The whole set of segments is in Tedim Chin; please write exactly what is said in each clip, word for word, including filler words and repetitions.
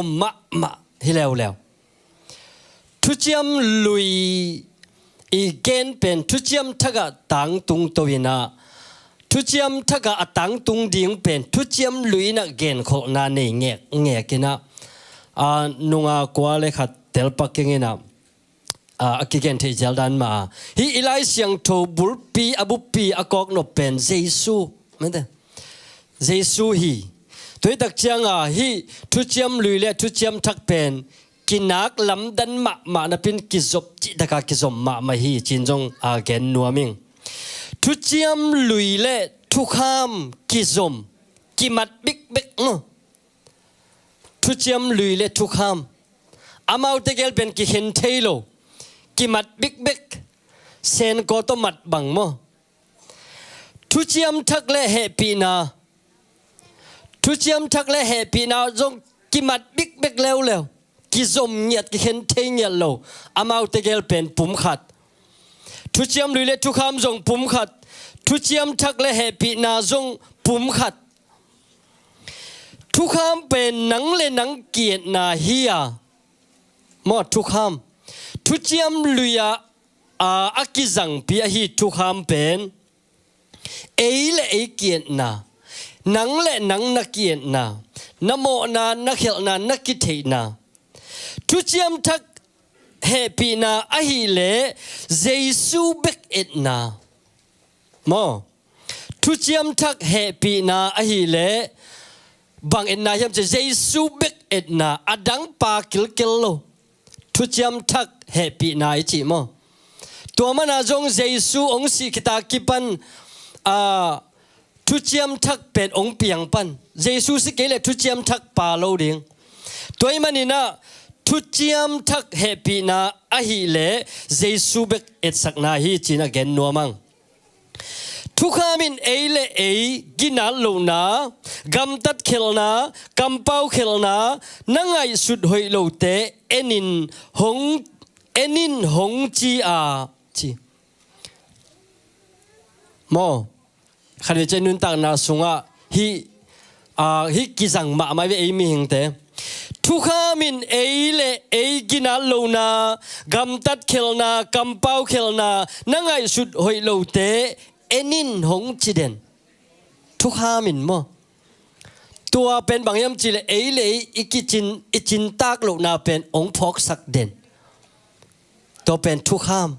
mahmah hi leuleu. Thuciam lui i gen pen thuciam thak ah tangtung to in ah, thuciam thak ah a tangtung ding pen thuciam lui in ah genkholhna nei ngekngek in ah, a, nunga kua le khat telpak keng in ah, a, a kigen theih zial dan mah a, hih i Lai Siangtho bulpi a buppi a kawknop pen Jesu, mete, Jesu hi. Tua hi tak ciang a, hih thuciam lui le thuciam thak pen kinak lamdang mahmah napi-in kizop cihtak a kizom mahmah hi ci-in zong, a, gen nuam ing. Thuciam lui le thukham kizom, kimat bikbek maw. Thuciam lui le thukham, amaute gel pen kikhen thei lo, kimat bikbek, senkaw tawh mat bang maw. Thuciam thak le hehpihna, thuciam thak le hehpihna zong kimat bikbek leuleu, kizom ngiat, kikhen thei ngiat lo, amaute gel pen pumkhat. Thuciam lui le thukham zong pumkhat, thuciam thak le hehpihna zong pumkhat. Thukham pen nang le nang ki-etna hi a, maw, thukham. Thuciam lui ah, a, a kizangpi ahi thukham pen ei le ei ki-etna, nang le nang na ki-etna, na mawhna, na khelhna, na kitheihna. Thuciam thak hehpihna ahih leh Jesu bek etna, maw. Thuciam thak hehpihna ahih leh bang etna hiam cih leh Jesu bek etna, a dang pa kilkel lo. Thuciam thak hehpihna i cih maw. Tua mana zong Jesu hong sih khit a kipan, a, thuciam thak pen hong piang pan. Jesu si kei leh thuciam thak pha lo ding. Tua ahih manin ah thuciam thak hehpihna ahih leh Jesu bek etsakna hi ci-in a gen nuam ing. Thukham in ei le ei ginat lohna, gamtat khelhna, kampau khelhna, na ngaihsut hoih lote en in hong, en in hong ci a, ci. Maw, khat vei ciang nuntakna sungah hih, a, hih kizang mahmah ve ei mihingte. Thukham in ei le ei ginat lohna, gamtat khelhna, kampau khelhna, na ngaihsut hoih lote en in hong ci den. Thukham in maw. Tua pen bang hiam cih leh ei le ei i kicin, i cintak lohna pen hong phawksak den. Tua pen thukham.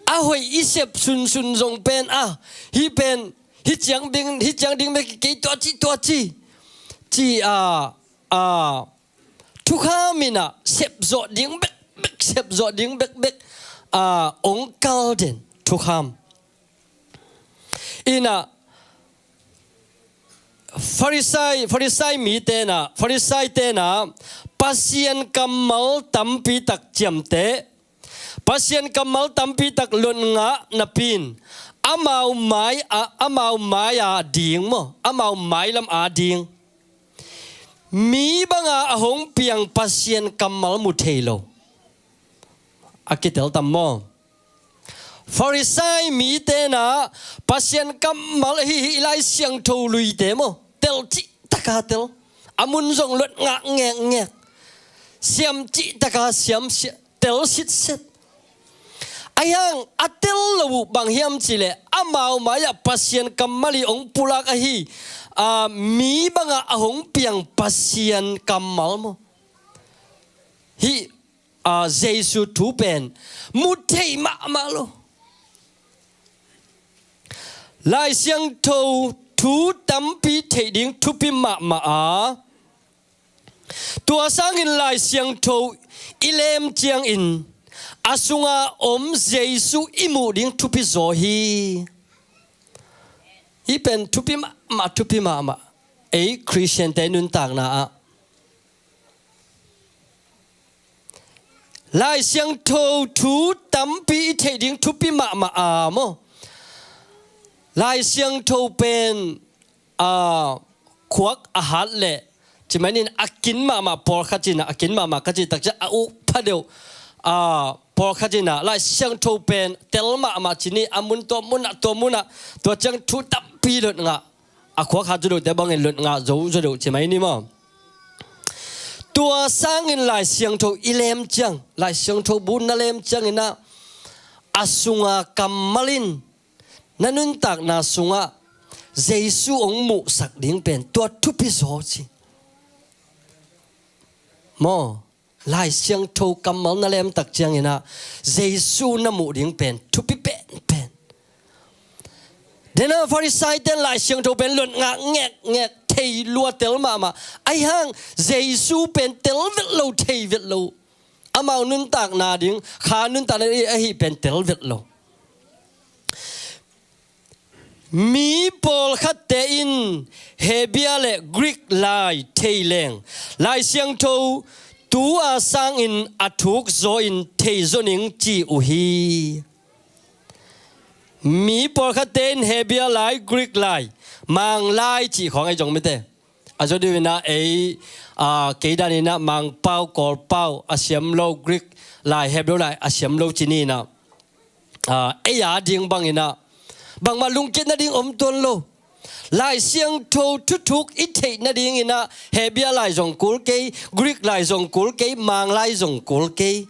A hoih i sep sunsun zong pen, a, hih pen, hih ciang ding, hih ciang ding bek kei, tua ci, tua ci, ci a, a, thukham in ah sepzawh ding bekbek, sepzawh ding bekbek, a, hong kal den thukham. In ah Farisai, Farisai mite in ah, Farisai te in ah Pasian kammal tampi tak ciamteh, Pasian kammal tampi tak lot ngah napi-in amau mai a, amau mai a ding maw, amau mailam a ding mi banga a hong piang Pasian kammal mu thei lo. A kitel tam maw? Farisai mite in ah Pasian kammal ahi hih Lai Siangtho luite maw, tel cihtak a tel. A mun zong lot ngah ngekngek. Siam cihtak a siam, sia-, tel sitset. Ahi hang a tel lo uh bang hiam cih leh amau mai-ah Pasian kammal i hong pulak ahi, a, mi banga a hong piang Pasian kammal maw. Hih, a, Jesu thu pen mu thei mahmah lo. Lai Siangtho thu tampi theih ding thupi mahmah a, tua sangin Lai Siangtho i lem ciangin a sunga om Jesu i muh ding thupi zaw hi. Hih pen thupi mahmah, thupi mahmah. Ei Khristiante nuntakna ah Lai Siangtho thu tampi i theih ding thupi mahmah a maw. Lai Siangtho pen, a, khuak a hat leh, ci manin a kin mahmah pawlkhat in ah, a kin mahmah ka cih tak ciang a uk pha deuh, a, pawlkhat in ah Lai Siangtho pen tel mahmah ci ni, a mun tua mun ah, tua mun ah, tua ciang thu tampi lot ngah. A khuak hat zaw deuhte bangin lot ngah zo zaw deuh ci mai ni maw. Tua sangin Lai Siangtho i lem ciang, Lai Siangtho bu na lem ciangin ah, a sunga kammal in na nuntakna sungah Jesu hong muhsak ding pen tua thupi zaw ci. Maw, Lai Siangtho kammal na lem tak ciangin ah Jesu na muh ding pen thupi penpen. Dena Farisai ten Lai Siangtho pen luat ngah ngekngek, thei lua tel mahmah. Ahi hang Jesu pen tel vet lo, thei vet lo. Amau nuntakna ding, kha nuntakna ding ahi pen tel vet lo. Mi pawlkhatte in Hebia le Greek lai thei leng Lai Siangtho tua sangin a thuk zaw in thei zaw ning ci uh hi. Mi pawlkhatte in Hebia lai, Greek lai, Mang lai cih khawng ahi zong mite. A zaw deuh inah ei, a, kei dan inah Mangpau, Kawlpau a siam lo, Greek lai, Hebrew lai a siam lo ci ni inah, a, ei a ding bang inah bangmah lungkitna ding om tuan lo. Lai Siangtho thuthuk i theih nading inah Hebia lai zong kul kei, Greek lai zong kul kei, Mang lai zong kul kei.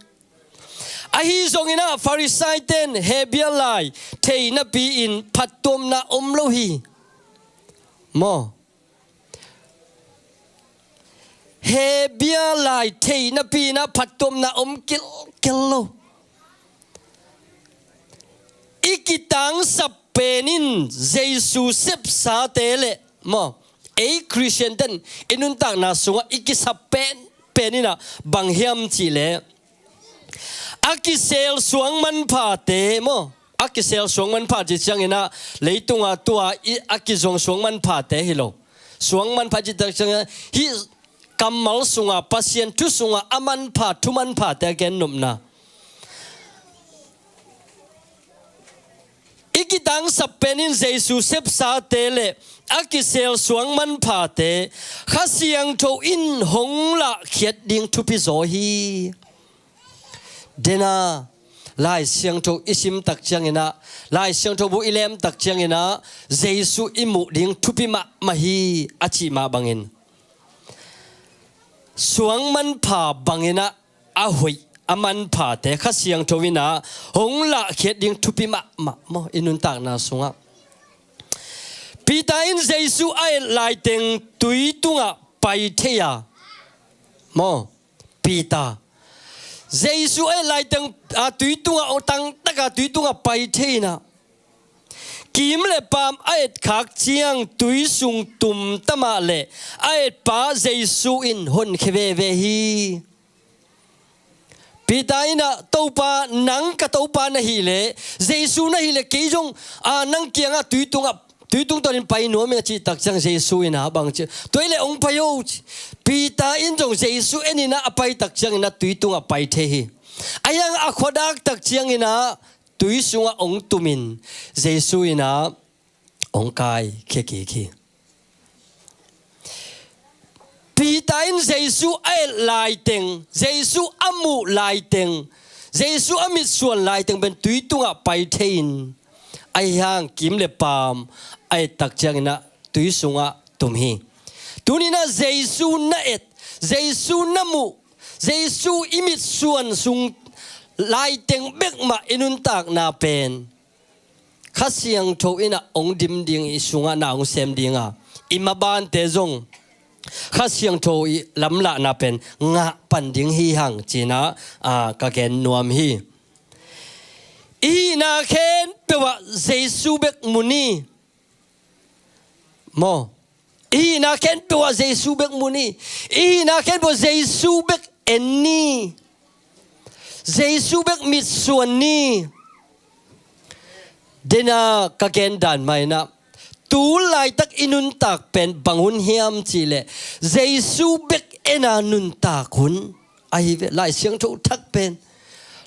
Ahi zong inah Farisai ten Hebia lai thei napi in phattuamna om lo hi. Maw? Hebia lai thei napi inah phattuamna om kilkel lo. I kitangsap pen in Jesu sepsate le, maw, ei Khristian ten i nuntakna sungah i kisap pen, pen inah bang hiam cih leh, a kisel suang manphate, maw, a kisel suang manpha cih ciang inah leitunga tua i a kizuang suang manphate hi lo. Suang manpha cih tak ciang inah hih kammal sunga, Pasian thu sunga a manpha, thu manphate a gen nopna. I kitangsap pen in Jesu sepsate le a kisel suang manphate Kha Siangtho in hong lahkhiat ding thupi zaw hi. Dena Lai Siangtho i sim tak ciang inah, Lai Siangtho bu i lem tak ciang inah Jesu i muh ding thupi mahmah hi a cih mah bangin suang manpha bang inah a hoih, a manphate Kha Siangtho inah hong lahkhiat ding thupi mahmah, maw, i nuntakna sungah. Peter in Jesu a et laiteng tui tungah pai thei a, maw, Peter, Jesu a et laiteng, a, tui tungah, o, tangtaka tui tungah pai thei inah, kim le paam a etkhak ciang tui sung tum ta mah leh a etpa Jesu in honkhia veve hi. Peter inah, Topa, nang ka Topa na hih leh, Jesu na hih leh, kei zong, a, nang kiangah tui tungah, tui tungtawnin pai nuam ing a cih tak ciang Jesu inah bang ci, tua hi leh hong pai o ci. Peter in zong Jesu en inah a pai tak ciang inah tui tungah pai thei hi. Ahi hang a khuadak tak ciang inah tui sungah hong tumin Jesu inah hong kaikhia kik hi. Peter in Jesu a et laiteng, Jesu a muh laiteng, Jesu a mitsuan laiteng pen tui tungah pai thei in, ahi hang kim le paam a et tak ciang inah tui sungah tum hi. Tuni inah Jesu na et, Jesu na muh, Jesu i mitsuan sung laiteng bek mah i nuntakna pen Kha Siangtho inah hong dim ding, i sungah na hong sem ding a, i mabante zong Kha Siangtho i lamlahna pen ngah pan ding hi hang ci inah, a, ka gen nuam hi. I hihna khempeuh ah Jesu bek mu ni. Maw? I hihna khempeuh ah Jesu bek mu ni. I hihna khempeuh ah Jesu bek en ni. Jesu bek mitsuan ni. Dena ka gen dan mah inah, tu laitak i nuntak pen bang hun hiam cih leh Jesu bek en a nuntak hun ahi ve. Lai Siangtho Thak pen,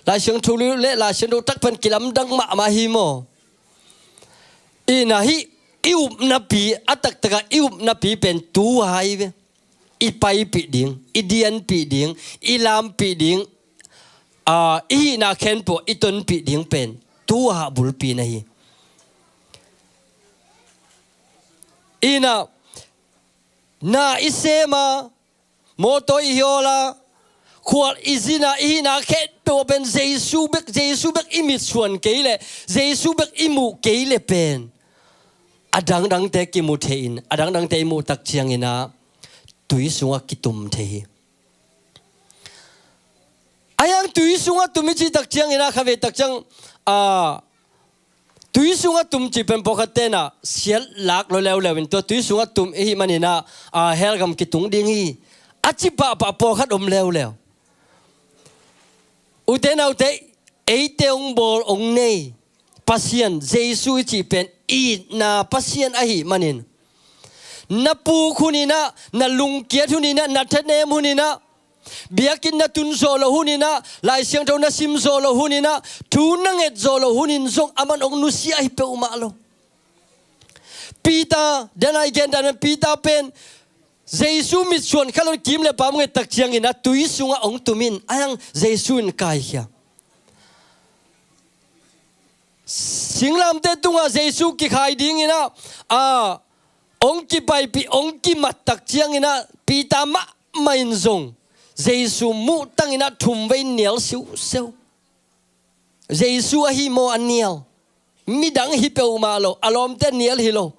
Lai Siangtho Lian le Lai Siangtho Thak pen kilamdang mahmah hi maw? Inah hih i upnapi, a taktakah i upnapi pen tu-a hi ve. I paipih ding, i dianpih ding, i lampih ding, a, i hihna khempeuh i tonpih ding pen tu-a bulpi na hi. Inah na i sem a, mawtaw i hiawl a, khual i zin a, i hihna khempeuh ah pen Jesu bek, Jesu bek i mitsuan kei leh, Jesu bek i muh kei leh pen a dangdangte kimu thei in, a dangdangte i muh tak ciangin ah tui sungah kitum thei hi. Ahi hang tui sungah tum i cih tak ciangin ah, khavei tak ciang, a, tui sungah tum cih pen pawlkhat ten ah siat lak lua leuleu in, tua tui sungah tum i hih manin ah, a, hell gam kitung ding hi, a ci pahpah pawlkhat om leuleu. Ute naute, eite hong bawl hong nei Pasian, Jesu i cih pen itna Pasian ahih manin, na puk hun in ah, na lungkiat hun in ah, na thanem hun in ah, biakinn na tun zawh loh hun in ah, Lai Siangtho na sim zawh loh hun in ah, thu na nget zawh loh hun in zong aman hong nusia hi peuhmah lo. Peter, dan a i gen dan pen, Peter pen Jesu mitsuan kha lo in, kim le paam nget tak ciangin ah tui sungah hong tum in, ahi hang Jesu in kaikhia. Singlamteh tungah Jesu kikhai dingin ah, a, hong kipaipih, hong kimat tak ciangin ah, Peter mahmah in zong Jesu muh tangin ah thum vei nial siuseu. Jesu ahi maw a nial? Midang hi peuhmah lo, a lawmte nial hi lo.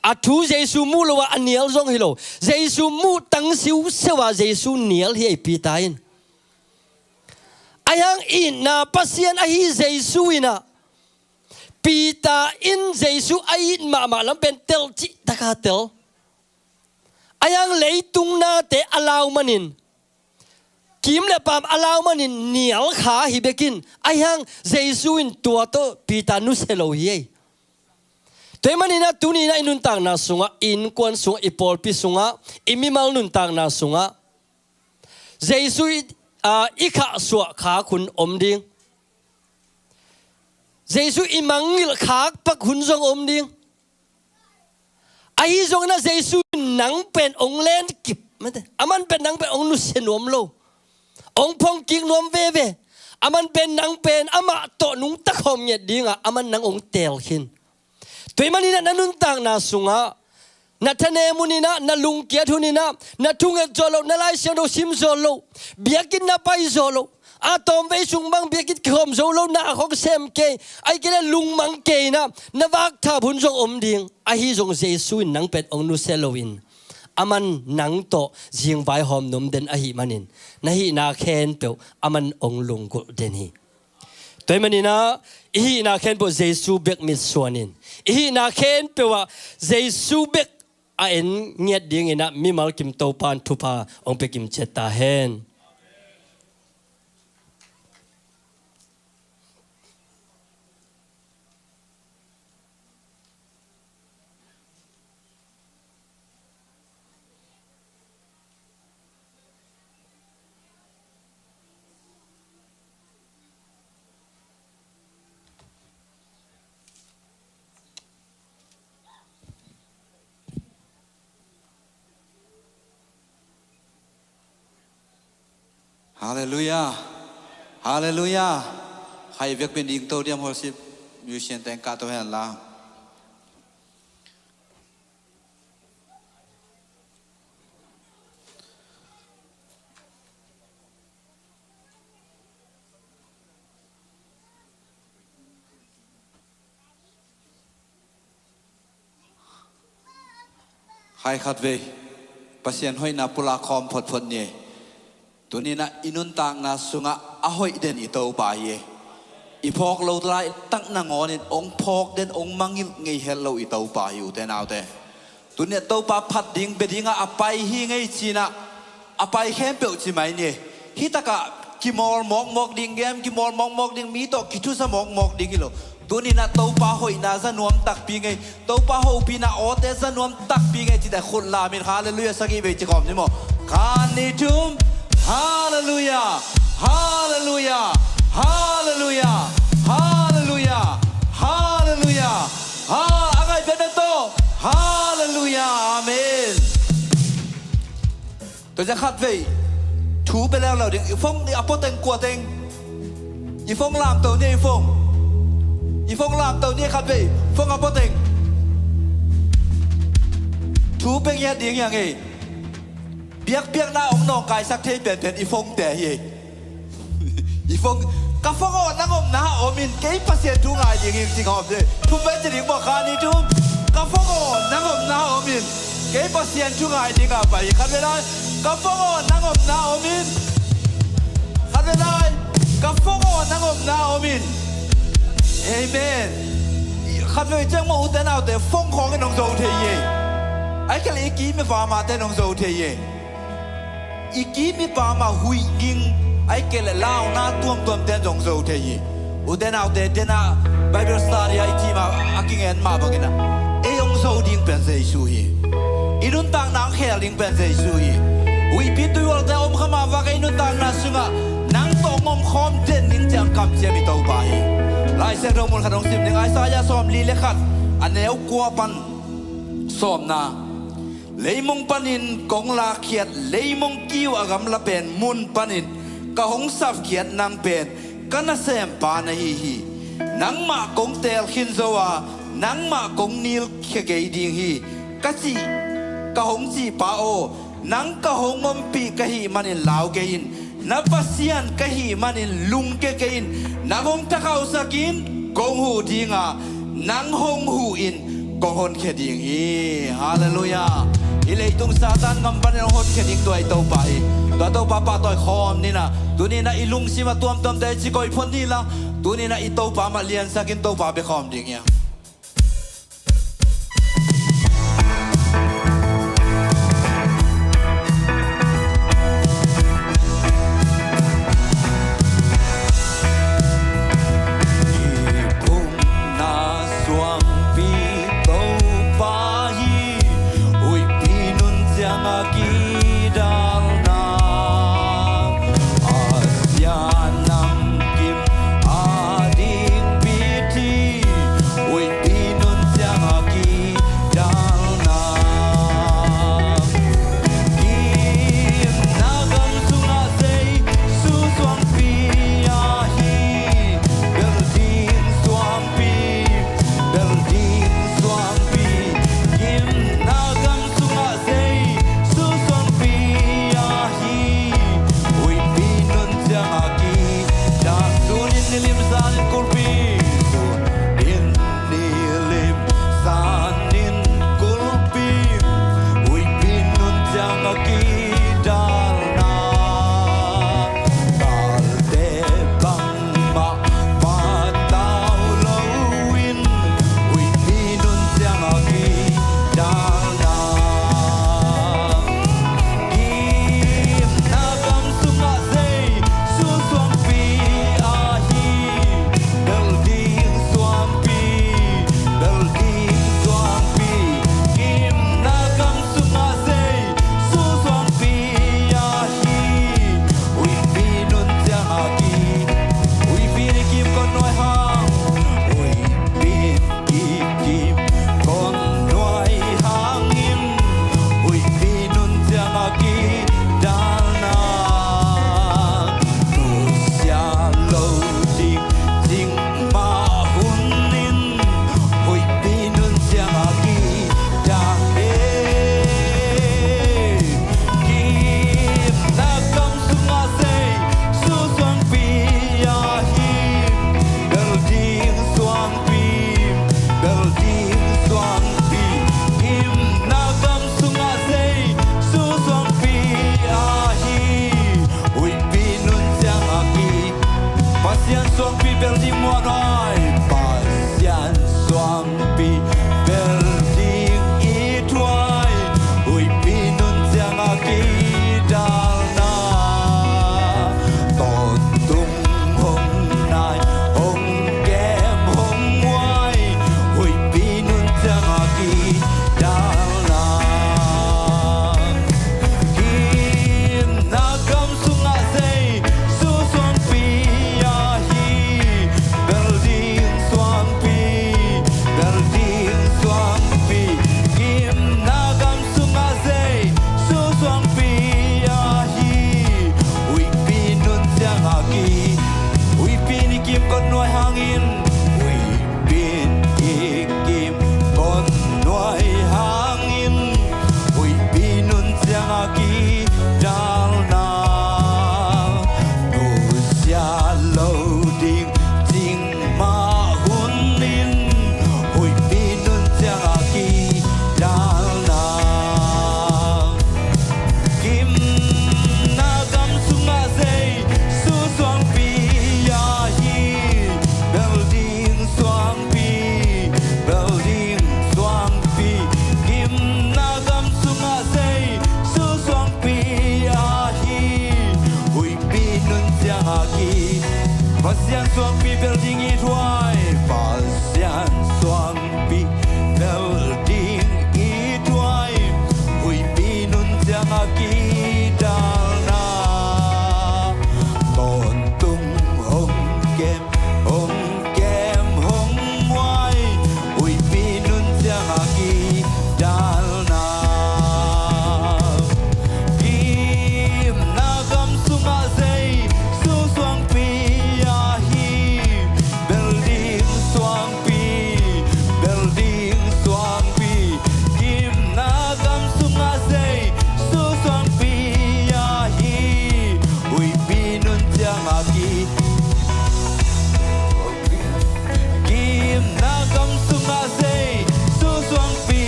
A thu Jesu muh lo a, a nial zong hi lo. Jesu muh tang siuseu a Jesu nial hi ei Peter in. Ahi hang itna Pasian ahi Jesu in ah, Peter in Jesu a it mahmah lam pen tel cih taka tel. Ahi hang leitung nate a lau manin, kim le paam a lau manin nial kha hi bek in, ahi hang Jesu in tua tawh Peter nusia lo hi ei. Tua ahih manin ah tuni in ah i nuntakna sungah, i innkuan sungah, i pawlpi sungah, i mimal nuntakna sungah Jesu i, a, i khahsuah khak hun om ding. Jesu i mangngilh khak pak hun zong om ding. Ahi zongin ah Jesu in nang pen hong lenkip, mate, aman pen nang pen hong nusia nuam lo, hong phongkik nuam veve. Aman pen nang pen amah tawh nungta khawm ngiat ding a, aman nang hong teel khin. Tua ahih manin ah na nuntakna sungah, na thanem hun in ah, na lungkiat hun in ah, na thunget zawh loh, na Lai Siangtho sim zawh loh, biakinn na pai zawh loh, a tawmvei sung bang biakinn kikhawm zo lo, na a khong sem kei, ahih kei leh lungmang kei in ah, na vakthap hun zong om ding. Ahi zong Jesu in nang pen hong nusia lo in, aman nang tawh zingvai hawm nuam den ahih manin, na hihna khempeuh aman hong lunggulh den hi. Tua ahih manin ah, i hihna khempeuh Jesu bek mitsuan in, i hihna khempeuh ah Jesu bek a en ngiat dingin ah mimal kim Topa in thupha hong pia kim ciat ta hen. Halleluiah. Halleluiah. Khai vekpi in dingto diam, worship musician teng kahto hen la. Khai khatvei Pasian hoihna pulak khawm photphot ni. Tuni in ah i nuntakna sungah a hoih den i Topa hi. I phawk lo laitak nangawnin hong phawk den, hong mangngilh ngei het lo i Topa hi, ute naute. Tuni in ah Topa phat ding, bia dingah a pai hi ngei ci-in ah, a pai khempeuh ci mai ni. Hih takah kimawl mawkmawk ding, game kimawl mawkmawk ding, mi tawh kithusa mawkmawk ding hi lo. Tuni in ah Topa hoihna za nuam takpi ngei, Topa hopihna awte za nuam takpi ngei cite khut lamin halleluiah sagih vei ci khawm ni maw. Khat, nih, thum. Halleluiah. Halleluiah. Halleluiah. Halleluiah. Halleluiah. Ha, a ngai pian na to. Halleluiah. Amen. Tua ciang khatvei thu pia leuleu ding. I phone i a pua teng, kua teng. I phone lamto ni, i phone. I phone lamto ni khatvei. Phone a pua teng. Thu pia ngiat ding hi hang ei. biakpiakna hong nawngkaisak thei penpen i phone te hi. I phone, ka phone aw, nang omna ah om in, kei Pasian thu ngai ding hi, ci ngawp hi. Thum bai ci ding maw, kha ni thum. Ka phone aw, nang omna ah om in, kei Pasian thu ngai ding a pai. Khat vei lai, ka phone aw, nang omna ah om in. Khat vei lai, ka phone aw, nang omna ah om in. Amen. Khat vei ciang maw, ute naute, phone khawng in hong zo thei hi. Ahih kei leh i kim i pam a te in hong zo thei hi. I kim i pam a huih ging, ahih kei leh launa tuamtuam te in zong zo thei hi. Ute naute, den a Bible study a i cih ma, a kingen mah bangin ah, ei hong zo ding pen Jesu hi. I nuntakna hong khel ding pen Jesu hi. Huihpi tuihualte om kha mah vak, ei nuntakna sungah nang tawh hong om khawm den ding ciang kamciam i Topa hi. Lai Siangtho mun khat hong sim ding, Isaiah sawmli le khat, a neu kua pan sawmna. Leimong panin kong lakkhiat, leimong kiu a gamla pen mun panin ka hong sapkhiat nang pen ka nasempa na hi hi. Nangmah kong teel khin zo a, nangmah kong nilkhia kei ding hi, ka cih, ka hong cihpa aw, nang ka hong ompih ka hih manin lau kei in. Na Pasian ka hih manin lungkia kei in. Nang hong thakhauhsak in, kong huh ding a, nang hong huh in, kong honkhia ding hi. Halleluiah. Hih leitung Satan ngam panin hong honkhia ding tua i Topa hi. Tua Topa pahtawi khawm ni in ah, tuni in ah i lungsim a tuamtuamte i ci koih phot ni la, tuni in ah i Topa mah liansak in, Topa bia khawm ding hi. Kiphumna suangpi Topa hi, huihpi nun ciang a kidalna. A sia namkim a ding pithi, huihpi nun ciang a kidalna. Gimna gam sungah Jesu suangpi ahi, bel ding suangpi, bel ding suangpi. Gimna gam sungah Jesu suangpi ahi, huihpi nun ciang a kidalna. Tuni in nilim zan in kulhpi, tuni in nilim zan in kulhpi, huihpi nun ciang a kidalna. Galte bangmah patau lo in, huihpi nun ciang a kidalna. Gimna gam sungah Jesu suangpi ahi, bel ding suangpi, bel ding suangpi. Gimna gam sungah Jesu suangpi ahi, huihpi nun ciang a ki, huihpi ni kim kon nuai hang, huihpi ni kim kon nuai hangin, huihpi nun ciang a kidalna. Nusia lo ding cing mah hun in, huihpi nun ciang a kidalna. Gimna gam sungah Jesu suangpi ahi, bel ding suangpi, bel ding suangpi. Gimna gam sungah Jesu suangpi ahi, huihpi nun ciang a ki. Pasian suangpi bel ding muanhuai, Pasian suangpi bel ding ithuai, huihpi nun ciang a kidalna. Tawntung hong nai, hong kem hong huai, huihpi nun ciang a kidalna. Gimna gam sungah Jesu suangpi ahi, bel Pasian suangpi bel ding i thuai, Pasian suangpi bel ding i thuai, huihpi nun ciangah kidalna. Tawntung hong kem, hong kem, hong muai, huihpi nun ciangah kidalna. Gimna gam sungah Jesu suangpi ahi, bel ding suangpi, bel ding suangpi. Gimna gam sungah Jesu suangpi ahi, huihpi nun ciangah ki Gimna gam sungah Jesu suangpi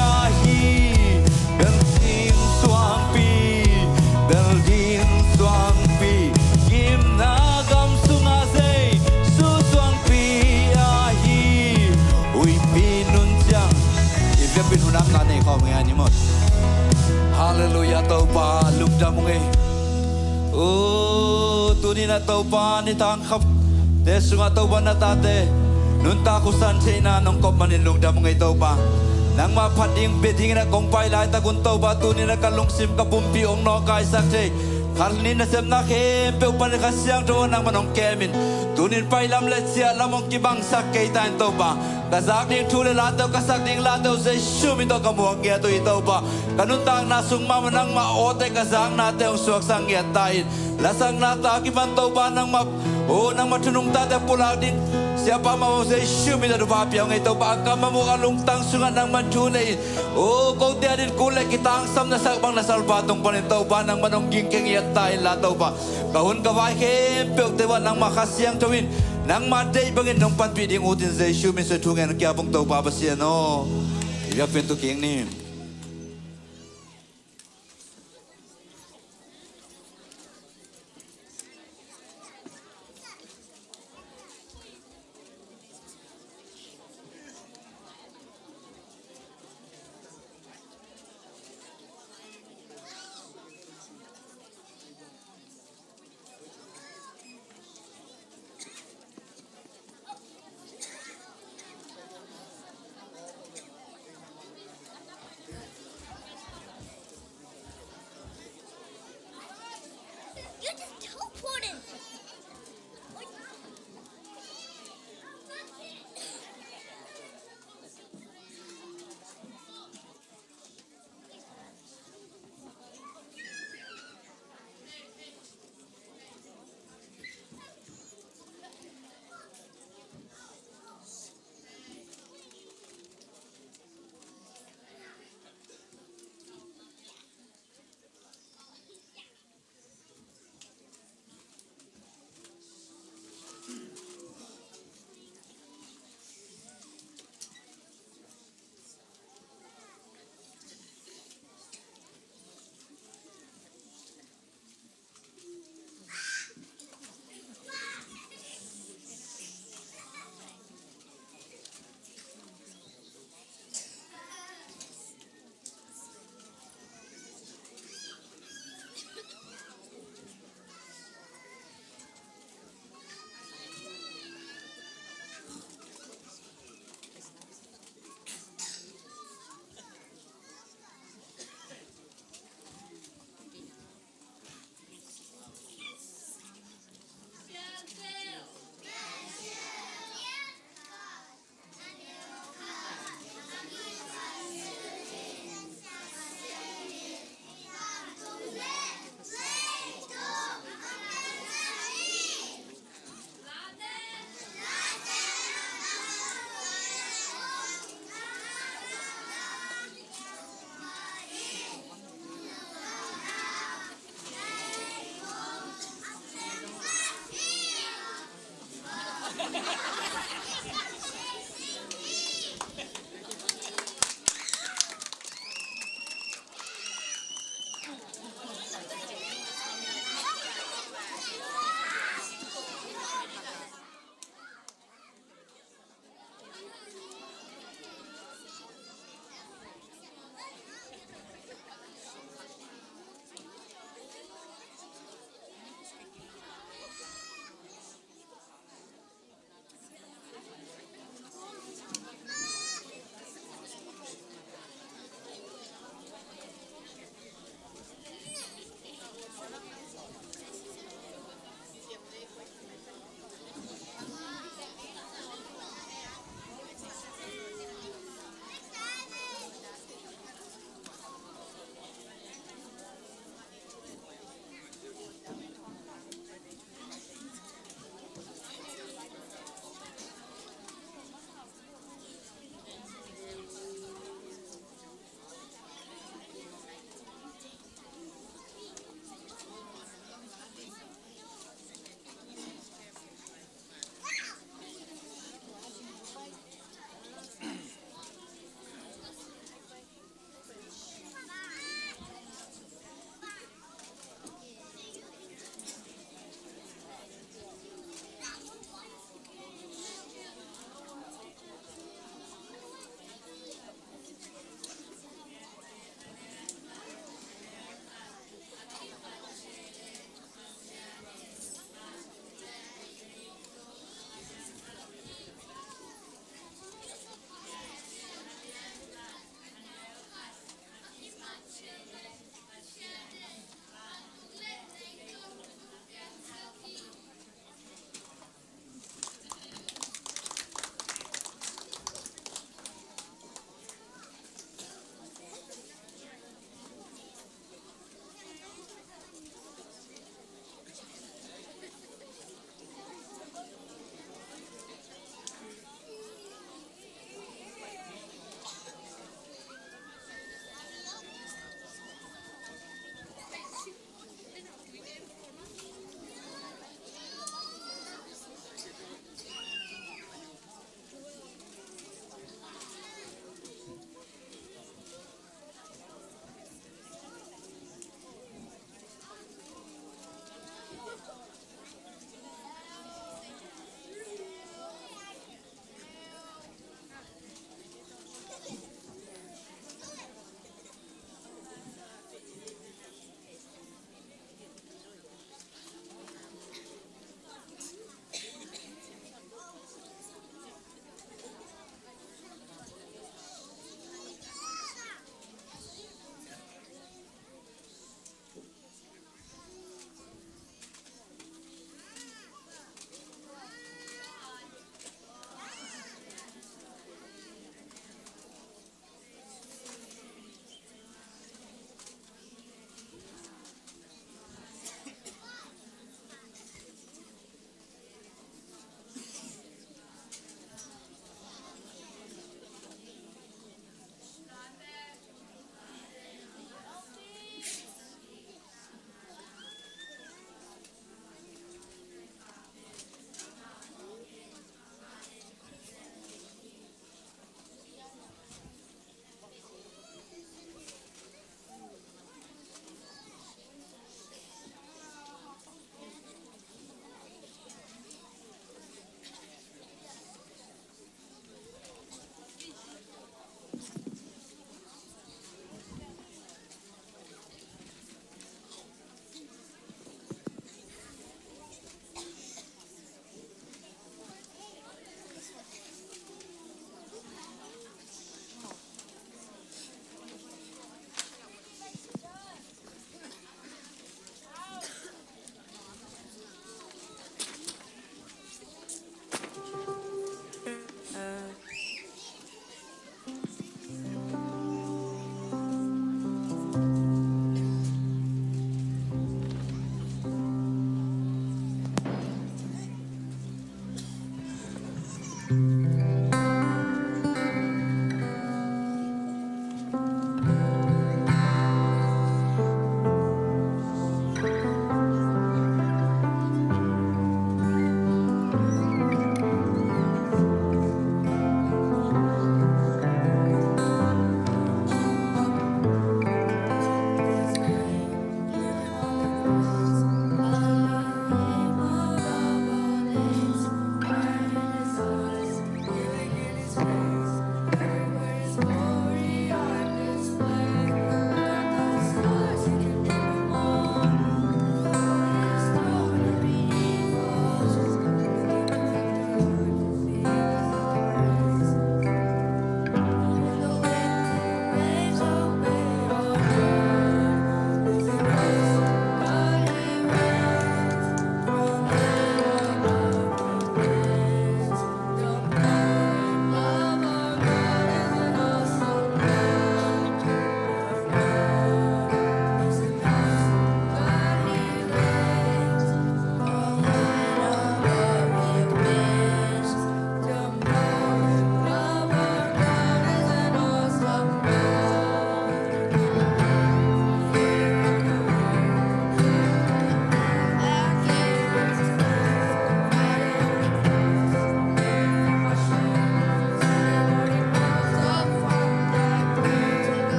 ahi, bel ding suangpi, bel ding suangpi. Gimna gam sungah Jesu suangpi ahi, huihpi nun ciang. I biakpiak hun a ka nei khawm ngai ni maw. Halleluiah, Topa lungdam ung ei. O, tuni-in ah Topa, nitang khapte sungah Topa, na tate nuntak khuasan theihna nong koih manin lungdam ung ei Topa. Nangmah phat ding, bia dingin ah kong pai laitak un Topa, tuni-in ah ka lungsim, ka pumpi hong nawngkaisak thei, kha ni nasepna khempeuh panin Kha Siangtho nangman hong kemin, tuni-in pai lam le ciah lam hong kibangsak kei ta in Topa. Ka zak ding thu le late uh, ka sak ding late uh Jesu min tawh ka muak ngiat uh hi Topa. Ka nuntakna sung mahmah nangmah awte ka zaknate hong suaksak ngiat ta in. Lasakna ta kipan Topa nangmah, o, nangmah thu nungtate pulak ding siapa mahmah uh Jesu min tawh thupha pia ung ei Topa. A kam a muk a lungtang sungah nangman thu nei in, o, kote ading kul le kitangsam na sak bang na salpa tung panin Topa nangman hong gingkhia ngiat ta inla Topa. Ka hun ka vai khempeuhte uah nangmah Kha Siangtho in nangmah deih bangin nong panpih ding ut in Jesu min suang thu ngen ka hong ap ung Topa Pasian aw. I biakpiak tu kik ni.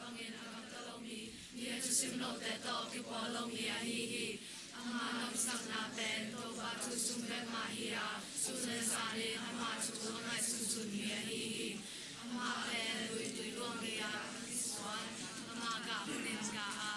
Bangin a gamta lo mi, mi a thusim lote tawh kipawl lo mi ahi hi. Ama gamsakna pen Topa thu sung bek mah hi a, sun le zanin ama thu a ngaihsun sun mi ahi hi. Ama pen luitui luang gei a kisuan, ama gah hunin gah a,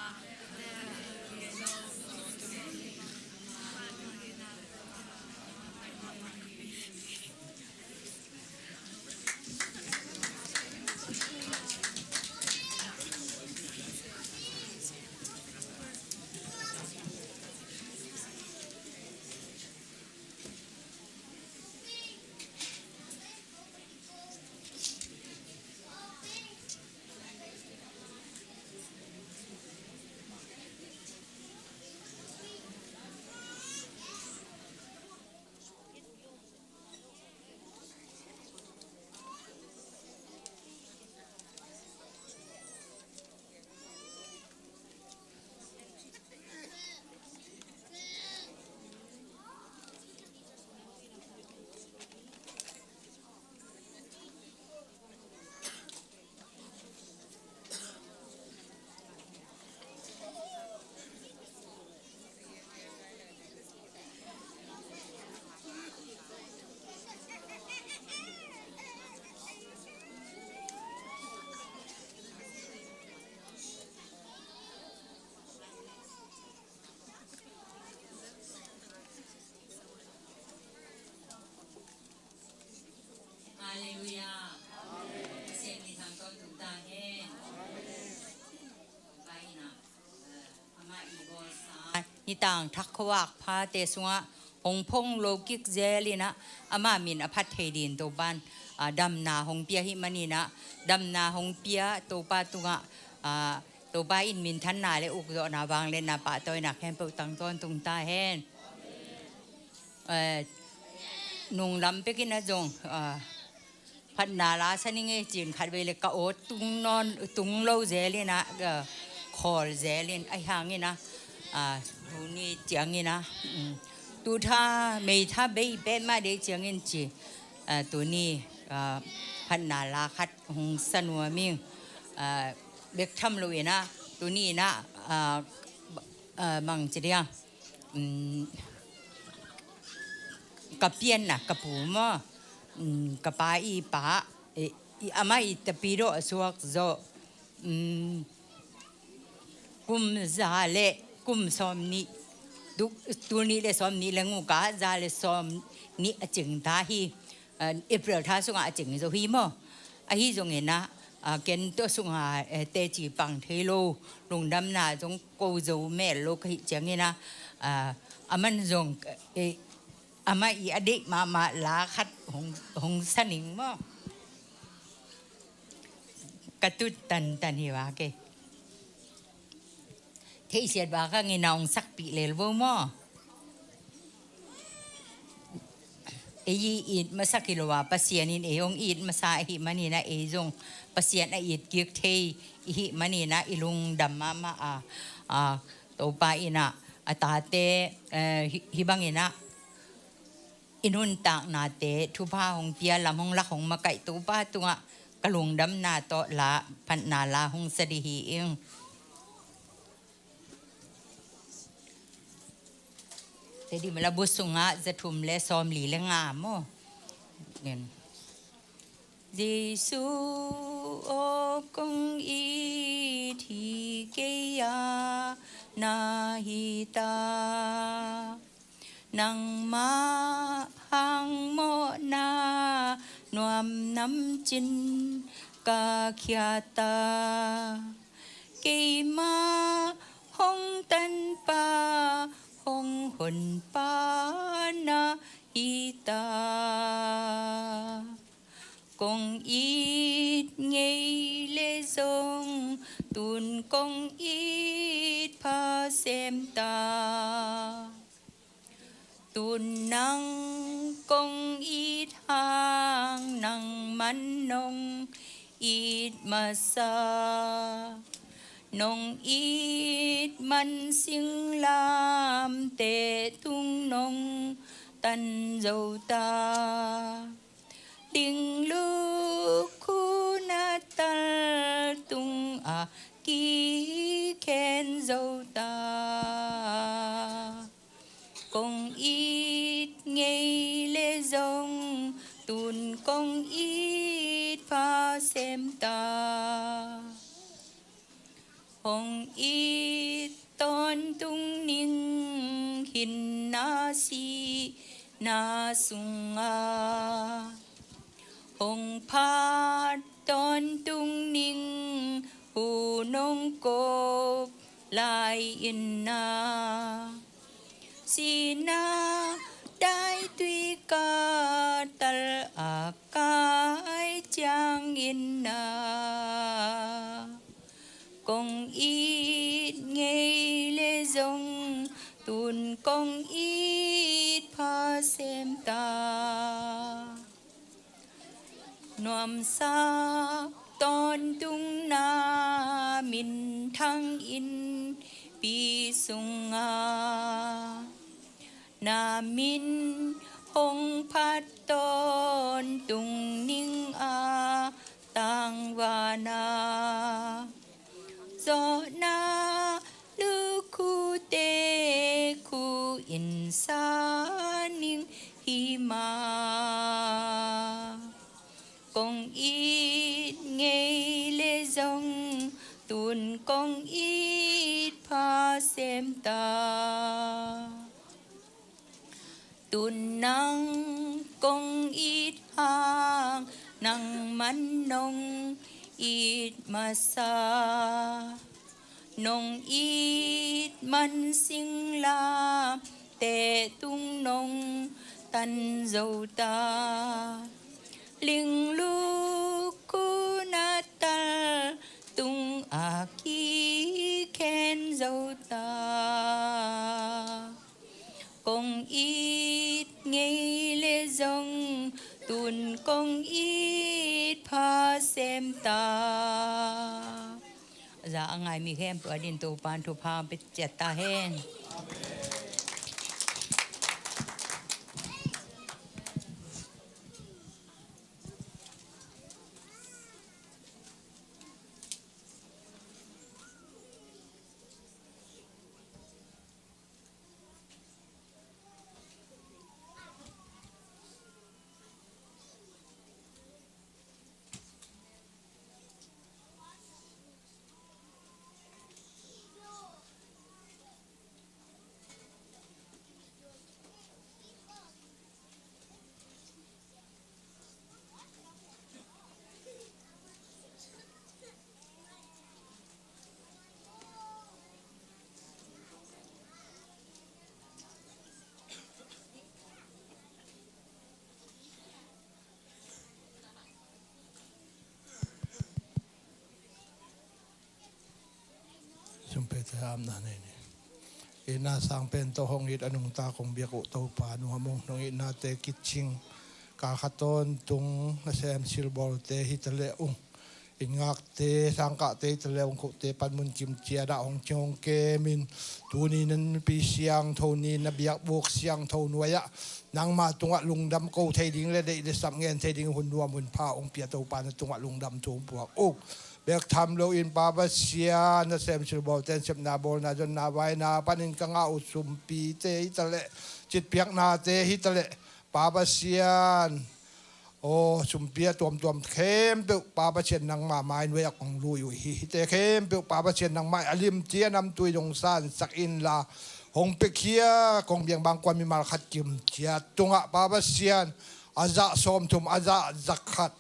Halleluiah. Pasian min thang tawh tung ta hen. Pai na. Amah i bawlsa nitang thak khuavak phate sungah hong phong lo kik zel inah, ama min a phat thei din Topan, ah, damna hong pia hi maninah, damna hong pia Topa tungah, ah, Topa in minthanna le ukzawhna vangliatna pahtawina khempeuh tang tawntung ta hen. Eh, nunglam pekin a zong, ah, phatna la sa ning ei cin khatvei le ka aw tung nawn, tung lo zel inah, ah, khawl zel in, ahi hangin ah, ah, tuni ciangin ah, um, tu tha, mei tha bei pet mah dei ciangin ci, ah, tuni, ah, phatna la khat hong sa nuam ing, ah, bek tham lo inah, tuni inah, ah, ah, mang ci dia. Um, ka pianna ka pu maw, um, ka pa i pa, i, i, amah i tapidawh a suak zawh, um, kum za le kum sawm nih, tu, tul nih le sawm nih le nguk ah za le sawm nih a cing ta hi. Ah, April tha sungah a cing zo hi maw? Ahi zongin ah, ah, ken tawh sungah, eh, teci pang thei lo, lungdamna zong ko zo mel lo ka hih ciangin ah, ah, aman zong, eh, amah i a deih mahmah la khat hong, hong sa ning maw? Ka tut tantan hi va kei. Theihsiat bak hangin a hong sakpih lel vo maw? Ei i it masak hi lo a, Pasian in ei hong it masa ahih manin ah, ei zong Pasian a it kik thei i hih manin ah, i lungdam mahmah a, a, Topa in ah, a tate, eh, hi, hih bangin ah, i nuntaknate thupha hong pia, lam hong lak, hong makaih Topa tungah ka lungdamna tawh la, phatna la hong sa dih hi ing. Tedim a la bu sungah za thum le sawm li le nga maw? Jesu aw, kong it hi kei a na hi ta. Nangmah hang mawhna nuam namcin ka khia ta. Keimah hong tanpa, hong honpa na hi ta. Kong it ngei le zong, tun kong it pha sem ta. Tun nang kong it hang, nangman nong it masa. Nong it man singlamteh tung nong tan zo ta. Ding luk khun a tal tung a Hong it tawntung ning hinna sihna sungah, hong phat tawntung ning hu nong kop lai-in ah, sihna daitui ka tal a kai ciangin ah, kong it ngei le zong tun kong it pha sem ta. Nuamsa tawntungna minthang innpi sungah, na min hong phat tawntung ning a tangvana, zawhna lukhute khu in sa ning hi ma. Kong it ngei le zong tun kong it pha sem ta. Tun nang kong it hang nangman nong it masa. Nong it man singlamteh tung nong tan zo ta. Lingluk khuna tal tung a kikhen zo ta. Kong it ngei le zong tun kong it pha sem ta. A za a ngai mi khempeuh adingin Topa'n thupha hong pia ciat ta hen. Sumpe te amna nei ni. Itna sang pen tawh hong it a nungta kong biak uh Topa, nuam ung, nong itnate kicing. Kal khat tawntung nasem silbawlte hi ta leh ung, inn ngakte, sangkahte hi ta leh ung, kote panmun kim ciat ah hong cing hong kem in, tuni na nupi siangtho ni, na biakbuk siangtho nuai ah nangma tungah lungdam ko thei ding le deih le sap ngen thei ding hun nuam hun pha hong pia Topa, na tungah lungdam thu hong puak ung. Bek tham loin Pa Pasian, nasem silbawlte in sepna, bawlna, zonna, vaina panin ka ngah uh sumpite hi ta leh, citpiaknate hi ta leh, Pa Pasian, aw, sumpi a tuamtuam khempeuh Pa Pasian nangma mai nuai ah kong lui uh hi. Hihte khempeuh Pa Pasian nangmah a limci a namtui dong sansak inla, hong piakhia kong biang bang kua mimal khat kim ciat tungah Pa Pasian, a zah sawmthum, a zah zakhat,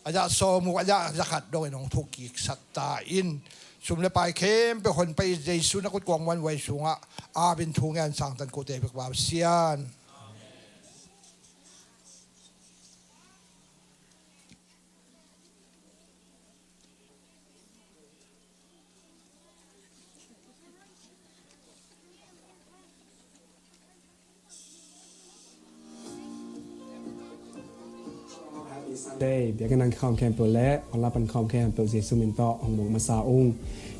a zah sawmguk, a zah zakhat dongin hong thuk kiksak ta in. Sum le pai khempeuh Honpa Jesu na kut kuang muanhuai sungah apin thu ngen sangtan kote bek Pa Pasian. Tei biakinn ah kikhawm khempeuh le online pan khawm khempeuh Jesu min tawh hong muang masa ung.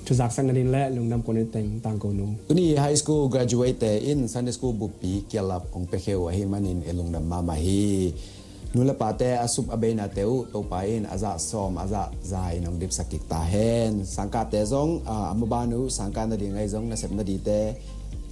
Thuzaksak nading le lungdam ko ni teng tangko nu. Tuni high school graduate te in Sunday school buppi kialap hong piakhia uh ahih manin i lungdam mahmah hi. Nu le pate a sup a beinate uh Topa in a zah sawm a zah za in hong dipsak kik ta hen. Sangkahte zong, a, a maban uh sangkah nading ahi zong nasep nadite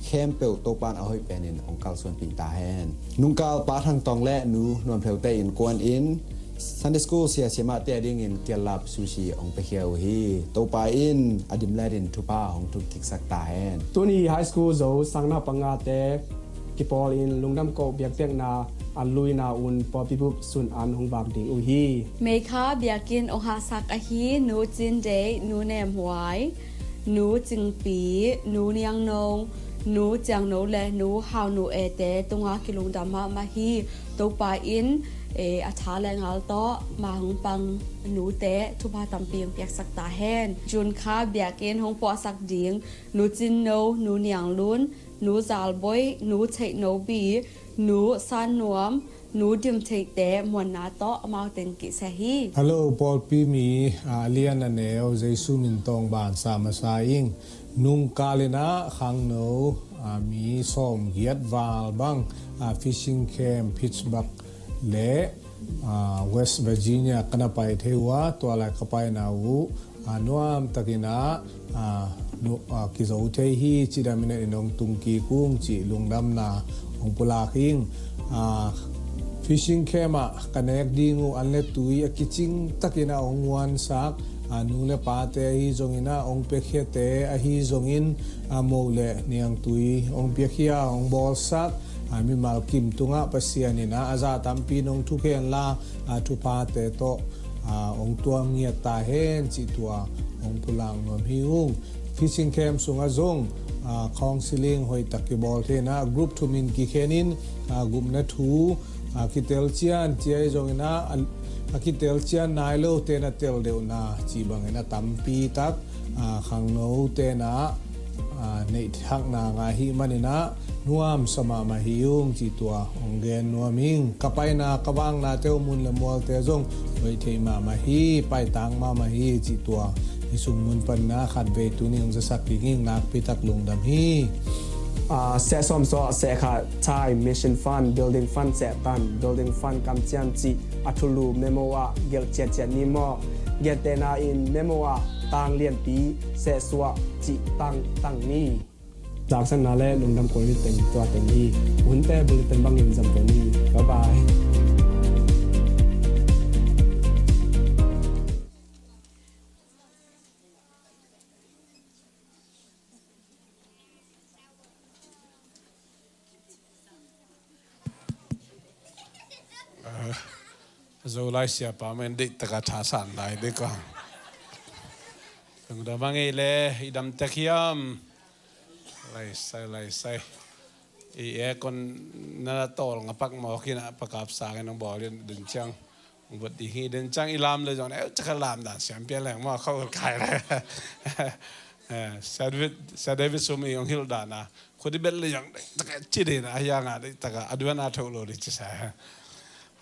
khempeuh Topa in a hoih penin hong kalsuanpih ta hen. Nungkal Pa Thang Tawng le Nu Nuam Pheu te innkuan in Sunday School sia siamahte a dingin kiallap sushi hong piakhia uh hi. Topa in a dimlet in thupha hong thuk kiksak ta hen. Tuni high school zo sang naupang ngate kipawl in lungdam koh biakpiakna an luina un pawlpi bup sun an hong vak ding uh hi. Meikha biakinn hong hahsak ahi Nu Cin Dei, Nu Nem Huai, Nu Cingpi, Nu Niang Nong, Nu Ciang No le Nu Hau Nu Ete tunga kilungdam mahmah hi. Topa in, eh, a tha le ngal tawh ma hong pang nute thupha tampi hong piaksak ta hen. June kha biakinn hong puahsak ding Nu Cin No, Nu Niang Lun, Nu Zal Boi, Nu Theih No Bi, Nu San Nuam, Nu Dim Theihte muanna tawh amau teng kihsia hi. Hello, pawlpi mi, ah, a lian a neu, Jesu min tawng ban sa masa ing. Nungkal in ah khangno, ah, mi sawm giat val bang, ah, fishing camp Pittsburgh le, ah, West Virginia ka na pai thei uh a, tua lai ka paina uh, ah, nuam takin ah, ah, nu-, ah, kizo thei hi, cidam in ah in hong tung kik ung cih lungdamna hong pulak ing. Ah, fishing camp ah ka nek ding uh an le tui a kicing takin ah hong muansak, ah, nu le pate ahi zongin ah hong piakhiate ahi zongin, ah, mo le niangtui hong piakhia hong bawlsak, ah, mimal kim tungah Pasian in ah a za tampi in hong thukhen la, ah, thuphate tawh, ah, hong tuam ngiat ta hen cih tua hong pulak nuam hi ung. Fishing camp sungah zong, ah, counseling hoihtak kibawl thei in ah group thum in kikhen in, ah, gupna thu, ah, kitel cian ci ahi zongin ah, a, a kitel cian nai lote na tel deuhna cih bangin a tampi tak, ah, khangnote in ah, ah, neih hakna ngah ahih manin ah nuamsa mahmah hi ung cih tua hong gen nuam ing. Ka paina ka vaknate uh mun le mualte zong hoih thei mahmah hi, paitang mahmah hi cih tua hih sung mun panin ah khatvei tuni hong zasak kik ing. Nakpi tak lungdam hi. Ah, seh sawm sawm seh khat Thai Mission Fund, Building Fund seh tan, Building Fund kamciam cih a thulu memo ah gelh ciatciat ni maw? Gentehna in memo ah tang lianpi seh suah cih tang tang ni. Zaksanna le lungdam kawlni teng tua teng hi. Hunte bulletin bangin zam kawlni. Bye bye. Zolai siapa men dik taka thasan lai dik kong. Lungdam a ngei le, i dam tek hiam? Lai sai, lai sai. I aircon na tol nga pak mawk in a pakap sang in hong bawl in dun ciang. Hong vot ding hi dun ciang i lam le zong, eu caka lam dan siam pian leng maw, khau kai le. Eh, Sia David, Sia David sum i hong hilh dan a. Khudi bel le zong, taka ci ding a hiang a, taka a duan a tho lo ding ci sa.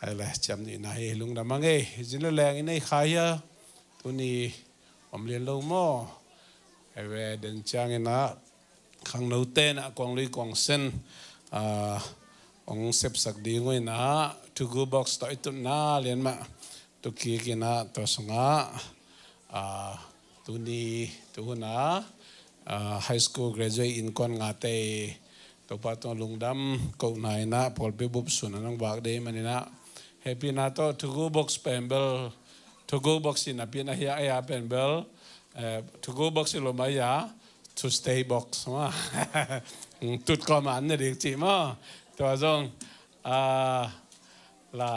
Hai le, ciam ni na hi lungdam a ngei. Zin le leng i nei kha hia. Tuni om lian lo maw? Hei ve, den ciangin ah khangnote in ah kuang lui kuang sen, ah, hong sepsak ding uh in ah, thugu box tawh i tutna lian mah tu kik in ah, tua sungah, ah, tuni, tuhun ah, ah, high school graduate innkuan ngate Topa tungah lungdam kohna in ah, pawlpi bup sun an hong vak dei manin ah, hehpihna tawh thugu box pen bel, thugu box in a pin a hia, a hia pen bel, eh, thugu box i lom a hia, to stay box maw. Tut kawm a an ne ding cih maw. Tua zong, ah, la,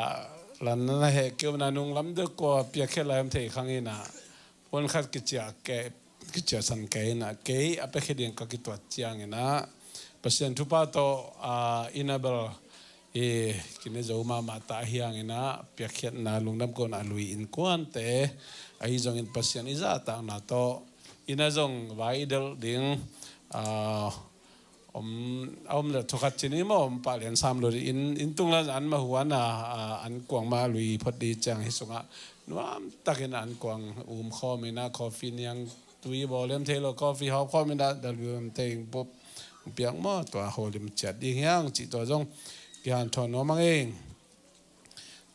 la na heh keu na nung lam deuh kua piakhia lai om thei khang in ah, puan khat kiciah kei, kiciahsan kei in ah, kei a piakhia ding ka kituat ciangin ah, Pasian thupha tawh, ah, Annabel i kine zo mahmah ta ahi hangin ah, piakkhiatna lungdam kohna a lui innkuante ahi zongin Pasian i zahtakna tawh inn ah zong vai i delh ding, ah, om, a om le thukhat ci ni maw, om pah lian sam lo ding, inn, inn tung la an mah huan a, ah, an kuang mah a lui phot ding ciang hih sungah nuam takin an kuang um khawm in ah, coffee niang tui bawl lem thei lo, coffee hawp khawm in ah, dal viu lem thei ing pup piak maw, tua hawlim ciat ding hiang cih tua zong kihanthawn nuam a ngei.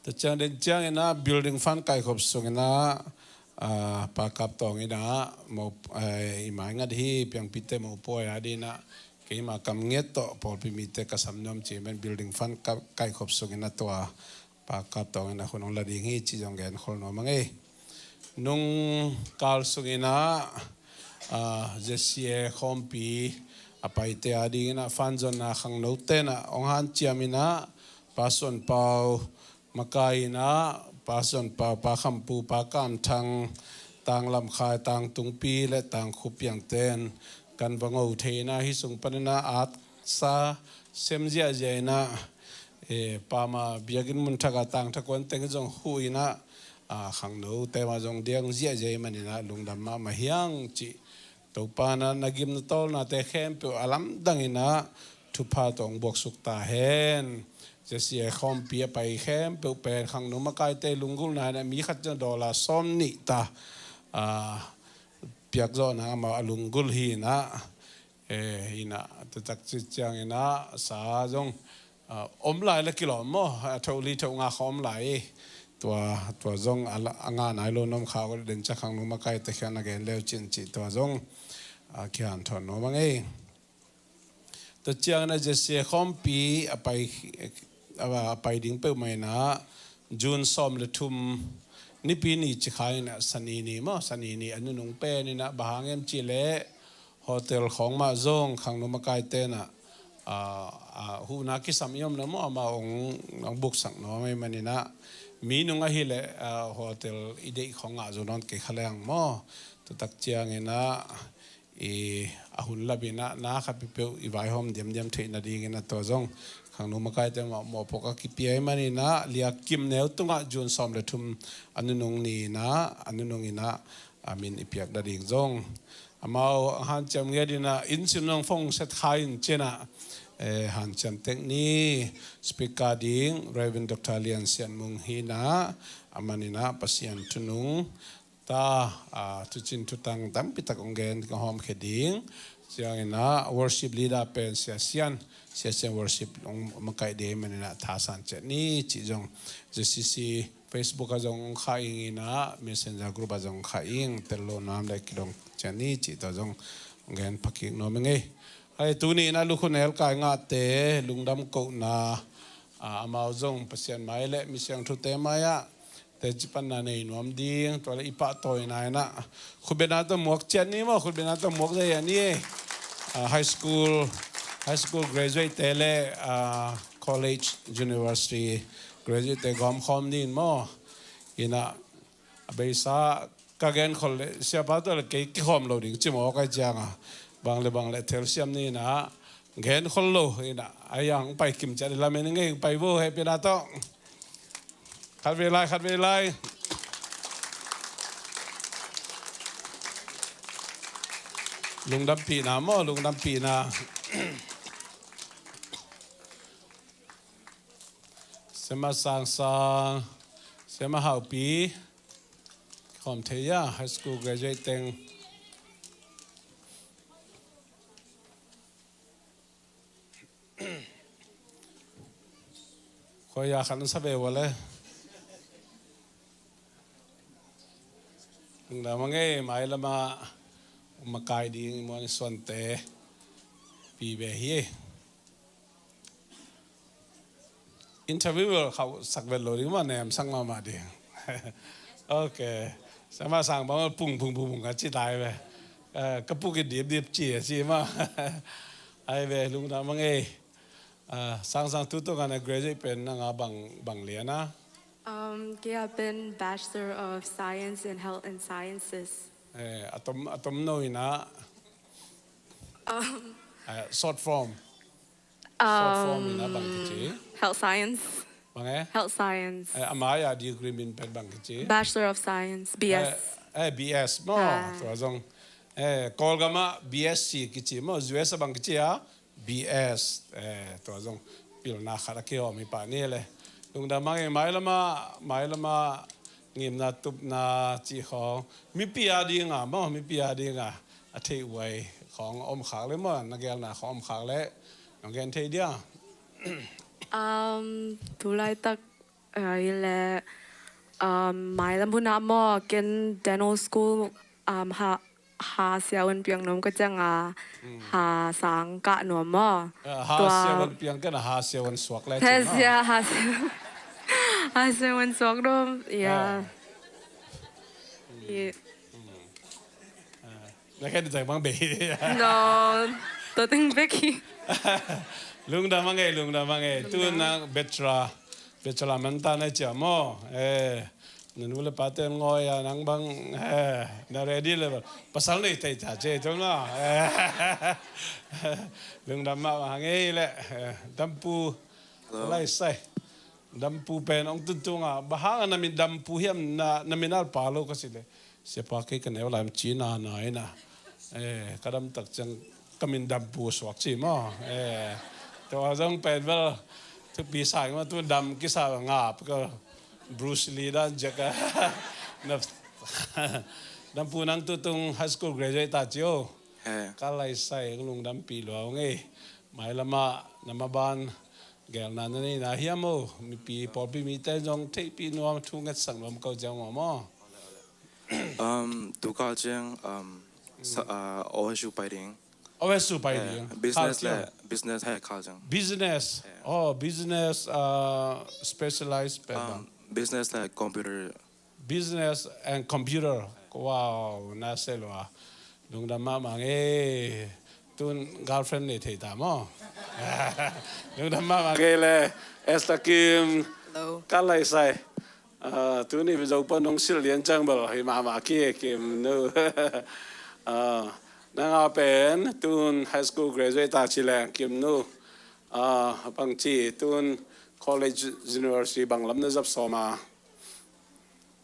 Tua ciang den ciangin ah building fund kaikhop sungin ah, ah, Pa Kap Tawng in ah, mo, eh, i maingat hi, piangpite mopawi a ding ah, keima kam nget tawh pawlpi mite ka sam nuam ci men building fund ka, kaikhop sungin ah tua Pa Kap Tawng in a hun hong la ding hi cih zong genkhol nuam a ngei. Nung kal sungin ah, ah, Z C A khawmpi a paite a dingin ah fanzonna khangnote in ah hong hanciam in ah, Pa Suan Pau makai in ah, Pa Suan Pau, Pa Kham Pu, Pa Kam Thang, Tang Lam Khai, Tang Tung Pi le Tang Khup Piang ten kan va ngo thei in ah, hih sung panin ah at sa sem ziahziah in ah, eh, Pa Ma biakinn mun thak a Tang Tha Kuan teng zong huh in ah, ah, khangnote mah zong diang ziahziah ahih manin ah lungdam mahmah hi hang cih Topa in ah na gim na tawlnate khempeuh a lamdang in ah thupha tawh hong buaksuk ta hen. Z C A khawmpi a pai khempeuh pen khangno makaite lunggulhna in ah mi khat ciang dollar sawm nih ta, ah, piak zawhna amau a lunggulh hi in ah, eh, in ah, tua tak ci ciangin ah sa zong, ah, om lai le kilawm maw, a thoh li thoh nga kha om lai. Tua, tua zong a la, a ngah nai lo na om kha uh leh den ciang khangno makaite kiang na gen le uh cin cih tua zong, ah, kihanthawn nuam a ngei. Tua ciangin ah Z C A khawmpi a pai, a, a pai ding peuhmah in ah June sawm le thum Nipi ni ci kha in ah Sani ni maw, Sani ni a nunung pen in ah bang hang hiam cih leh hotel khawng mah zong khangno makaite in ah, ah, ah, huhna kisam i om na maw, amau hong, hong buksak nuam ahih manin ah mi nung ahih leh, ah, hotel i deih khawng ngah zo nawn kei kha leng maw. Tua tak ciangin ah i a hun lap in ah na khat peuhpeuh i vaihawm diamdiam theih nadingin ah tua zong khangno makaite mah mawhpuak a kipia ahih manin ah Lia Kim Neu tungah June sawm le thum a nunung ni in ah, a nunung in ah a min i piak nading zong amau hanciam ngiat in ah, inn sim zong phone set kha in ci in ah, eh, hanciam tek ni. Speaker ding Reverend Doctor Lian Sian Mung hi in ah, a man in ah Pasian thu nungta, ah, thucin thutang tampi tak hong gen, hong hawmkhia ding. Ciangin ah worship leader pen Sia Sian, Sia Sian worship hong makaih ding ahih manin ah thasan ciat ni cih zong Z C C Facebook ah zong hong khah ing in ah, Messenger group ah zong hong khah ing, tel lo nuam leh kidong ciat ni cih tua zong hong gen phakik nuam ing ei. Hei, tuni in ah lukhu nelkai ngahte lungdam kohna, ah, amau zong Pasian mai le mi siangthute mai ah teci panna nei nuam ding, tua leh i pahtawina in ah khutbetna tawh muak ciat ni maw, khutbetna tawh muak zia ni ei. Ah, high school, high school graduate te le, ah, college, university graduate te gawmkhawm ding maw. In ah a beisa ka genkhol leh siapa tawh le kei kikhawm lo ding ci maw, kai ciang a bang le bang le telsiam ni in ah genkhol lo in ah, a yang pai kim ciat i lamen ngei pai vo, hehpihna tawh. Khat vei lai, khat vei lai. Lungdampihna maw, lungdampihna. Siama Sangsang, Siama Haupi, kikhawm thei a, high school graduate teng. Khoi a khan sa ve ua le. Lungdam a ngei, mai lama makai ding i muan i suante pi ve hi. Interviewer khauh sak vet lo ding maw, nem sak mahmah ding. Ok. Siama Sang bang pung pung pung pung a ci tai ve. Eh, ka puk i dip dip ci a ci maw. Ai ve, lungdam a ngei. Ah, Sang Sang, tu tungah na graduate pen na ngah bang, bang lian a? Um, kei a pen Bachelor of Science in Health and Sciences. Eh, a tom, a tom no in ah. Um, eh, short form. Short form in ah bang kici? Um, health science. Bang e? Health science. Eh, a mai a degree min pen bang kici? Bachelor of Science, B S. Eh, eh, B S maw. Ah. Tua zong. Eh, Kawlgam ah B S C kici maw, U S a bang kici a? B S, eh, tua zong pilna khat a kihawm hi pah ni le. Lungdam a ngei, mai lama, mai lama ngimna tupna cih khawng mipi a dinga maw, mipi a dinga a theih huai khawng a om khak le maw, na gelna khawng a om khak le nong gen thei dia? Um, tu laitak, uh, i le, um, mailam hunah maw, ken dental school, um, ha, ha siavuan piang nuam ka ciang a, hmm, ha sang kah nuam maw. Eh, ha siavuan piang ken a ha siavuan suak le. Ha sia, ha sia. Ai, se wan suak dom. Ya. Na khen zai bang bei. No, to ting bek hi. Lungdam a ngei, lungdam a ngei. Tu nang bachelor, bachelor man ta na cia maw. Eh, na nu le pa ten ngoi a nang bang, eh, na ready le bang. Pasal nei tei ta cia tu na. Eh, lungdam ma ma ngei le. Eh, dampu. Lai sai. Dampu pen ong tuntung a, bang hang a na min dampu hiam, na, na min alpa lo ka si le. Siapa kei ka neu lai ci na na ina. Eh, ka dam tak ciang ka min dampu suak ci maw. Eh, tua zong pen bel thupi sa ing maw, tu dam kisa ngap ka Bruce Lee dan zia ka. Na, dampu nang tutung high school graduate ta ci o. Ka lai sai ong lungdampi lua ong ei. Mai lama na maban gelna na nei na hiam o, mipi pawlpi mite zong theihpih nuam, thu ngetsak nuam ko ciang maw maw. Um, tu ka ciang um, sa, uh, O S U pai ding. O S U pai ding. Business le business hai ka ciang. Business. Oh, business uh, specialized pen bang. Business le computer. Business and computer. Wow, na se lua. Lungdam mahmah ngei. Tun girlfriend nei thei ta maw. Lungdam mahmah ngei le. Esther Kim. Ka lai sai. Tuni Zopa nong silh lian ciang bel hi mahmah ki Kim nu. Nang a pen tun high school graduate ta ci leng Kim nu. Bang ci tun college, university bang lam na zap sawm a.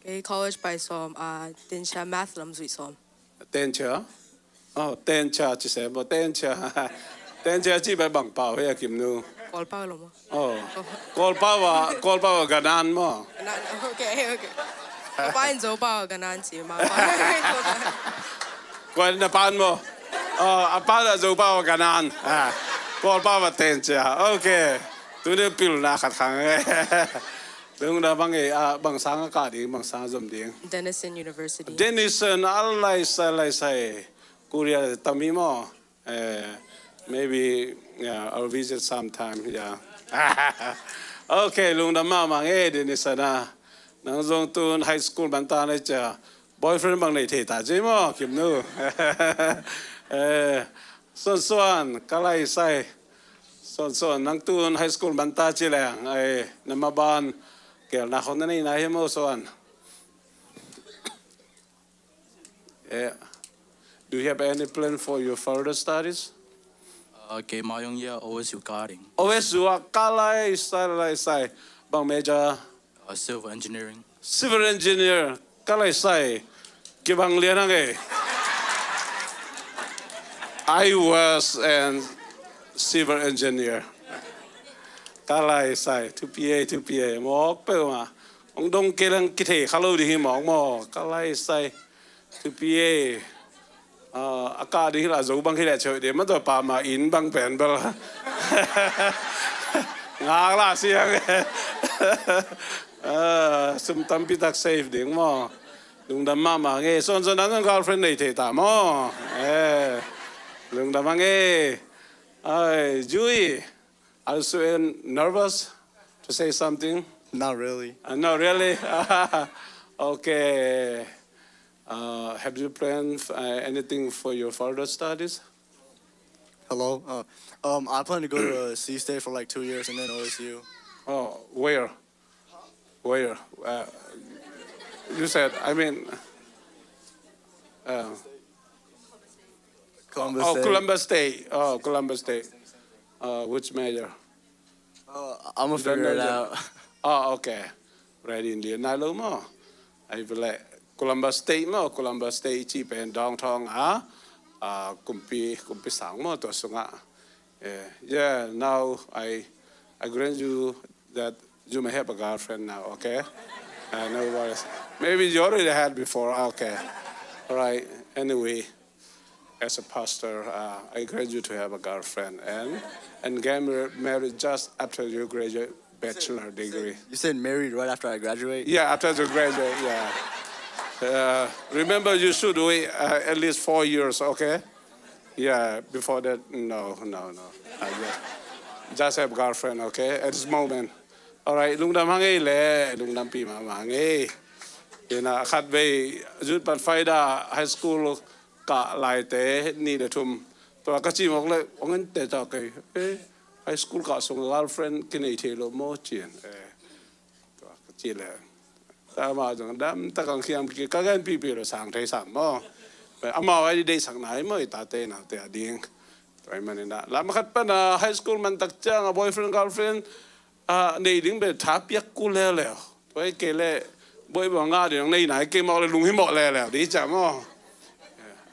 Kei college pai sawm a, tencha math lam zuih sawm. Tencha? Oh, tencha ci se maw, tencha. Tencha ci bai bang pau hi a Kim nu. Kawlpau lo maw? Oh. Kawlpau a, Kawlpau a ganan maw. Okay, okay. Kawlpau in Zopau a ganan ci maw. Kuan na pan maw. Oh, a pan a Zopau a ganan. Kawlpau a tencha. Okay. Tuni pilna khat khang. Lungdam bang ei, bang sang a kah ding, bang sang a zom ding. Denison University. Denison, a lai sai, lai sai. Korea tam hi maw. Maybe, yeah, I'll visit sometime, yeah. Okay, lungdam mahmah ngei Denison a. Nang zong tun high school man ta na cia. Boyfriend bang nei thei ta ci maw, Kim nu. Suansuan, ka lai sai. Suansuan, nang tun high school man ta ci leng, ai, na maban gelna khong na nei na hi maw Suan. Do you have any plan for your further studies? Okay, ma yong ya O S U ka ding. O S U a ka lai sai lai sai. Bang major? Civil engineering. Civil engineer ka lai sai. Kibang lian ang eh. I was an civil engineer. Ka lai sai, two P A, two P A, mawk peuh ma. Ong dong kei lang kithei kha lo ding hi mawk maw, ka lai sai. Two P A. A kah ding hi la zo bang hi leh cheu ding ma tua pa ma inn bang pen bel. Ngak la siang. Sum tampi tak save ding maw. Lungdam mahmah ngei. Suansuan nang girlfriend nei thei ta maw. Lungdam a ngei. Ai, Jui. Are you nervous to say something? Not really. Uh, not really? Okay. Uh, have you planned uh, anything for your further studies? Hello? Uh, um, I plan to go to uh, C State for like two years and then O S U. Oh, where? Where? Uh, you said, I mean, uh, Columbus oh, State. Columbus State. Oh, Columbus State. Uh, which major? Uh, I'm gonna figure it out. Oh, okay. Ready in the Nalo mo. I feel like Columbus State mo. Columbus State chi pen downtown ah. Uh, kumpi, kumpi sang mo to sunga. Yeah, yeah, now I, I grant you that you may have a girlfriend now, okay? Uh, no worries. Maybe you already had before, okay. All right, anyway, as a pastor, uh, I encourage you to have a girlfriend and, and get mar- married just after you graduate bachelor degree. You said married right after I graduate? Yeah, after you graduate, yeah. Uh, remember, you should wait uh, at least four years, okay? Yeah, before that, no, no, no. I just, just have girlfriend, okay? At this moment, Alright, lungdam hang ei le, lungdampi mahmah hang ei. Ina khatvei Youth Pathfinder High School kah laite nih le thum. Tua ka ci mawk le, ong en te ta kei. Eh, high school kah sung girlfriend kinei thei lo maw cin. Eh, tua ka ci le. Tama zong dam tak ang khiam ki ka gen pipi lo sang thei sang maw. Amau ai di deih sak nai maw i tate naute a ding. Tua i manin a lam khat pan a high school man tak ciang a boyfriend girlfriend a nei ding be tha piak kul leuleu. Tua i kei le boy bang nga ding nei nai kei mawk le lung hi mawk leuleu di ca maw.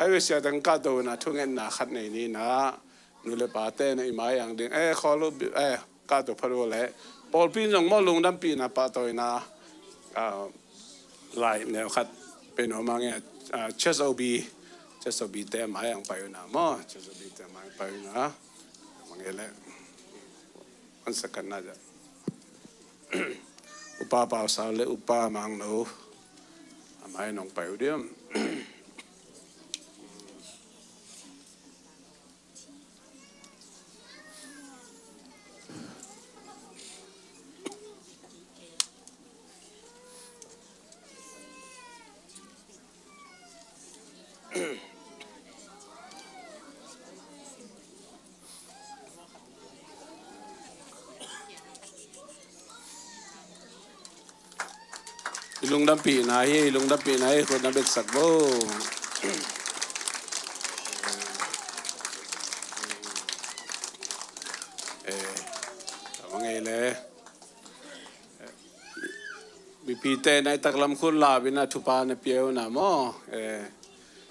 Ai ve sia tang ka to na thungetna khat nei ni na. Nu le pate na i mai ang ding eh khawl uh eh ka to phat uh le pawlpi in zong maw lungdampihna pahtawina. Lai neu khat pe no mang e. Chesobi chesobi te mai ang pai uh na maw chesobi te mai ang pai uh na. Mang e le. One second na ja. Upa Pau Sau le Upa Mang No. A mai nong pai uh diam. I lungdampihna hi, i lungdampihna hi, khut na betsak bo. Eh, tama ngei le. Mipite na i taklam khut lam ina thupha na pia uh na maw. Eh,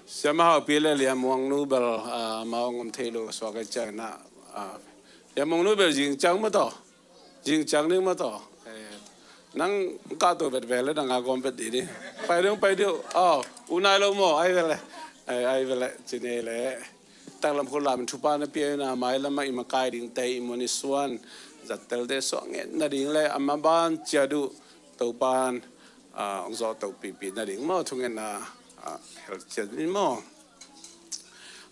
Siama Haupi le Liam Muang Nu bel, ah, amau ngom thei lo suak ai ciang na, ah, Liam Muang Nu bel zing ciang maw taw. Zing ciang ding maw taw. Eh, nang ka to bet ve le nang a gom bet di ni. Pai ding, pai ding. Oh, unai lo maw, ai ve le. Ai, ai ve le, cine le. Taklam khut lam thupha na pia ina mai lama i makai dingte i mun i suan zattelte suak nget nading le a maban ciat uh Topan, ah, ong zawh to pipi nading maw thungetna, ah, hel ciat ni maw.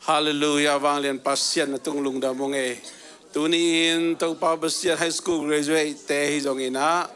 Halleluiah, vanglian Pasian na tung lungdam ung ei. Tuni in Topa Pasian high school graduate te hi zong ina,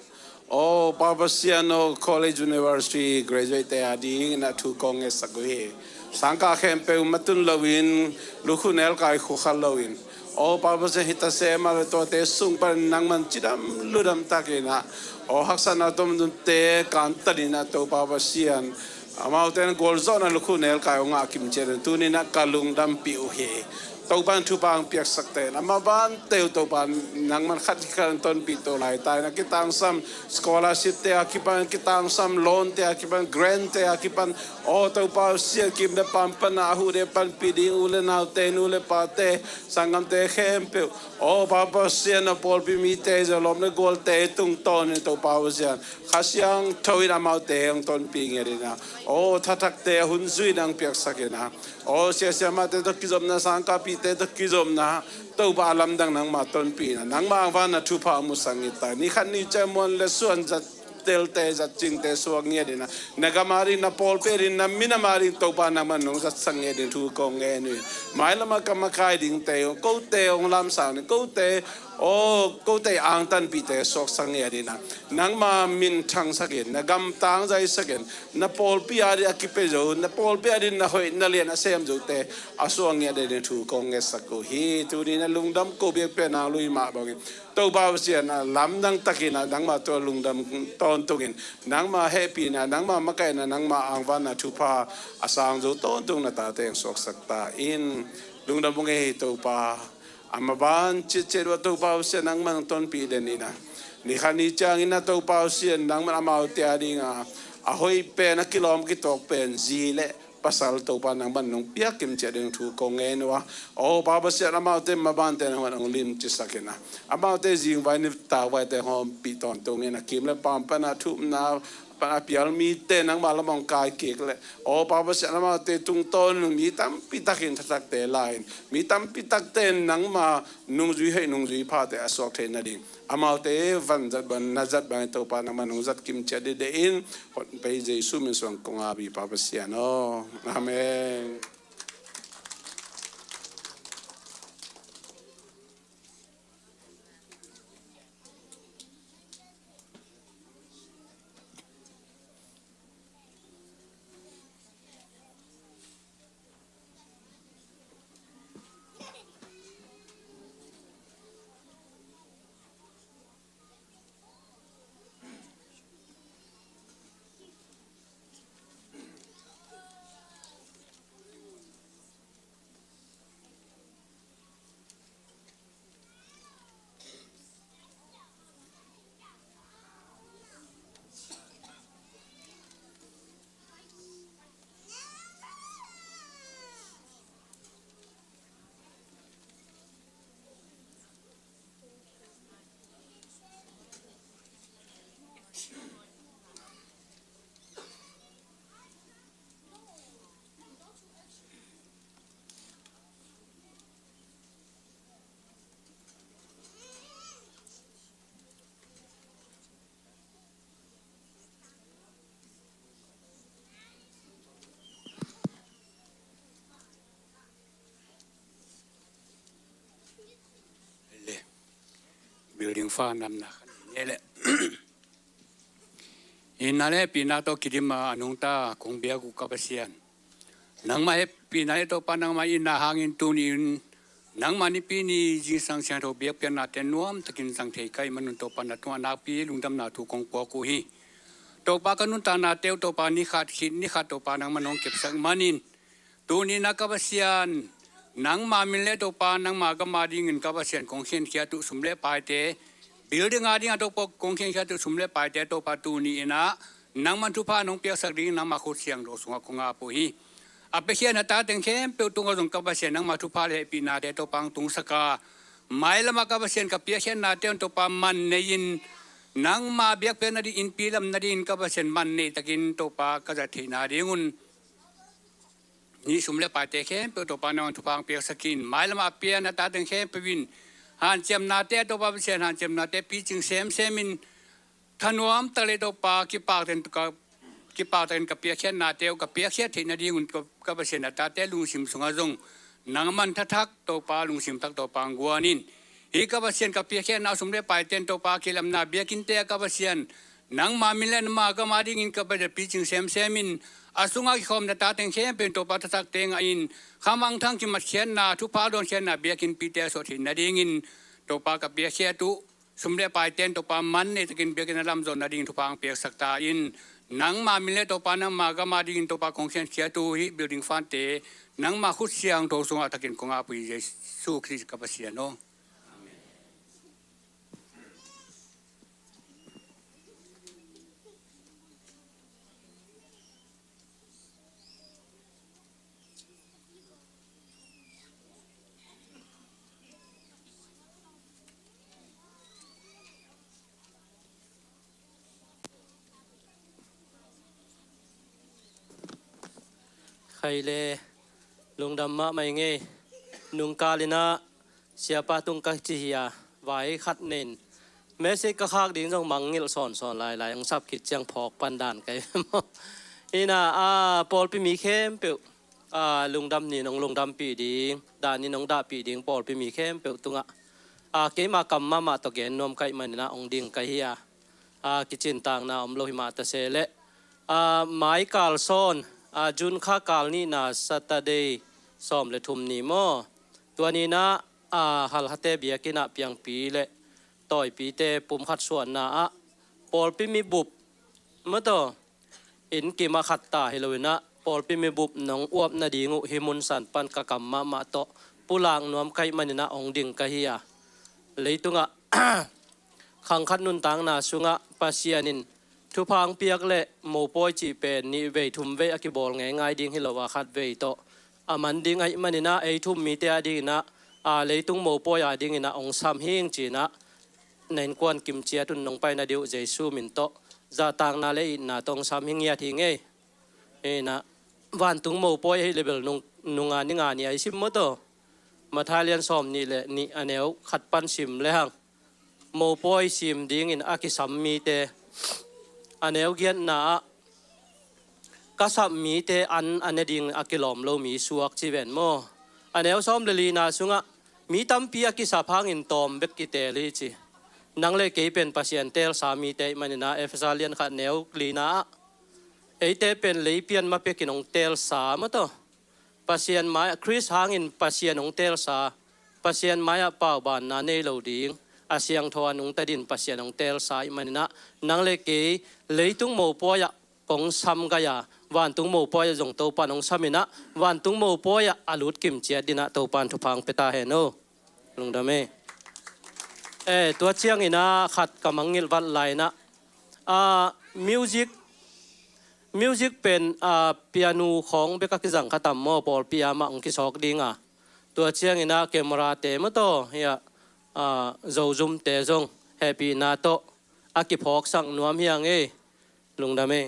aw Pa Pasian aw, college university graduate te a ding ina thu kong ngetsak uh hi. Sangkah khempeuh matun loin lukhu nelkai khukha loin, aw Pa Pasian hita sema le tuate sung pan nangman cidam ludam takin ah, aw haksatna tomte kantan ina Topa Pasian amaute na gualzawhna lukhu nelkai uh ngah kimciat in tuni na ka lungdampih uh hi. Topan thupha ang piaksakte na mabante uh Topan nangman khat khat tonpih to laita na kitangsam scholarship te a kipan kitangsam loan te a kipan grant te a kipan aw Topa siakim le pampana a huhde panpih ding u le naute nu le pate sanggamte khempeuh aw Papa Sian a pawlpi mite zalom le gualte tungtawn in Topa Sian Kha Siangtho in amaute hong tonpih ngiat ina aw thathakte a hun zui nang piaksak ina aw siasiamate tawh kizopna sangkahpihte tawh kizopna Topa a lamdang nangmah tonpih ina nangmah angvan na thupha a musak ngiat ta ni khat ni ciang muan le suan zat telte zat cingte suak ngiat ina na gam a ding na pawlpi a ding na minam a ding Topa nangmah nong zatsak ngiat ding thu kong ngen uh hi. Mailam a ka makai dingte kote hong lamsang ding kote aw kote angtanpihte suaksak ngiat ina nangma min thangsak in na gam tangzaisak in na pawlpi a ding a kipia zo na pawlpi a ding na hoih na lian a sem zote a suak ngiat ding thu kong ngetsak uh hi. Tuni na lungdam ko biakpiak nang lui mah bangin Topa Pasian a lamdang takin a nangma tua lungdam tawntungin nangma hehpihna nangma makaihna nangma angvanna thupha a sang zo tawntung na tate ang suaksak ta in lungdam ung ei Topa. A maban citcet uh a Topa Pasian nangman ang tonpih den ina ni kha ni ciangin a Topa Pasian nangman amaute a dinga a hoih pen a kilawm kituak pen zi le pasal Topa nangman nong piak kimciat ding thu kong ngen uh a aw Papa Sian amaute mabante nangman hong limcisak ina amaute zingvai nitauvai te hong ompih tawntung ina kim le paam pana thupna pana pial mite nangma lam hong kai kik le aw Papa Sian amaute tungtawn mi tampi takin thathakte la in mi tampi takte nangma nungzui hei nungzui phate a suak theih nading amaute vanzat bang nazat bang Topa nangman hong zat kimciat dide in hon pei Jesu min suang kong a bi Papa Sian aw. Amen. Fa namna khan ne le. Itna le hehpihna tawh kidim a nungta kong biak uh ka Pasian, nangmah hehpihna le Topa nangmah itna hangin tuni-in nangmah nipi ni zingsang siangtho biakpiaknate nuamtakin zang thei ka hih manun Topa na tungah nakpi lungdamna thu kong puak uh hi. Topa ka nuntaknate uh Topa ni khat khit ni khat Topa nangmah nong kepsak manin tuni-in ah ka Pasian, nangma min le Topa nangma gam a dingin ka Pasian kong khenkhia uh sum le paite, building a ding a Topa kong khenkhia uh sum le paite Topa tuni-in ah nangman thupha nong piaksak dingin nangma khut siangtho sungah kong ap uh hi. A piakhia na ta teng khempeuh tungah zong ka Pasian nangma thupha le hehpihnate Topa hong tungsak a, mailam ah ka Pasian ka piakkhiatnate un Topa man nei-in nangma biakpiak nading, innpi lam nadingin ka Pasian man nei takin Topa ka zat theihna dingun ni sum le paite khempeuh Topa nangman thupha hong piaksak in, mailam ah a pia na ta teng khempeuh in hanciamnate Topa Pasian hanciamnate picing semsem in, thanuam tak le Topa kipak ten ka, kipak takin ka piakkhiatnate uh ka piakkhiat theih nadingun ka, ka Pasian na tate lungsim sungah zong nangman thathak Topa lungsim thak Topa hong guan in. Hih ka Pasian ka piakkhiatna uh sum le paite in Topa kilamna biakinnte ah ka Pasian, nangma min le nangma gam a dingin ka Pasian picing semsem in, a sungah kikhawm na ta teng khempeuh in Topa thathakte ngah in, khamangthang kimatkhiatna thupha dawnkhiatna biakinnpite a suah theih nadingin Topa ka piakkhiat uh sum le paite in Topa man nei takin biakinn a lamzawh nadingin thupha hong piaksak ta in, nangma min le Topa nangma gam a dingin Topa kong khenkhia uh hih building fante nangma khut siangtho sungah a thakin kong ap uh hi Jesu Khrist ka Pasian aw. Khai le lungdam mahmah i ngei. Nungkal in ah siapa tung ka ci hi a, vai khat nen message ka khak ding zong mangngilh sawnsawn lailai, hong sap khit ciang phawk pan dan kai maw. Hi in ah, a, pawlpi mi khempeuh, a, lungdam ni nong lungdampih ding, dah ni nong dahpih ding pawlpi mi khempeuh tungah, a, keima kam mahmah tawh gen nuam ka hih manin ah hong ding ka hi a, a, kicintakna om lo hi mah ta se leh, a, mai kal sawn, a, June kha kal nihna Saturday sawm le thum ni maw, tua ni in ah, a, Halhate biakinn ah piangpi le tawipite pumkhat suahna ah pawlpi mibup maw taw, inn kim ah khat ta hi lo in ah pawlpi mibup nong uap nading uh hih mun san pan ka kam mahmah tawh pulak nuam ka hih manin ah hong ding ka hi a, leitungah khang khat nuntakna sungah Pasian in thupha hong piak le mopawi cih pen nih vei thum vei a kibawl ngeingai ding hi lo a, khat vei tawh a man ding ahih manin ah ei thu um mite a dingin ah, a, leitung mopawi a dingin ah hong sam hing ci-in ah na innkuan kim ciat un nong paina ding uh Jesu min tawh zahtakna le itna tawh hong sam hi ngiat hi ngei. Hi in ah vantung mopawi ahih leh bel nung, nung a ni nga ni a i sim maw taw. Matthai lian sawm nih le nih a neu khat pan sim le hang, mopawi sim dingin a kisam mite, a neu giatna ah ka sap mite an a ne ding a kilawm lo mi suak ci ven maw. A neu sawm le lina sungah mi tampi a kisap hangin tawm bek kiteel hi ci. Nang le kei pen Pasian teelsa mite ahih manin ah Efesa lian khat neu lina ah eite pen lei pian ma pekin hong teelsa maw taw. Pasian mai-ah, Khrist hangin Pasian hong teelsa, Pasian mai-ah paubanna nei lo ding a siangtho a nungta dingin Pasian hong teelsa ahih manin ah nang le kei leitung mopawi ah kong sam gai a, vantung mopawi ah zong Topa in hong sam in ah vantung mopawi ah a lut kim ciat dingin ah Topa in thupha hong pia ta hen aw. Lungdam e. Eh, tua ciangin ah khat ka mangngilh vat lai in ah, ah, music, music pen, ah, piano khawng bek a kizang kha tam maw, pawlpi ah mah hong kisawk ding a. Tua ciangin ah camera te maw taw, hi ah, ah, zozum te zong hehpihna tawh a kiphawksak nuam hi hang e. Lungdam e.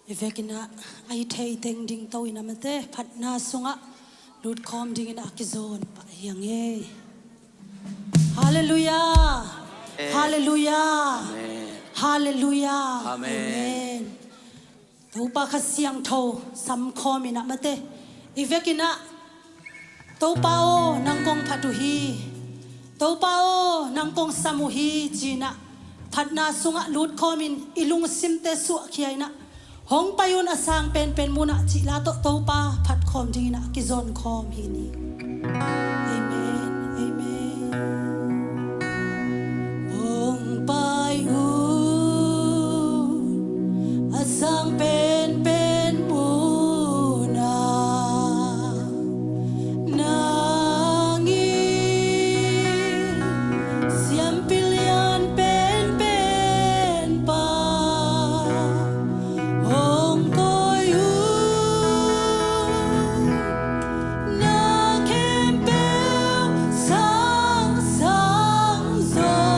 I vekin ah a i theih teng ding to in ah mate, phatna sungah lutkhawm dingin ah a kizawn pah hi ing ei. Halleluiah. Amen. Halleluiah. Amen. Halleluiah. Amen. Amen. Topa Kha Siangtho samkhawm in ah mate, i vekin ah, "Topa aw, nang kong phat uh hi. Topa aw, nang kong sam uh hi," ci-in ah phatna sungah lutkhawm in i lungsimte suahkhia in ah, "Hong pai un a sang penpen munah," cih la tawh Topa phatkhawm dingin ah kizawnkhawm hi ni. Amen. Amen. Hong pai un a sang penpen munah, nang in siampi lian penpen pa hong koih un. Na khempeuh sangsang zaw,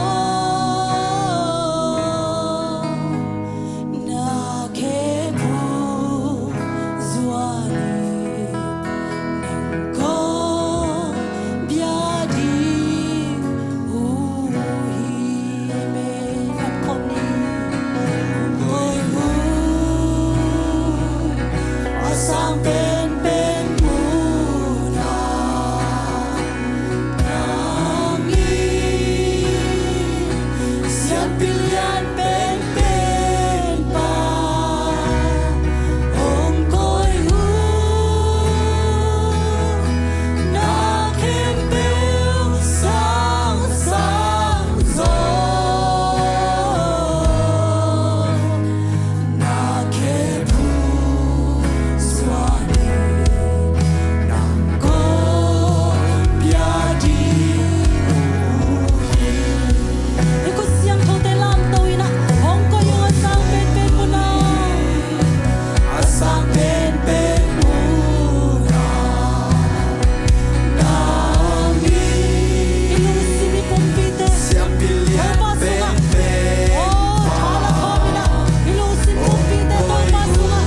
na khe phung zuan in, nang kong bia ding uh hi. Amen. Phatkhawm ni. Koih un a sang penpen munah, nang in siampi lian penpen pa hong koih un. Na khempeuh sangsang zaw, na khe phung zuan in, nang kong bia ding uh hi. I khut siangthote lamto in ah, hong koih un a sang penpen munah, a sang penpen munah, nang in i lungsim i pumpite siampi lian Topa sungah penpen, oh, tha la khawm in ah, i lungsim pumpite Topa sungah,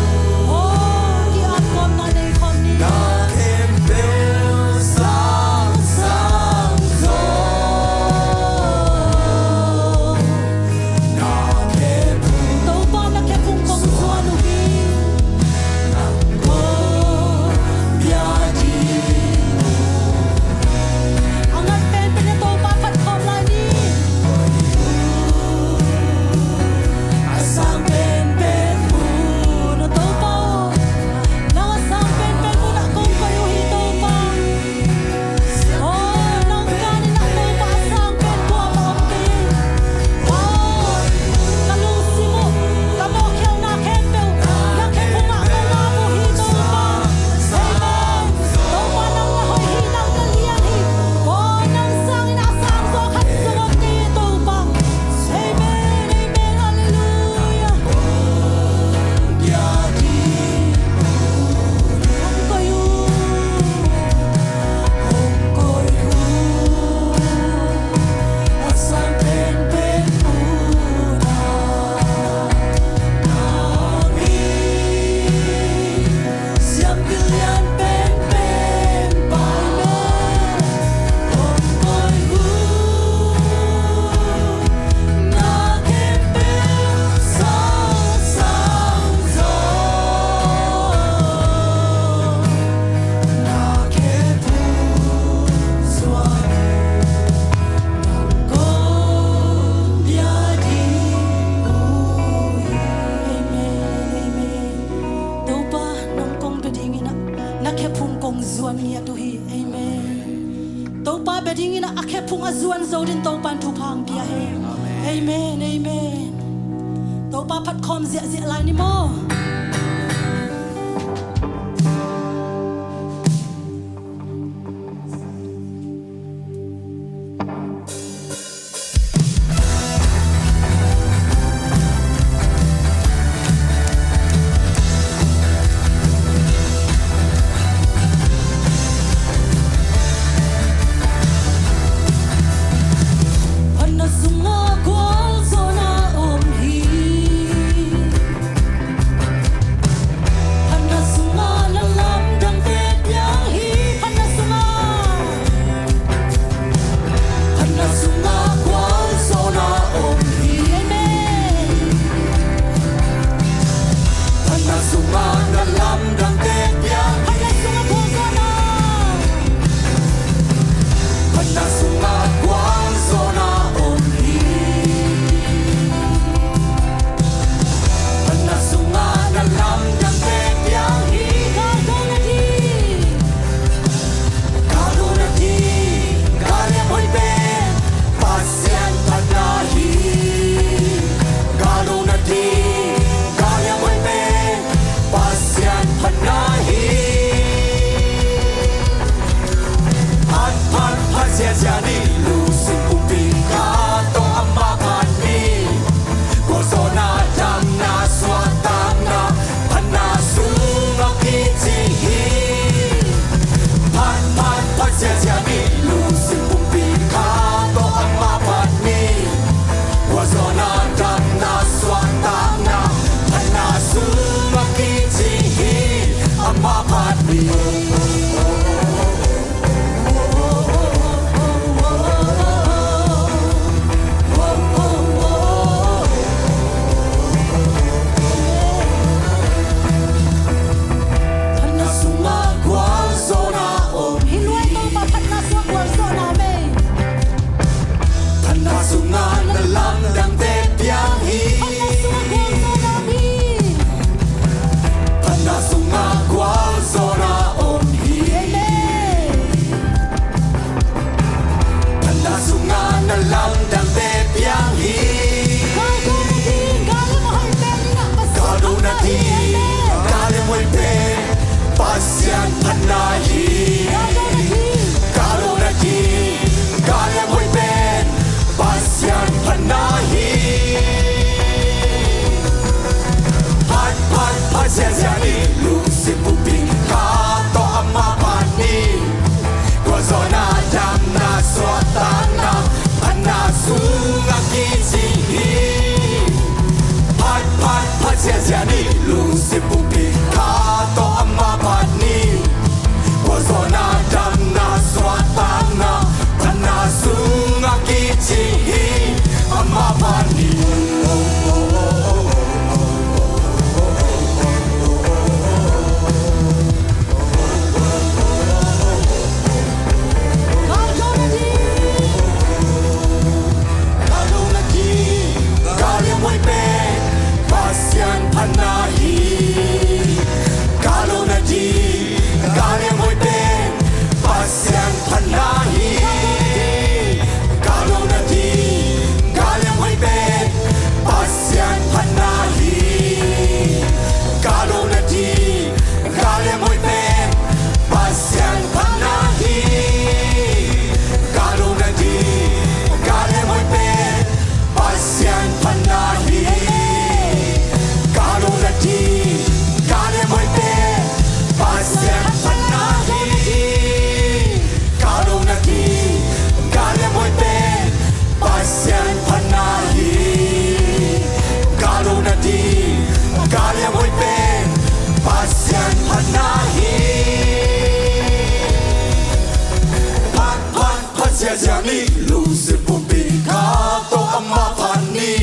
oh, ki-apkhawmna nei khawm ni. Na khempeuh sangsang zaw, na khe phung, Topa na khe phung kong zuan uh hi. Nang kong bia ding uh. A ngat penpen in Topa phatkhawm lai ni. A sang penpen munah Topa aw, nang a sang penpen munah kong koih uh hi Topa. Oh, nang kan in ah Topa a sang pen kuamah om kei. Oh, ka lungsim uh, ka mawhkhialhna khempeuh na khe phungah kong ap uh hi Topa. Amen. Topa nang na hoih hi, nang na lian hi. Oh, nang sangin a sang zaw khat zong om kei hi Topa. Amen, amen, halleluiah. Hong koih un, hong koih un a sang penpen munah, nang in siampi lian penpen pa hong koih un. Na khempeuh sangsang zaw, na khe phung zuan in, nang kong bia ding uh hi. Amen, amen. Topa nang kong bia dingin ah, na khe phung kong zuan ngiat uh hi. Amen. Topa bia dingin ah a khe phung a zuan zo dingin Topa in thupha hong pia hi. Amen, amen. Topa phatkhawm ziahziah lai ni maw. Phatna sungah gualzawhna om hi. Pasian i lungsim pumpi khat tawh amah phat ni. Gualzawhna, damna, suahtakna, phatna sungah kici hi. Phat, phat, phat ziahziah ni, lungsim pumpi khat tawh amah phat ni. Gualzawhna, damna, suahtakna, phatna sungah kici hi. Amah phat ni. Phatna sungah gualzawhna om hi. Hih nuai Topa phatna sungah gualzawhna om hi. Phatna sungah na lamdangte piang hi. Phatna sungah gualzawhna om hi. Phatna sungah gualzawhna om hi. Amen. Phatna sungah na lamdangte piang hi. Galdo nading, galem hoih pen, Pasian phatna hi. Amen. Galdo nading, galem hoih pen, Pasian phatna hi. Galdo nading, galdo nading, galem hoih pen, Pasian phatna hi. Phat, phat, phat ziahziah ni, lungsim pumpi khat tawh amah phat ni. Gualzawhna, damna, suahtakna, phatna sungah kici hi. Phat, phat, phat ziahziah ni, lungsim pumpi khat tawh amah phat ni. Gualzawhna, damna, suahtakna, phatna sungah kici hi. Amah phat ni. Galdo nading, galem hoih pen, Pasian phatna hi. Galdo nading, galem hoih pen, Pasian phatna hi. Galdo nading, galem hoih pen, Pasian phatna hi. Galdo nading, galem hoih pen, Pasian phatna hi. Galdo nading, galem hoih pen, Pasian phatna hi. Galdo nading, galem hoih pen, Pasian phatna hi. Galdo nading, galem hoih pen, Pasian phatna hi. Galdo nading, galem hoih pen, Pasian phatna hi. Phat, phat, phat ziahziah ni, lungsim pumpi khat tawh amah phat ni.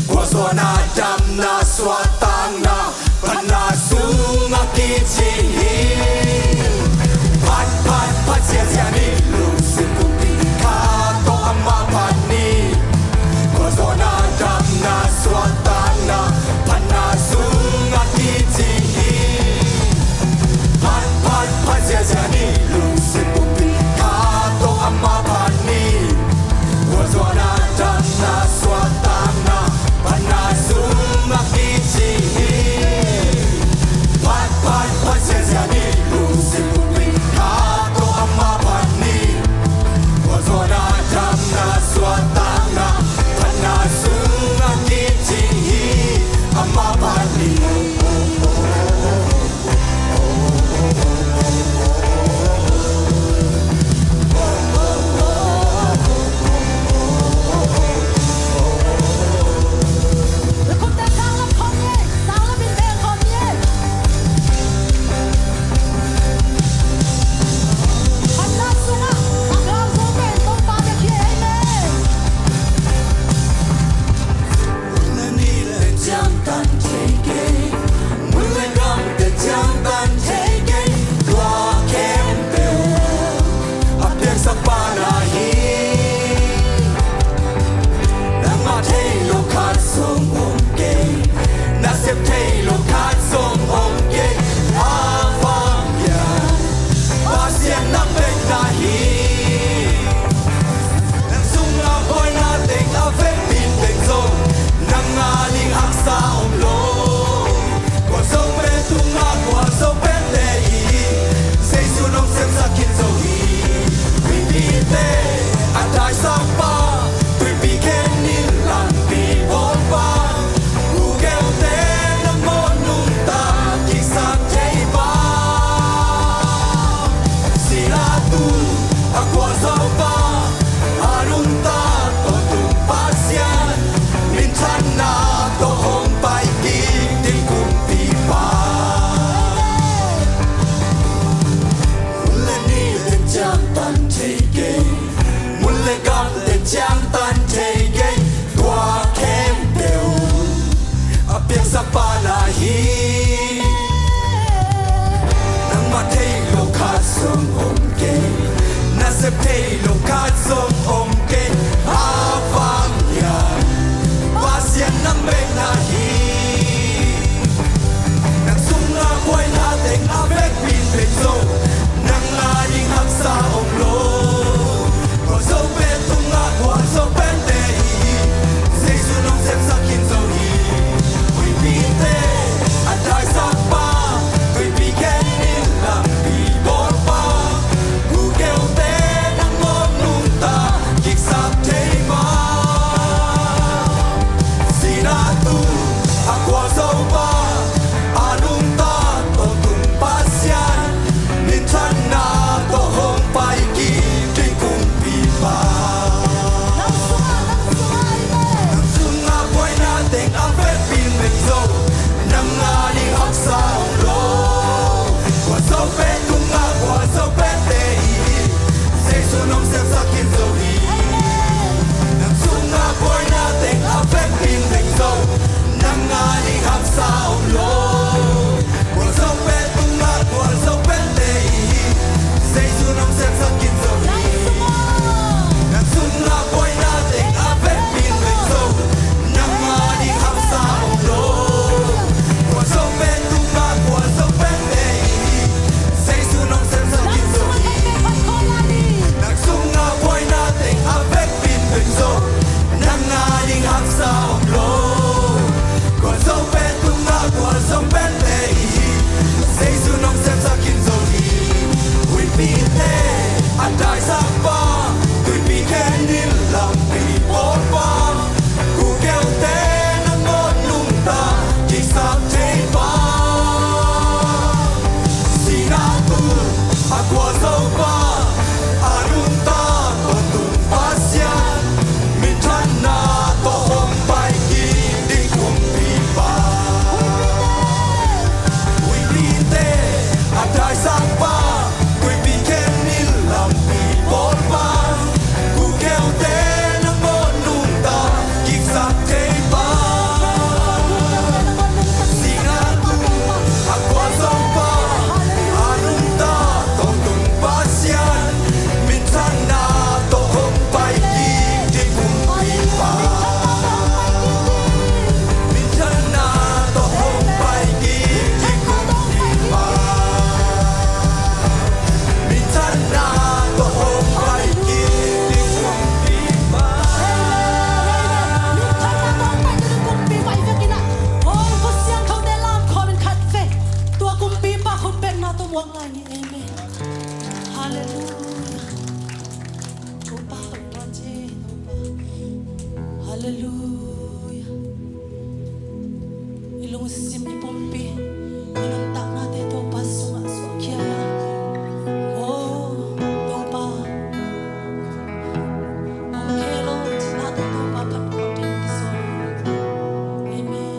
Gualzawhna, damna, suahtakna, phatna sungah kici hi. Phat, phat, phat ziahziah ni, lungsim pumpi khat tawh amah phat ni. Gualzawhna, damna, suahtakna, phatna sungah kici hi. Phat, phat, phat ziahziah ni, lungsim pumpi khat tawh amah phat ni. Gualzawhna, damna, suahtakna, phatna sungah kici hi. Phat, phat, phat ziahziah ni, lungsim pumpi khat tawh amah phat ni. Zong om kei a vang hiam, Pasian nang bek na hi. Nang sungah buaina teng a vekpi in peng zo, nang a ding haksa om lo. Kua zo pen tungah kua zo pente i hi, Jesu nong sepsak khin zo hi. Huipite a daisak pa, tuipi khen in lampi bawl pa, kukeute nangawn nungta kiksak thei pa. Sina tu a kua zo pa, a nungta tawntung Pasian, minthanna tawh hong pai kik ding kumpipa. Nang sungah, nang sungah, amen. Nang sungah buaina teng a vekpi in peng zo, nang a ding haksa om lo. Kua zo pen tungah kua zo pente i hi, Jesu nong sepsak khin zo hi. Amen. Nang sungah buaina teng a vekpi in peng zo, nang a ding haksa om lo. Kua zo pen tungah kua zo pente i hi, Jesu nong sepsak khin zo hi. Nang sungah buaina teng a vekpi in peng zo, nang a ding haksa om lo. Kua zo pen tungah kua zo pente i hi, Jesu nong sepsak khin zo hi. Nang sungah buaina teng a vekpi in peng zo, nang a ding haksa om lo. Kua zo pen tungah kua zo pente i hi, Jesu nong sepsak khin zo hi. Huipite a daisak pa, tuipi khen in lampi bawl pa, kukeute nangawn nungta kiksak thei pa. Sina tu a kua zo pa, a nungta tawntung Pasian, minthanna tawh hong pai kik ding kumpipa. Huipite a daisak pa, tuipi khen in lampi bawl pa, kukeute nangawn nungta kiksak thei pa. Sina tu a kua zo pa, a nungta tawntung Pasian, minthanna tawh hong pai kik ding kumpipa. Minthanna tawh hong pai kik ding kumpipa. Minthanna tawh hong pai kik ding kumpipa. Minthanna tawh hong pai kik ding kumpipa i vekin ah, hong Pasian khote lam khawm in khat vei tua kumpipa khut bekna tawh muak lai ni. Amen. Halleluia. Topa, Topa, Topa. Halleluia. I lungsim, i pumpi, i nuntaknate Topa sungah suahkhia in. O Topa, hong khel o cihna tawh Topa phat khawm ding i sawm. Amen.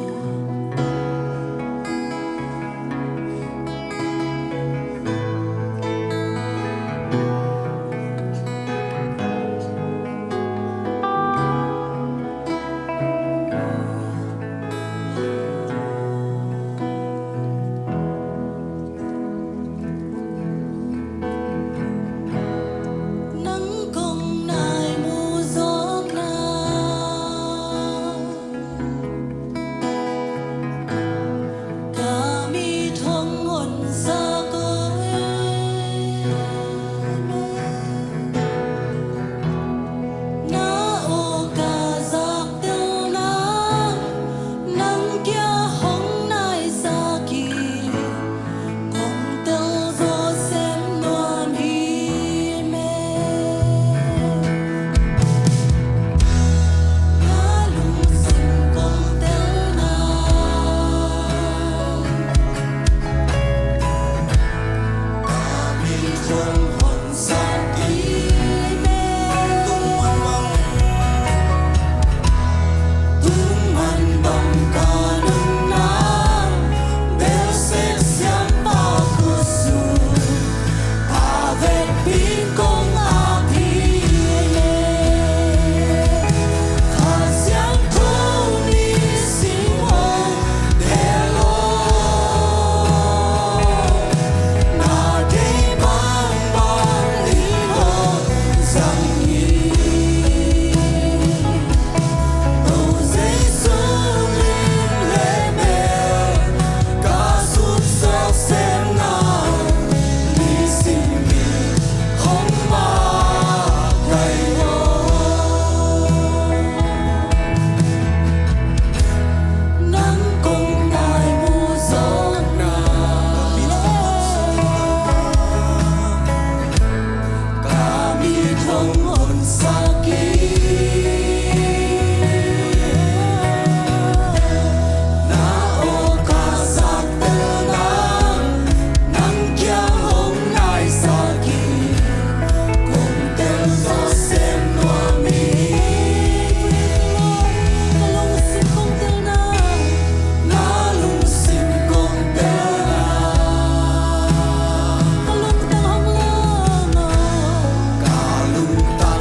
hong honsak hi. Na aw ka zak tel nang, nang kiang hong naisak hi. Kong tel tawh sem nuam hi. Ka lungsim kong tel nang, na lungsim kong tel nang. Ka lungtang hong lawng aw, ka lungtang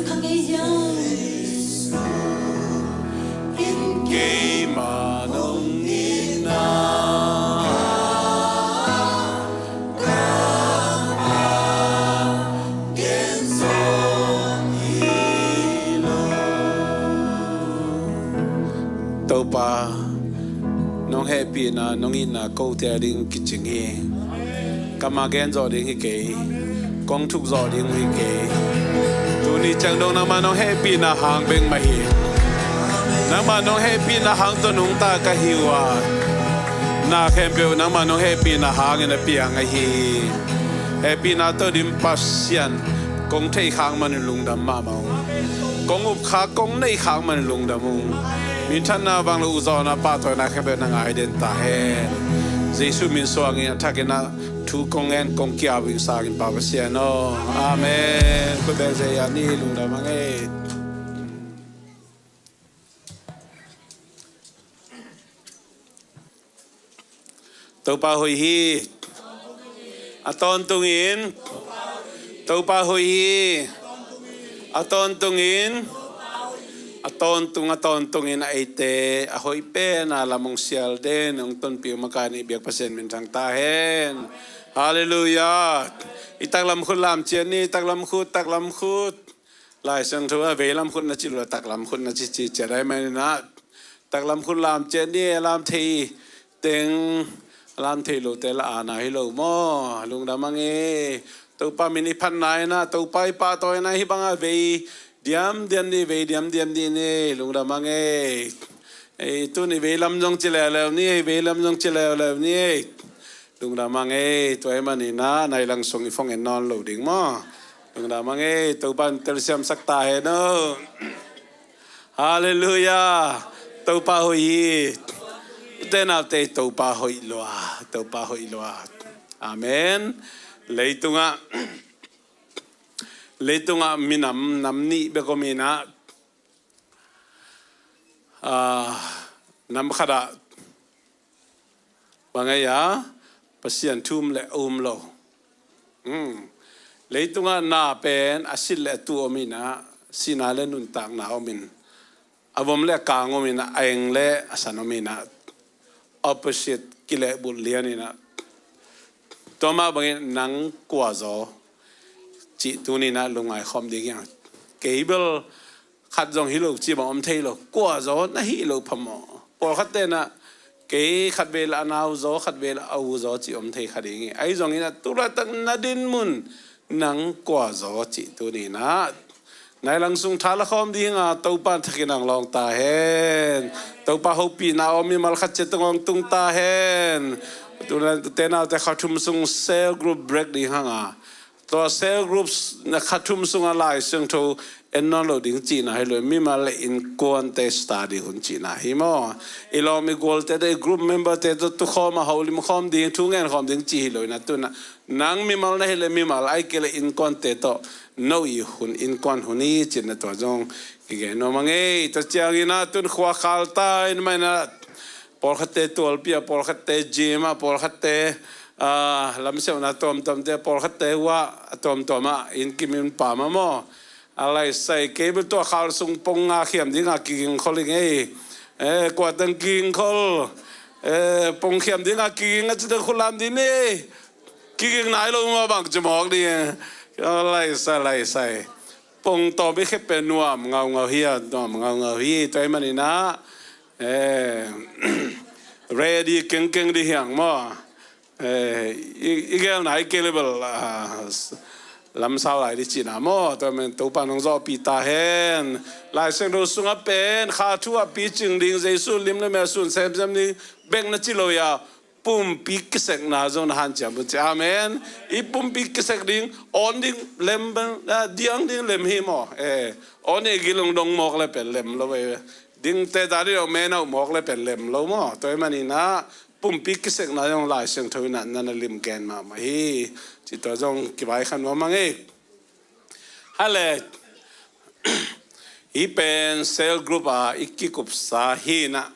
Kha ngei hiam? In keima nong itna ka gen zo hi lo. Topa, nong hehpihna, nong itna kote a ding kicing hi. Kama gen zawh ding hi kei. Kong thuk zawh ding hi kei. Tuni ciang dong nangmah nong hehpihna hang bek mah hi. Nangmah nong hehpihna hang tawh nungta ka hi uh a, na khempeuh nangmah nong hehpihna hangin a piang ahi hi. Hehpihna tawh dim Pasian, kong theih khak manin lungdam mahmah ung. Kong up khak, kong neih khak manin lungdam ung. Minthanna, vanglawh, ukzawhna, pahtawina khempeuh na ngai den ta hen. Jesu min suangin a thakin a thu kong ngen, kong ki-ap uh hi sangin Pa Pasian aw. Amen. Khut beng ziahziah ni. Lungdam a ngei. Topa hoih hi. A tawntungin Topa hoih hi. A tawntungin, a tawntung, a tawntungin a eite a hoih pen a lam hong sial den, hong tonpih, hong makai ni biak Pasian minthang ta hen. Halleluiah. I taklam khut lam ciat ni. Taklam khut, taklam khut. Lai Siangtho a veilam khut na ci lo, taklam khut na ci, ci ciat ahih manin ah, taklam khut lam ciat ni. A lam thei teng, a lam thei lote la ana hi lo maw? Lungdam a ngei. Topa min i phatna in ah, Topa i pahtawina hih bangah vei diamdiam ni, vei diamdiam ni ni. Lungdam a ngei. Ei, tuni veilam zong ci leuleu ni, ei, veilam zong ci leuleu ni. Lungdam a ngei. Tua ahih manin ah nai lang sung i phong en nawn lo ding maw? Lungdam a ngei. Topa in telsiamsak ta hen aw. Halleluiah. Topa hoih hi. Ute naute, Topa hoih lua. Topa hoih lua. Amen. Leitungah, leitungah minam nam nih bek om in ah, ah, nam khatah bang ei a, Pasian thu um leh a um lo. Hmm. Leitungah na pen a sit leh a tuh om in ah, sihna leh nuntakna om in, a vom leh a kang om in ah, a eng leh a san om in ah, opposite, kilehbulh lian in ah. Tua mah bangin nang kua zaw cih tuni in ah lungngai khawm ding hi hang. Kei bel khat zong hi lo cih bang om thei lo. Kua zaw na hih loh phamawh. Pawlkhatte in ah kei khatvei leh a nau zaw, khatvei leh a u zaw cih om thei kha ding hi. Ahi zongin ah tu laitak na dinmun nang kua zaw cih tuni in ah nai lang sung tha la khawm ding a, Topa in thakin hong lawng ta hen. Topa hopihna a om mimal khat ciat tungah hong tung ta hen. Ute naute, kha thum sung cell group break ding hang a, tua cell groups na kha thum sungah Lai Siangtho en nawn lo ding cihna hi lo, mimal leh innkuante study hun cihna hi maw? I lawm i gualte tawh, i group memberte tawh tukhawm a, holim khawm ding, thu ngen khawm ding cih hi lo in ah, tu in ah nang mimal na hih leh mimal, ahih kei leh innkuante tawh no i hun, innkuan hun hi ci-in ah tua zong kigen nuam a ngei. Tua ciangin ah tu in khua khal ta in mah in ah, pawlkhatte tualpi ah, pawlkhatte gym ah, pawlkhatte, ah, lamsiauhna tuamtuamte, pawlkhatte uh ah, a tuamtuam ah inn kim inn pam ah maw? A laisai, kei bel tua khal sung pong nga khiam ding a kiging khol hi ngei. Eh, kua teng kiging khol? Eh, pong khiam ding a kiging a ci teng khut lam ding ni. Kiging nai lo maw, bang ci mawk ding? A laisai, laisai. Pong tawm i khep pen nuam ngaungau hi a, nuam ngaungau hi. Tua ahih manin ah, eh, ready kengkeng ding hi hang maw? Eh, i, i geelna, i kei leh bel, ah, s-, lamsau lai ding cihna maw? Tua ahih manin Topa in hong zawhpih ta hen. Lai Siangtho sungah pen kha thu ah picing ding, Jesu lim leh mel sun semsem ding bek na ci lo hi a, pumpi kisekna zong na hanciam uh ci. Amen. I pumpi kisek ding, awn ding lem, ah, diang ding lem hi maw? Eh, awn i gil hong dong mawk leh pen lem lo ve. Dingte ta ding hong menauh mawk leh pen lem lo maw? Tua ahih manin ah pumpi kisekna zong Lai Siangtho in ah na na lim gen mahmah hi. Cih tua zong kivaikhia nuam a ngei. Hale, hih pen cell group a i kikupsa hi in ah,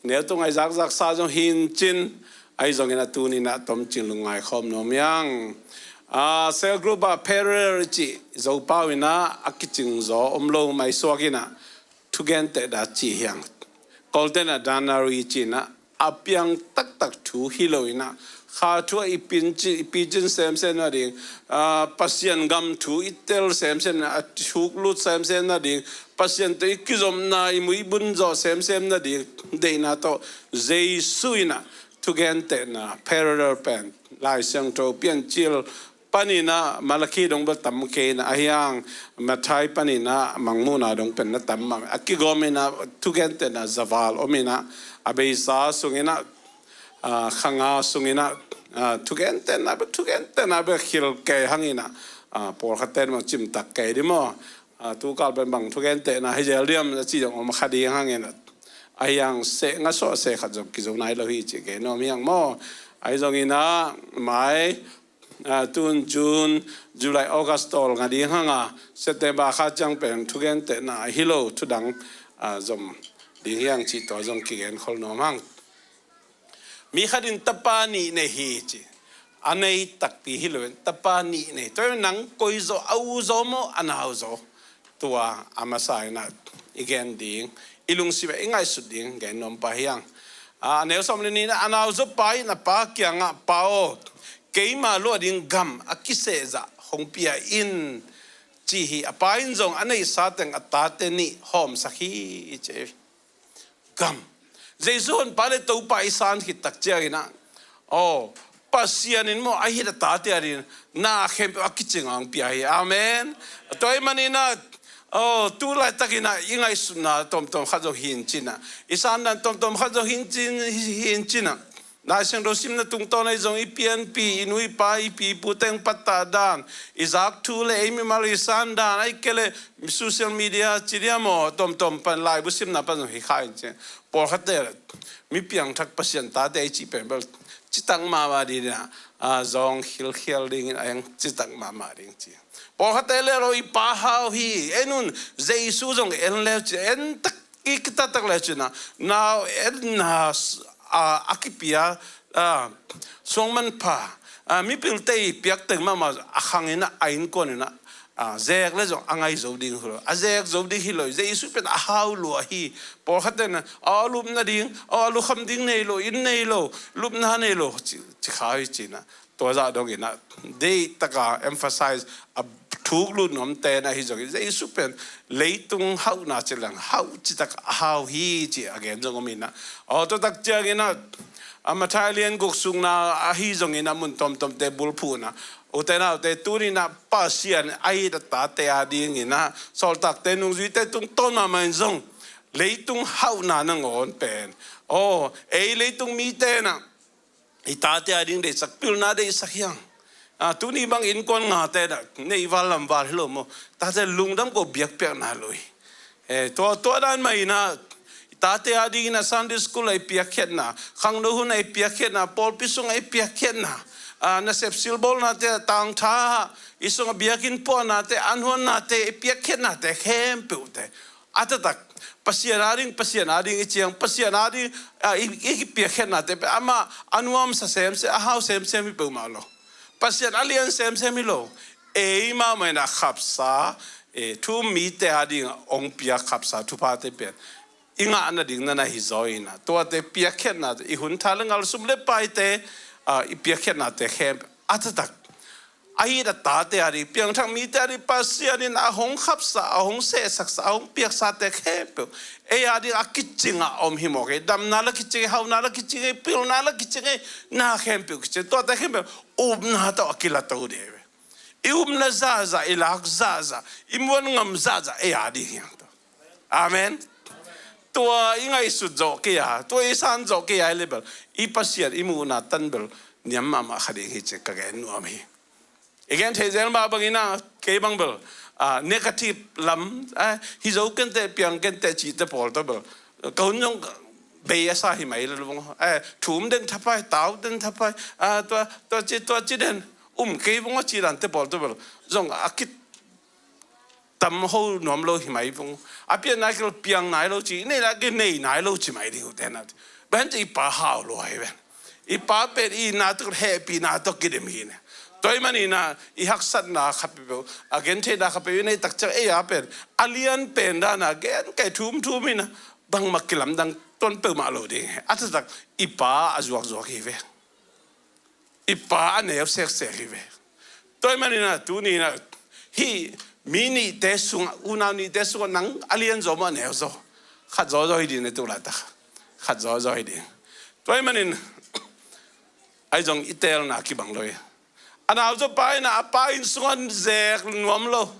neu tung a i zakzaksa zong hi in cin, ahi zongin ah tuni in ah tomcing lungngai khawm nuam hi hang. A, cell group ah parallel i cih Zopau in ah a kicing zaw om lo maisuak in ah thugentehna ci hiang. Golden Danari ci in ah a piang taktak thu hi lo in ah, kha thu ah i pin ci, i picin semsem nading, a, Pasian gam thu i tel semsem na, a thuk lut semsem nading, Pasian tawh i kizopna i muibun zawh semsem nading deihna tawh Jesu in ah thugentehna parallel pen Lai Siangtho Piancil panin ah Malakhi dong bel tam kei in ah, ahi hang Matthai panin ah Mangmuhna dong pen na tam mah. A kigawm in ah thugentehna zaval om in ah, a beisa sung in ah, a, kha nga sung in ah, a, thugentehna bel, thugentehna bel khil kei hang in ah, a, pawlkhatte in bang cimtak kei di maw. A, tukal pen bang thugentehna hi zel diam a ci zong om kha ding hang in ah, ahi hang seh nga sawh seh khat zong kizo nai lo hi ci kei nuam hi hang maw. Ahi zong in ah mai, a, tun June, July, August tawl nga ding hang a, September kha ciang pen thugentehna hi lo thudang, a, zom ding hi hang cih tua zong kigen khol nuam hang. Mi khat in tapa nih nei hi ci. A nei takpi hi lo in tapa nih nei. Tua nang koi zaw, a u zaw maw, a nau zaw? Tua a masa in ah i gen ding, i lungsim ah i ngaihsut ding gen nuam pah hi hang. A, a neu sawm le nih in ah a nau zaw pa in a pa kiangah, "Pa aw, keima luah ding gam a kisehzah hong pia in," ci hi. A pa in zong a neihsa teng a tate nih hawmsak hi ci. Gam. Jesu Honpa le Topa i san khit tak ciangin ah, aw, Pasian in maw a hih a tate adingin na khempeuh a kicing a hong pia hi. Amen. Tua ahih manin ah, aw, tu laitakin ah i ngaihsutna tomtom khat zong hi in cin ah, i sandan tomtom khat zong hi in cin, hi in cin ah, Lai Siangtho simna tungtawn ah i zong i pianpih, i nu i pa, i pi i pu teng pattah dan, i zak thu le ei mimal i san dan, ahih kei leh social media ci diam aw, tomtom pan laibu simna pan zong hi kha in cin. Pawlkhatte mi piangthak Pasian tate i cih pen bel citak mahmah ding in ah, a, zawng khilkhial dingin a heng citak mahmah ding ci. Pawlkhatte le lo i pa hau hi, en un, Jesu zong en le ci, en tak i kitaktak le cin ah, nau etna, a, a kipia, a, suangmanpha, a, mipilte i piak teng mahmah a khang in ah, a innkuan in ah, a, zek le zong a ngai zo ding hi lo, a zek zo ding hi lo. Jesu pen a hau lua hi. Pawlkhatte in ah, a, a lupna ding, a, a lukham ding nei lo, inn nei lo, lupna nei lo ci, ci kha hi cin ah. Tua zah dongin ah, deih taka emphasize a thuk lut nuamte in ah hi zongin, Jesu pen leitung hauhna ci leng hauh citak a hau hi ci a gen zong om in ah. Aw, tua tak ciangin ah, a, Matthai lian guk sungna ahi zongin ah mun tomtomte bulphuh in ah, ute naute, tuni in ah Pasian a it a tate adingin ah, sawltakte nungzuite tungtawn mahmah in zong leitung hauhna nangawn pen, aw, ei leitung mite in ah i tate ading deihsak, pilna deihsak hi hang. A, tuni bang innkuan ngate in ah, neih val lam val hi lo maw, tate lungdam ko biakpiakna lo hi. E, tua, tua dan mah in ah, i tate adingin ah Sunday school ah i piakkhiatna, khangno hun ah i piakkhiatna, pawlpi sung ah i piakkhiatna, a, nasep silbawlnate ah, tangtha, i sungah biakinn puahnate, anhuannate, i piakkhiatnate khempeuhte a taktak Pasian ading, Pasian ading i ciang, Pasian ading, a, i, i kipiakkhiatnate pen amah a nuamsa semsem, a hau semsem hi peuhmah lo. Pasian a lian semsem hi lo. Ei mahmah in a khapsa, e, thu-um mite ading a hong piak khapsa thuphate pen i ngah nading na na hi zaw in ah, tuate piakkhiatnate, i hun tha le ngal, sum le paite, a, i piakkhiatnate khempeuh a taktak a it a tate ading, piangthak mite ading Pasian in a hong khapsa, a hong sehsaksa, a hong piaksate khempeuh ei ading a kicing a om hi mawk hi. Damna la kicing hi, hauhna la kicing hi, pilna la kicing hi, na khempeuh kicing. Tuate khempeuh upna tawh a kilato ding hi ve. I upna zahzah, i lak zahzah, i muan ngam zahzah ei ading hi hang. Amen. Tua i ngaihsut zawh kei a, tua i san zawh kei a hi leh bel, i Pasian i muhna tan bel niam mahmah kha ding hi ci ka gen nuam hi. I gen thei zel mah bangin ah, kei bang bel, a, negative lam, a, hi zo kenteh, piang kenteh cihte pawl tawh bel ka hun zong bei a sa hi mai lo vong. A, thu-um den thapai, tau den thapai, a, tua, tua ci, tua ci den um kei vong a ci dante pawl tawh bel zong a kit tam ho nuam lo hi mai vong. A pian nai kei lo piang nai lo ci, nei nai kei nei nai lo ci mai ding uh te na. Bang hang ci i pa hau lua hi ven. I pa pen i na tuk hehpihna tawh kidem hi ne. Tua ahih manin ah i haksatna khat peuhpeuh, a gentheihna khat peuh i neih tak ciang ei a pen a lian pen dan a gen kei thumthum in ah bangmah kilamdang tuan peuhmah lo ding hi. A taktak i Pa a zuakzuak hi ve. I Pa a neu seksek hi ve. Tua ahih manin ah tuni in ah hih mi nihte sungah, unau nihte sungah nang a lianzaw maw a neuzaw? Khat zawzaw hi ding na tu laitak. Khat zawzaw hi ding. Tua ahih manin ahi zong i teelna kibang lo hi. A nauzaw pa in ah a pa inn sungah zek nuam lo.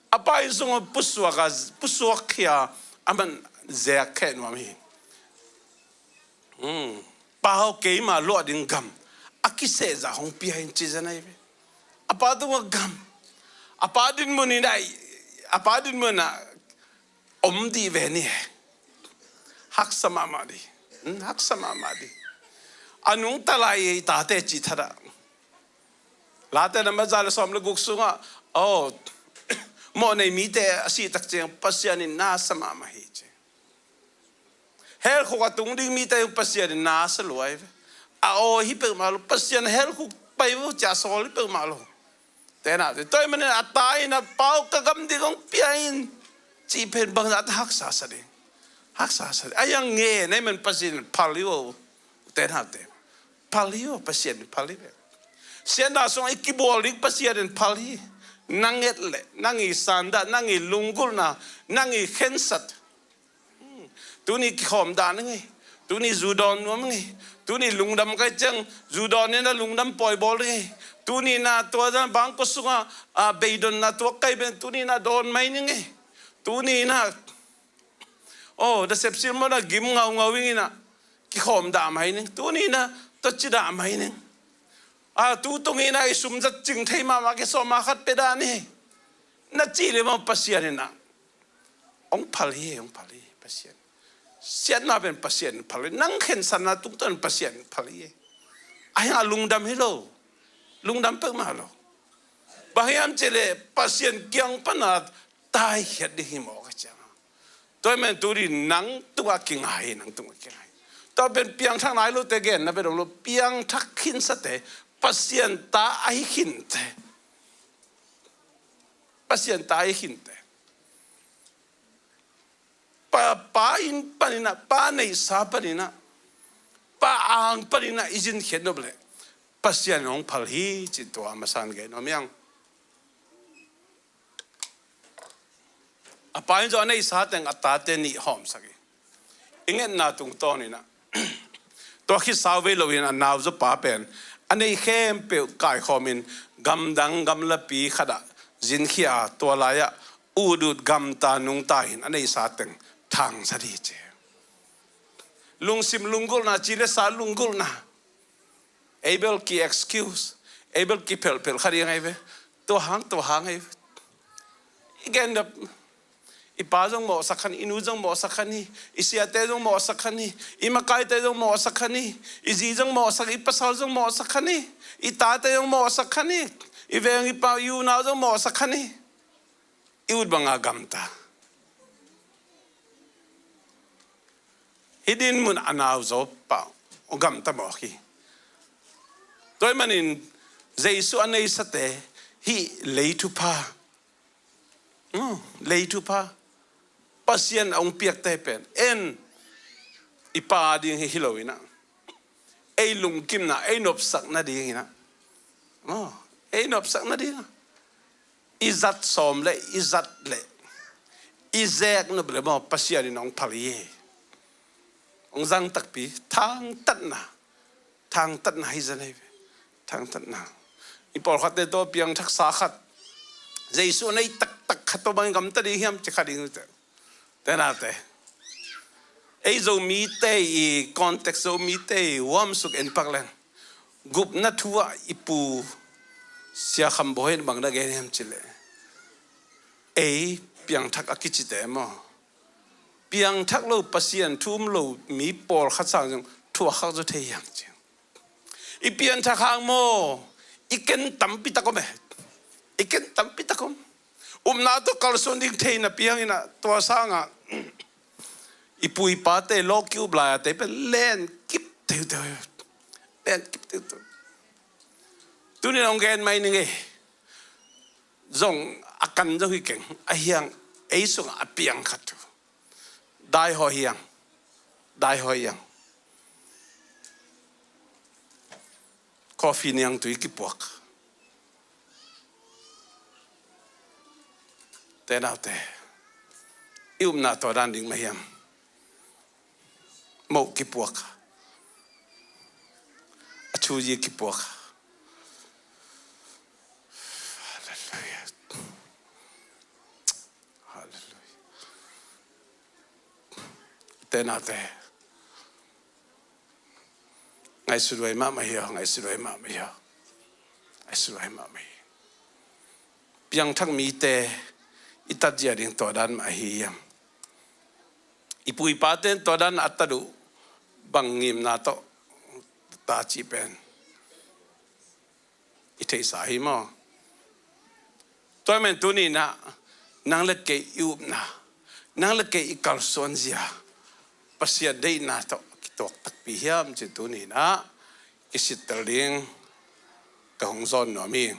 A pa inn sungah pusuak a, pusuak khia a man zek khia nuam hi. Hmm. Pa aw, keima luah ding gam a kisehzah hong pia in ci zen ahi ve. A pa tungah gam, a pa dinmun in ah, a pa dinmun ah om dih ve ni he. Haksa mahmah dih. Hmm, haksa mahmah dih. A nungta lai i tate cih thadah. Late nambat za le sawm le guk sungah, aw, mawhnei mite a sih tak ciang Pasian in na sa mahmah hi ci. Hell khuk a tung ding mite Pasian in na sa lua hi ve. A aw hi peuhmah lo, Pasian hell khuk pai vo ci a sawl hi peuhmah lo. Tenate, tua ahih manin a ta in a, Pa aw, ka gam ding hong pia in cih pen bangzah ta haksa sa ding. Haksa sa ding. A yang nge na hih man Pasian in phal hi vo. Tenate. Phal hi vo, Pasian in phal hi ve. Siatna sungah i kibawl ding Pasian in phal hi. Nang et leh, nang i sandah, nang i lunggulhna, nang i khensat. Tuni kikhawm dah ning ei. Tuni zu dawn nuam ning ei. Tuni lungdam kai ciang zu dawn in a lungdam pawi bawl ning ei. Tuni na tua zan bangkua sungah, a, beidonna tua kai ben tuni na dawn mai ning ei. Tuni na, oh, da sepsil mawh na gim ngaungau ing in a kikhawm dah mai ning. Tuni na tua ci dah mai ning. A, tu tung in a i sum zat cing thei mahmah kisawm a khat pia dah ni. Na cih leh mah Pasian in a hong phal hi, hong phal hi, Pasian. Siatna pen Pasian in phal hi. Nang khensatna tungtawn Pasian in phal hi. A hiang a lungdam hi lo. Lungdam peuhmah lo. Bang hiam cih leh Pasian kiang pan a taikhiat ding hi mawk a ciang. Tua ahih manin tuni nang tungah kinga hi, nang tungah kinga hi. Tua pen piangthak nai lote genna pen om lo, piangthak khinsate, Pasian ta ahi khinte. Pasian ta ahi khinte. Pa, pa inn panin ah, pa neihsa panin ah, pa ang panin ah i zin khiat nop leh Pasian in hong phal hi cih tua a masa in gen nuam ing. A pa in zong a neihsa teng a tate nih hawmsak hi. I ngetna tungtawn in ah, tua khit sau vei lo in a nauzaw pa pen a neih khempeuh kaikhawmin gamdang gamlapi khat ah zinkhia a, tua lai-ah utut gamta nungta in a neihsa teng thangzat hi ci. Lungsim lunggulhna, ci le sa lunggulhna. Ei bel ki excuse, ei bel kiphelhphelh kha ding ahi ve. Tua hang, tua hang ahi ve. I gen dap, i pa zong mawhsak kha ni, i nu zong mawhsak kha ni, i siate zong mawhsak kha ni, i makaite zong mawhsak kha ni, i zi zong mawhsak, i pasal zong mawhsak kha ni, i tate zong mawhsak kha ni, i veng i pau i unau zong mawhsak kha ni. I ut banga gamta. Hih dinmun a nauzaw pa gamta mawk hi. Tua ahih manin Jesu a neisate hih lei thupha, hmm, lei thupha Pasian a hong piakte pen en i pa ding hi, hi lo in ah, ei lungkimna, ei nopsak nading in ah, oh, ei nopsak nading ah, i zat sawm leh, i zat leh, i zek nop leh maw, Pasian in hong phal hi. Hong zang takpi, thangtatna, thangtatna hi zan ahi ve. Thangtatna. I pawlkhatte tawh piangthaksa khat, Jesu a nei taktak khat tawh bang i gamta ding hiam ci kha ding uh teh. Tenate. Ei Zomite i context, Zomite i huamsuk en pak leng, gupna thu ah i pu Sia Kham Bawi in bang na gen hiam cih leh, ei piangthak a kicite maw, piangthak lo, Pasian thu um lo mi pawlkhat sang zong thuak khak zaw thei hiam ci. I pianthak hang maw, i ken tampi tak om e. I ken tampi tak om. Upna tawh kalsuan ding thei napi hangin ah, tua sangah i pu i pate lawki up lai-a te pen len kip teuteu. Len kip teuteu. Tuni-in hong gen mai ning ei. Zong a kan zo hi keng. A hiang ei sungah a piang khat uh. Dai haw hiang. Dai haw hiang. Coffee niangtui kipuak. Te naute, i upna tua dan ding mah hiam? Moh kipuak. A thuzi kipuak. Halleluiah. Halleluiah. Te naute, ngaihsut huai mahmah hi aw, ngaihsut huai mahmah hi aw. Ngaihsut huai mahmah hi. Piangthak mite i tatzia ding tua dan mah ahi hiam? I pu i pate in tua dan a tat uh bang ngimna tawh ta cih pen i theihsa hi maw? Tua ahih manin tuni-in ah nang le kei i upna, nang le kei i kalsuanzia Pasian deihna tawh kituak takpi hiam cih tuni-in ah kisittel ding ka hong zawn nuam hi.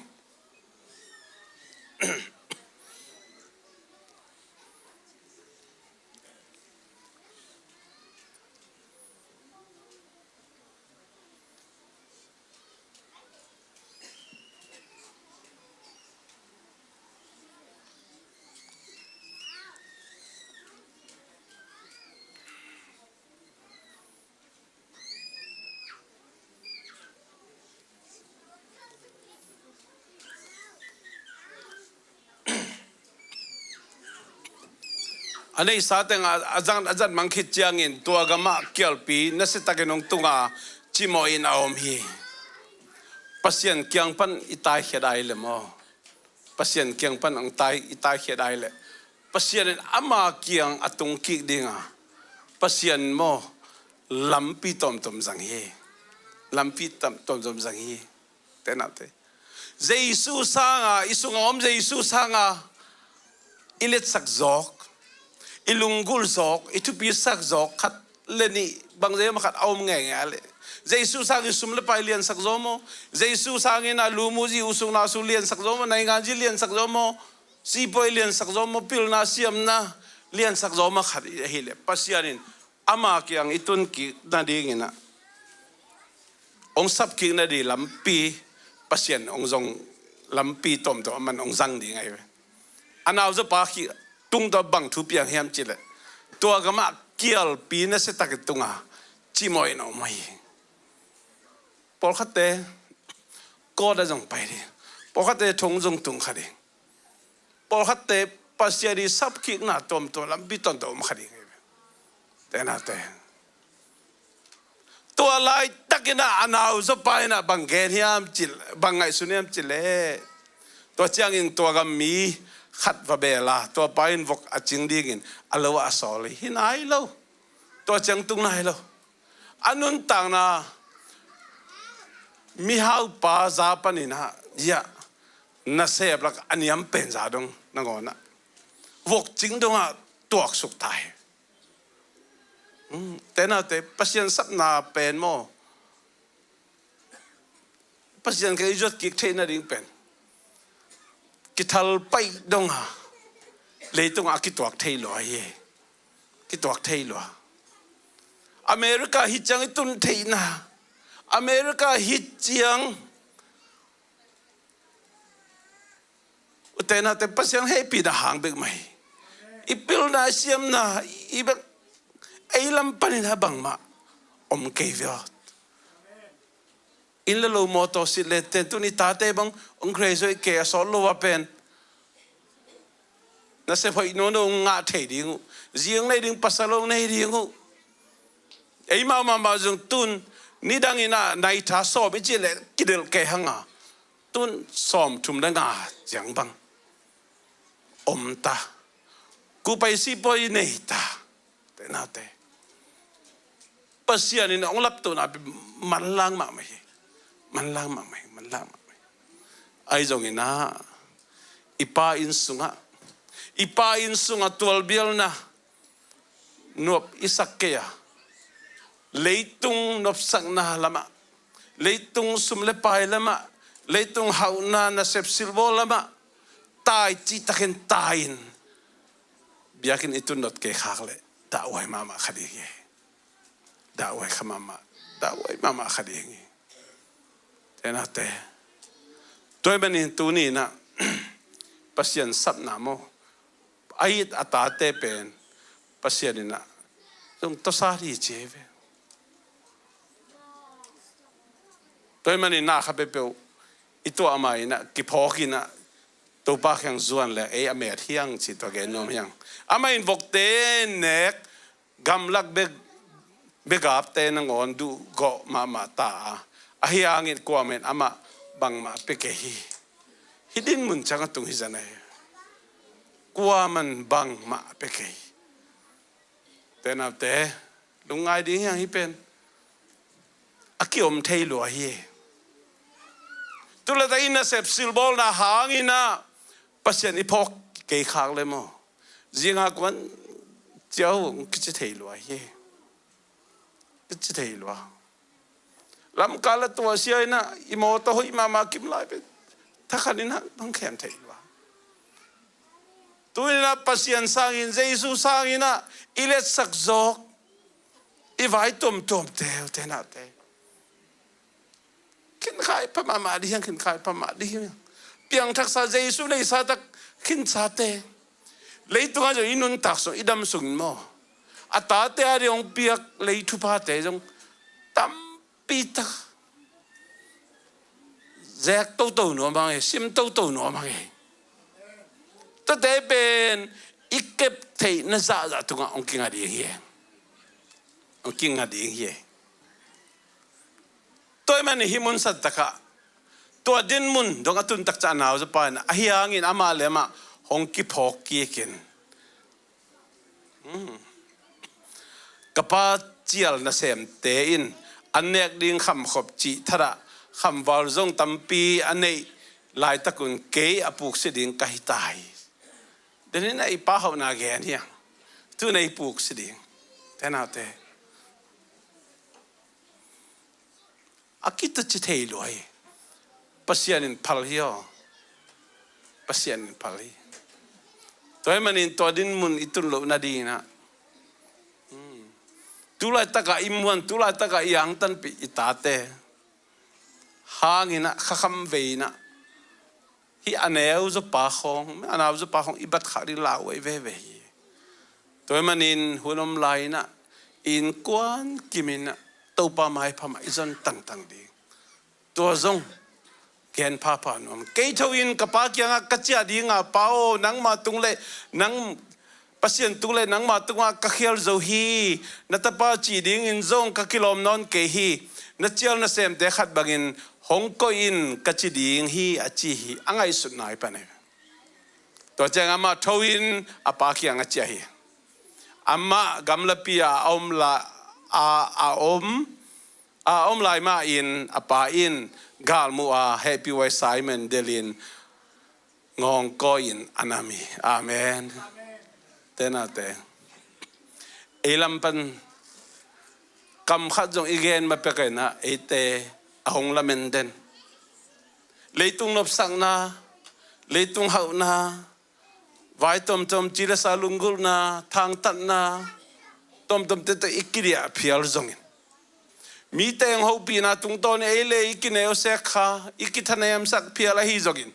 A neihsa teng a, a zang, a zat mang khit ciangin tua gamah kialpi nasiatakin hong tunga cimawhin a om hi. Pasian kiang pan i taikhia dai leh maw? Pasian kiang pan hong tai, i taikhia dai leh Pasian in ama kiang a tung kik dinga, Pasian maw, lampi tawmtawm zang hi. Lampi tam, tawmtawm zang hi. Te naute, Jesu sanga, i sunga om Jesu sanga i liatsak zawk, i lunggulh zawk, i thupisak zawk khat le nih bang zei om khat a om ngeingei a leh, Jesu sangin sum le pai liansak zaw maw? Jesu sangin a lu mu zi, u suk na suk liansak zaw maw? Naingan zi liansak zaw maw? Sipuai liansak zaw maw? Pilna siamna liansak zaw maw? Khat ahih leh Pasian in ama kiang i tun kik nadingin ah, hong sap kik nading lampi, Pasian hong zong lampi tawmtawm aman hong zang ding ahi ve. A nauzaw pa khit tung tawh bang thu piang hiam cih leh, tua gamah kialpi nasiatakin tunga cimawhin a om hi. Pawlkhatte court ah zong pai ding. Pawlkhatte thong zong tung kha ding. Pawlkhatte Pasian i sap kikna tawmtawm lampi tawmtawm om kha ding. Te naute, tua laitakin ah a nauzaw pa in ah bang gen hiam cih, bang ngaihsun hiam cih leh, tua ciangin tua gam mi khat va bel a, tua pa in vok a cing dingin a lo ah a sawl hi. Hi nai lo. Tua ciang tung nai lo. A nuntakna mihaupa za panin ah, ya, nasep lak a niam pen za dong nangawn ah vok cing dongah tuaksuk ta hi. Hmm, te naute, Pasian sapna pen maw, Pasian kei zuat kik theih nading pen kithal paih donga leitungah a kituak thei lua hi. Kituak thei lua. America hi ciang i tun theihna, America hi ciang u te naute, Pasian hehpihna hang bek mah hi. I pilna, i siamna, i bek ei lam panin a bangmah om kei ve aw. Inn le lo, mawtaw, sit le ten, tuni tate bang hong graduate kei a sawt lo a pen nasep hoih nawn lo hong ngah thei ding uh. Zi hong nei ding, pasal hong nei ding uh. Eimau mahmah zong tun nidangin ah nai tha sawm i cih leh kidelh kei hang a, tun sawmthum le nga ciang bang om ta. Kupai sipuai nei ta. Te naute, Pasian in hong laptohna pen manlang mahmah hi. Manlang mahmah hi. Manlang mahmah hi. Ahi zongin ah, i Pa inn sungah, i Pa inn sungah tualbialna nuap i sak kei a, leitung nopsakna lamah, leitung sum le pai lamah, Leitung hauhna nasep silbawl lamah tai cihtakin tai-in biakinn i tun dot kei khak leh dahhuai mahmah kha ding hi. Dahhuai kha mahmah, dahhuai mahmah kha ding hi. Tenate, tua ahih manin tuni-in ah Pasian sapna maw, a it a tate pen Pasian in ah zong tawsa hi ci hi ve. Tua ahih manin na kha peuhpeuh i tuah mah in ah kiphawk in ah Topa kiang zuan leh ei a met hiang ci tua gen nuam hiang. Amah in vokte nek gamlak bek, begapte nangawn duhgawh mahmah ta a, ahi hangin kuamah in amah bangmah pia kei hi. Hih dinmun ciang a tung hi zan ahi. Kuamah in bangmah pia kei hi. Tenate, lungngai ding hiang hih pen. A kiom thei lua hi. Tulata i nasep silbawlna hangin ah Pasian i phawk kei khak leh maw, zinga kuan ciau kici thei lua hi. Kici thei lua. Lamkal a tuahsia in ah i mawtaw hoih mahmah kim lai pen thakhat in ah bang khem thei lua. Tu-in ah Pasian sangin, Jesu sangin ah i letsak zawk, i vai tuamtuamte, tenate, khinkhai pha mahmah ding hiang, khinkhai pha mahmah ding hiang. Piangthaksa Jesu neisa tak khinsate. Leitungah zong i nuntak sung, i dam sungin maw, a tate a ding hong piak lei thuphate zong tampi tak zek toto nuam hang e, sim toto nuam hang e. Tuate pen i kep theihna zahzah tungah hong kinga ding hi e. Hong kinga ding hi e. Tua ahih manin hih mun santakah tua dinmun dong a tuntak ciang a nauzaw pa in ahi hangin amah leh amah hong kiphawk kik in, ka pa cial nasemte in an nek ding khamkhop cih thadah khamval zong tampi a neih laitakun kei a puksi ding ka hi ta hi. Denin a i pa hauhna gen hiang. Tu-in a i puksi ding. Tenate, a kituci thei lua hi. Pasian in phal hi aw. Pasian in phal hi. Tua ahih manin tua dinmun i tun loh nadingin ah, tulaitakah i muan, tulaitakah i angtanpih i tate hangin ah khakham vei in ah hih a neu zawpa khawng, a nau zawpa khawng i bat khak ding lauhuai veve hi. Tua ahih manin hun om lai in ah i innkuan kimin ah Topa maipha mah i zon tangtang ding. Tua zong gen phapha nuam. Kei tho in ka pa kiangah ka ciah ding a, Pa aw, nangma tung leh, nang Pasian tung leh nangma tungah ka khial zo hi. Na tapa cih dingin zong ka kilawm nawn kei hi. Na cial nasemte khat bangin hong koih in ka ci ding hi, a ci hi. A ngaihsutna i pan hi. Tua ciang amah tho in a pa kiangah ciah hi. Amah gamlapi a a om la, a, a om, a om lai mah in a pa in galmuh a hehpihhuai sa ahih man delin ngawngkawi in a nam hi. Amen. Tenate, ei lam pan kam khat zong i gen ma pek in ah eite a hong lamen den. Leitung nopsakna, leitung hauhna, vai tuamtuam, ci le sa lunggulhna, thangtatna tuamtuamte tawh i kidiah phial zongin, mite hong hopihna tungtawn in ei le ei kineusek kha, i kithanemsak phial ahi zongin,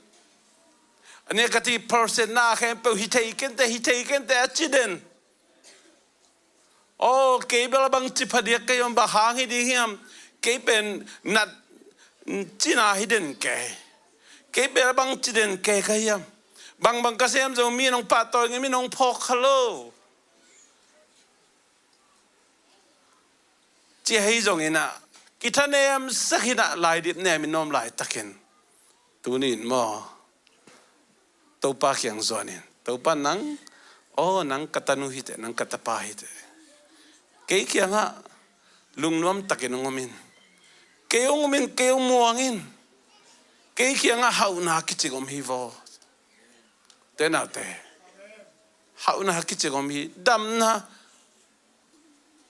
a negative percent na khempeuh hi thei kei inteh, hi thei kei inteh a ci den. Aw, kei bel a bangci phadiak ka hiam, bang hang hi ding hiam? Kei pen nat cina hi den kei. Kei bel a bangci den kei ka hiam? Bangbang ka sem zong mi in hong pahtawi ing, mi in hong phawk kha lo. Ci ahi zongin ah, kithanemsak in ah, laidip nem in om laitakin, tuni in maw, Topa kiang zuan in, Topa nang, aw, nang ka tanu hi teh, nang ka tapa hi teh. Kei kiangah lungnuam takin hong om in. Kei hong um in, kei hong muang in. Kei kiangah hauhna kicing om hi vaw. Tenate, hauhna kicing om hi, damna.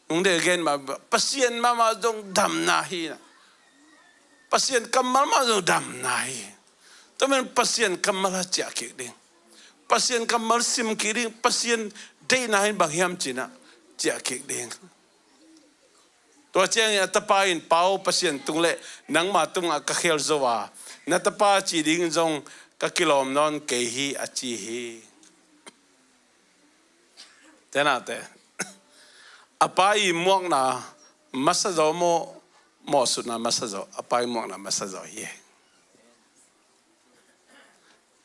Nung deh gen mah, Pasian mahmah zong damna hi na. Pasian kammal mah zong damna hi. Tua man Pasian kammal ah ciah kik ding. Pasian kammal sim kik ding. Pasian deihna in bang hiam ci-in ah ciah kik ding. Tua ciangin a tapa in, "Pa aw, Pasian tung le nangma tungah ka khial zo a, na tapa cih ding zong ka kilawm nawn kei hi," a ci hi. Tenate, a pa i muakna masa zaw maw, mawhsutna masa zaw? A pa i muakna masa zaw hi.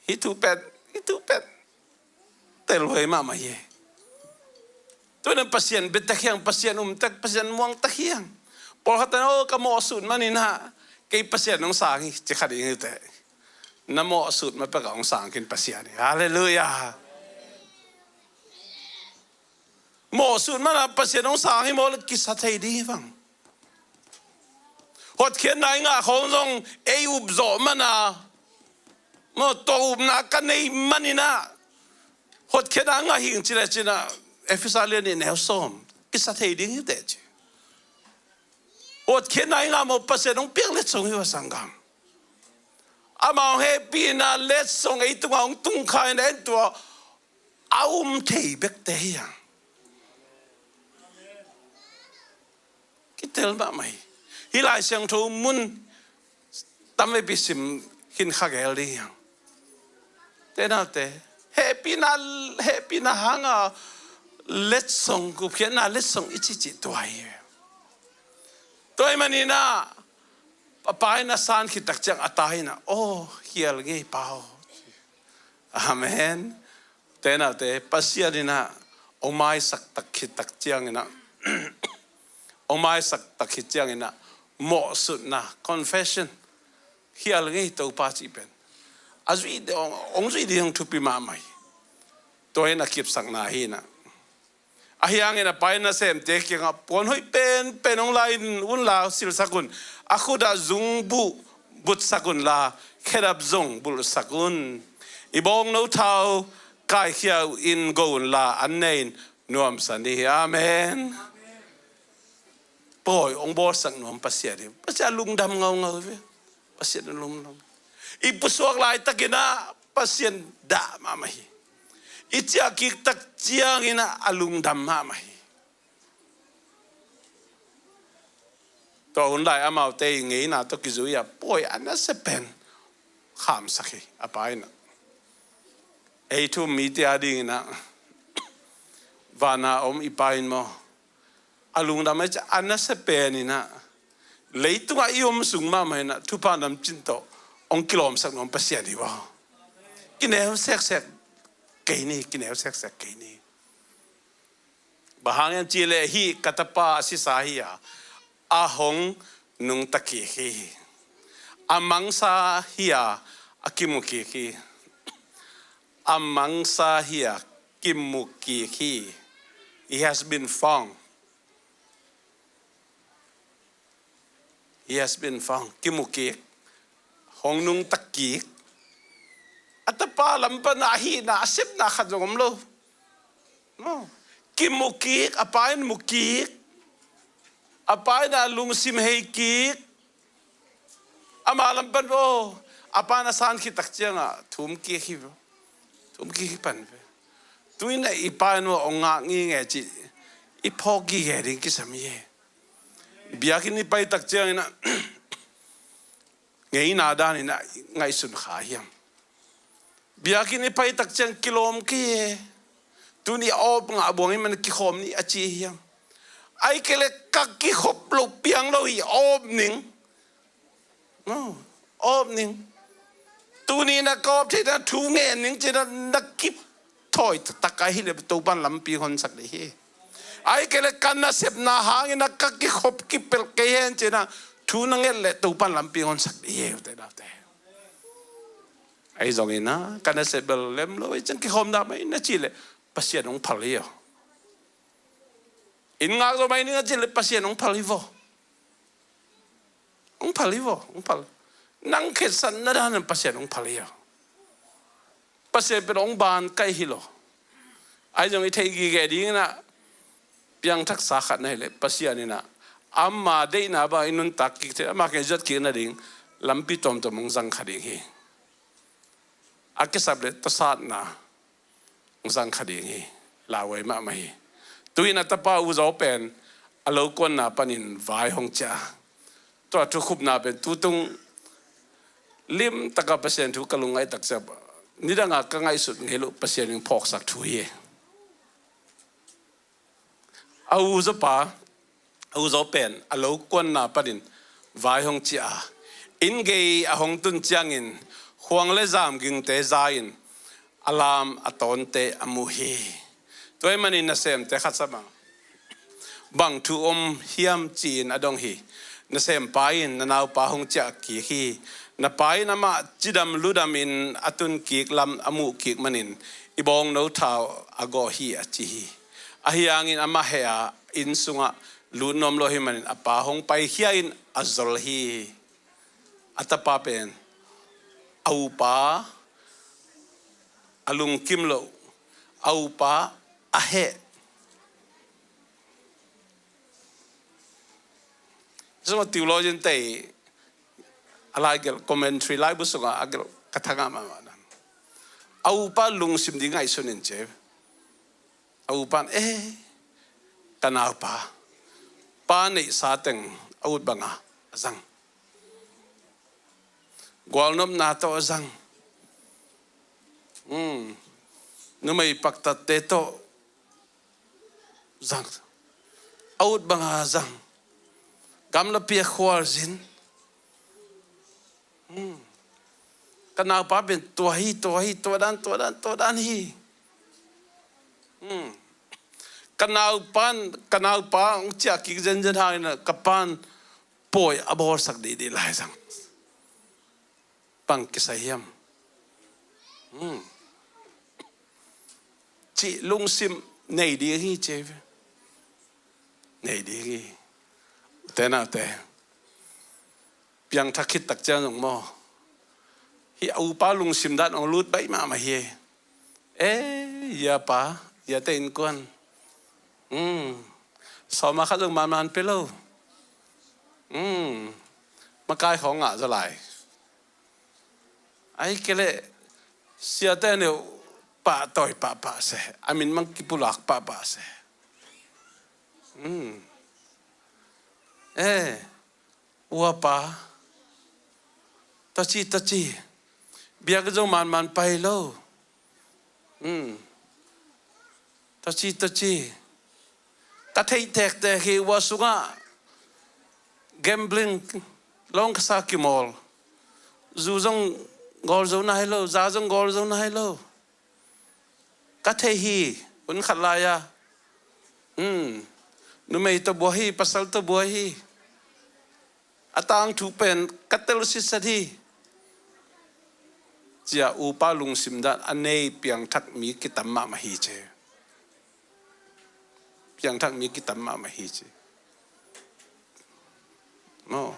Hih thu pen, hih thu pen telhuai mahmah hi. Tuinan Pasian biatak hiang, Pasian umtak, Pasian muangtak hiang. Pawlkhat in, "Oh, ka mawhsut manin ah kei Pasian hong sang hi," ci kha ding hi teh. Na mawhsut mah pek a hong sang khin Pasian hi. Halleluiah. Mawhsut man a Pasian hong sang hi maw leh kisa thei ding hi vang. Hotkhiatna i ngah khawng zong ei up zawh man a, maw, tua upna ka nei manin ah hotkhiatna ngah hing ci leh ci-in ah, Efesa lian nih neu sawm, kisa thei ding hi teh ci. Hotkhiatna i ngah maw, Pasian hong piak letsong hi va, sanggam. Amah hong hehpihna letsong ei tungah hong tung kha in ah, en tua a um thei bekte hi hang. Kitel mahmah hi. Hih Lai Siangtho mun tamveipi sim khin kha gel ding hi hang. Tenate, hehpihna, hehpihna hanga letsong, gupkhiatna letsong i cihcih tua hi. Tua ahih manin ah a pa in a san khit tak ciang a ta in ah, "Aw, khial ngei pa aw." Amen. Tenate, Pasian in ah hong maisak tak khit tak ciangin ah, hong maisak tak khit ciangin ah, mawhsutna, confession, "Khial ngei Topa," cih pen a zuih ding, hong, hong zuih ding hong thupi mahmah hi. Tua in a kipsakna hi in ah. Ahi hangin a pa in nasemte kiangah, "Puan hoih penpen hong la in unla silsak un. A khut ah zungbuh butsak unla, khedap zong bulhsak un. I bawngno thau kaikhia in go unla, an ne in nuamsa ni hi." Amen. Pawi hong bawlsak nuam Pasian hi. Pasian lungdam ngaungau ve. Pasian lungdam. I pusuak laitakin ah Pasian dah mahmah hi. I ciah kik tak ciangin ah a lungdam mahmah hi. Tua hun lai amaute i ngeina tawh kizui a pawi a nasia pen khamsak hi, a pa in ah. Ei thu um mite a dingin ah, vana om i Pa in maw, a lungdam ahih ciang a nasia pen in ah, leitungah i om sung mahmah in ah thupha namcin tawh hong kilawmsak nuam Pasian hi uh aw. Kineu seksek kei ni, kineu seksek kei ni. Bang hang hiam cih leh hih ka tapa a sisa hi a, a hong nungta kik hi. A mangsa hi a, a kimu kik hi. A mangsa hi a, kimu kik hi. He has been found. He has been found. Kimu kik. Hong nungta kik. A tapa lam pan a hihna, a sepna khat zong om lo. No. Kimu kik, a pa in mu kik. A pa in a lungsim hei kik. Ama lam pan vo, a pa in a san khit tak ciangah thum kik hi vo. Thum kik hi pan ve. Tu in ah i Pa in vo, hong ngak ngei nge cih i phawk gige ding kisam hi. Biakinn i pai tak ciangin ah, ngeina danin ah ngaihsun kha hiam? Biakinn i pai tak ciang kilawm kei e. Tuni a awp ngah buang hi man kikhawm ni a ci hiam? Ahih kei leh ka kikhop loh piang lo hi, awp ning. No, awp ning. Tuni na ka awp theihna thu ngen ning ci-in ah na kithawi taktak ahih leh Topan lampi honsak ding hi. Ahih kei leh ka nasepna hangin ah ka kikhop kipelh kei hen ci-in ah thu na nget leh Topan lampi honsak ding hi, ute naute. Ahi zongin ah ka nasep bel lem lo, ahih ciang kikhawm dah mai na cih leh Pasian hong phal hi aw. Inn ngak zo mai ning a cih leh Pasian hong phal hi vo. Hong phal hi vo, hong phal. Nang khetsatna danin Pasian hong phal hi aw. Pasian pen hong ban kaih hi lo. Ahi zong i theih gige dingin ah piangthaksa khat na hih leh Pasian in ah Ama deihna bang i nuntak kik thei, ama kei zat kik nading lampi tuamtuam hong zang kha ding hi. A kisap le tawsatna hong zang kha ding hi. Lauhuai mahmah hi. Tu-in a tapa U Zo pen a lokuanna panin vai hong ciah a, tua thukhupna pen tutung limtaka Pasian thu ka lungngaih takciang nidanga ka ngaihsut ngei loh Pasian in phawksak thu hi. A U Zo pa, a U Zo pen a lokuanna panin vai hong ciah a, inn gei a hong tun ciangin khuang le zam gingte za-in a lam a tawnte a mu hi. Tua ahih manin nasemte khat sa bang, bang thu om hiam ci-in a dong hi. Nasempa in na naupa hong ciah kik hi. Na pa in amah cidam ludamin a tun kik lam a muh kik manin i bawngno thau a gawh hi a ci hi. Ahi hangin amah heh a, inn sungah lut nuam lo ahih manin a pa hong paikhia in a zol hi. A tapa pen a upa a lungkim loh, a upa a heh. Zong a theologian te a laigelh, commentary laibu sungah a gelh ka thangah mahmah na. A upa lungsim ding ngaihsun in ci. A upan, eh, ka naupa, pa neihsa teng a ut banga a zang. Gualnopna tawh a zang. Hmm. Numei paktatte tawh zang. A ut banga zang. Gamlapi a khualzin. Hmm. Ka naupa pen tua hi, tua hi, tua dan, tua dan, tua dan hi. Hmm. Ka naupan, ka naupa hong ciah kik zenzen hangin ka pan pawi a bawlsak dihdih lai zang. Bang kisai hiam? Hmm. Cih lungsim nei ding hi ci ve. Nei ding hi. Ute naute, piangthak khit takciang zong maw, hih a upa lungsim dan hong lut baih mahmah hi. Eh, ya pa, ya te innkuan. Hmm. Sawma khat zong manman pe lo. Hmm. Makai khawng ngah zaw lai. Ai kei leh siate neu pahtawi pahpah se, a min mang kipulak pahpah se. Hmm. Eh, uapa, taci, taci, biak zong manman pai lo. Hmm. Taci, taci. Ka theih tektek hi, ua sungah gambling, lawng ka sa kimawl. Zu zong gawl zo nai lo, za zong gawl zo nai lo. Ka thei hi, hun khat lai-a. Hmm. Numei tawh buai hi, pasal tawh buai hi. A tangthu pen ka tel sitset hi. Cia upa lungsim dan a nei piangthak mi kitam mahmah hi ci. Piangthak mi kitam mahmah hi ci. Maw.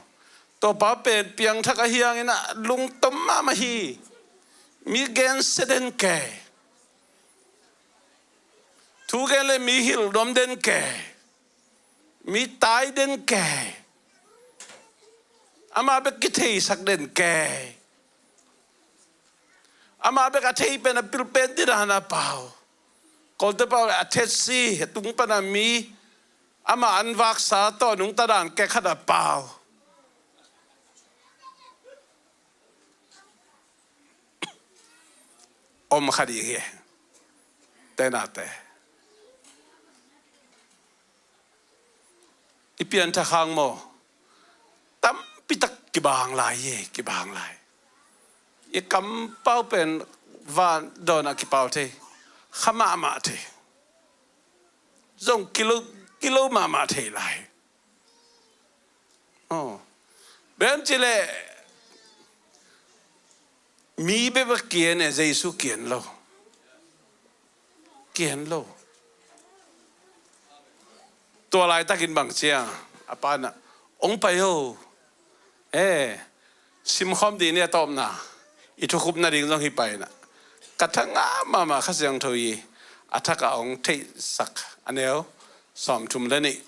Tua pa pen piangthak ahi hangin a lungtom mahmah hi. Mi gensia den kei. Thu gen le mi hilh nuam den kei. Mi tai den kei. Amah bek kitheisak den kei. Amah bek a thei pen a pil pen ding dan a pau. Kolte pau a thetsi, a tung pana mi, amah an vaksa tawh nungta dan kei khat a pau. Om kha ding hi. Tenate. I pianthak hang maw, tampitak kibang lai hi, kibang lai. I kampau pen van dawnah kipau thei, kha mahmah thei. Zong kilo, kilo mahmah thei lai. Oh. Bem cileh mi bek bek kian e, Jesu kian lo. Kian lo. Tua laitakin bang cia a pana, ong pai ho. Eh, simkhawm dih ni a tawpna, i thukhupna ding zong hi paina. Ka thangah mahmah Kha Siangtho i a thakah ong theihsak a neu sawmthum le nih.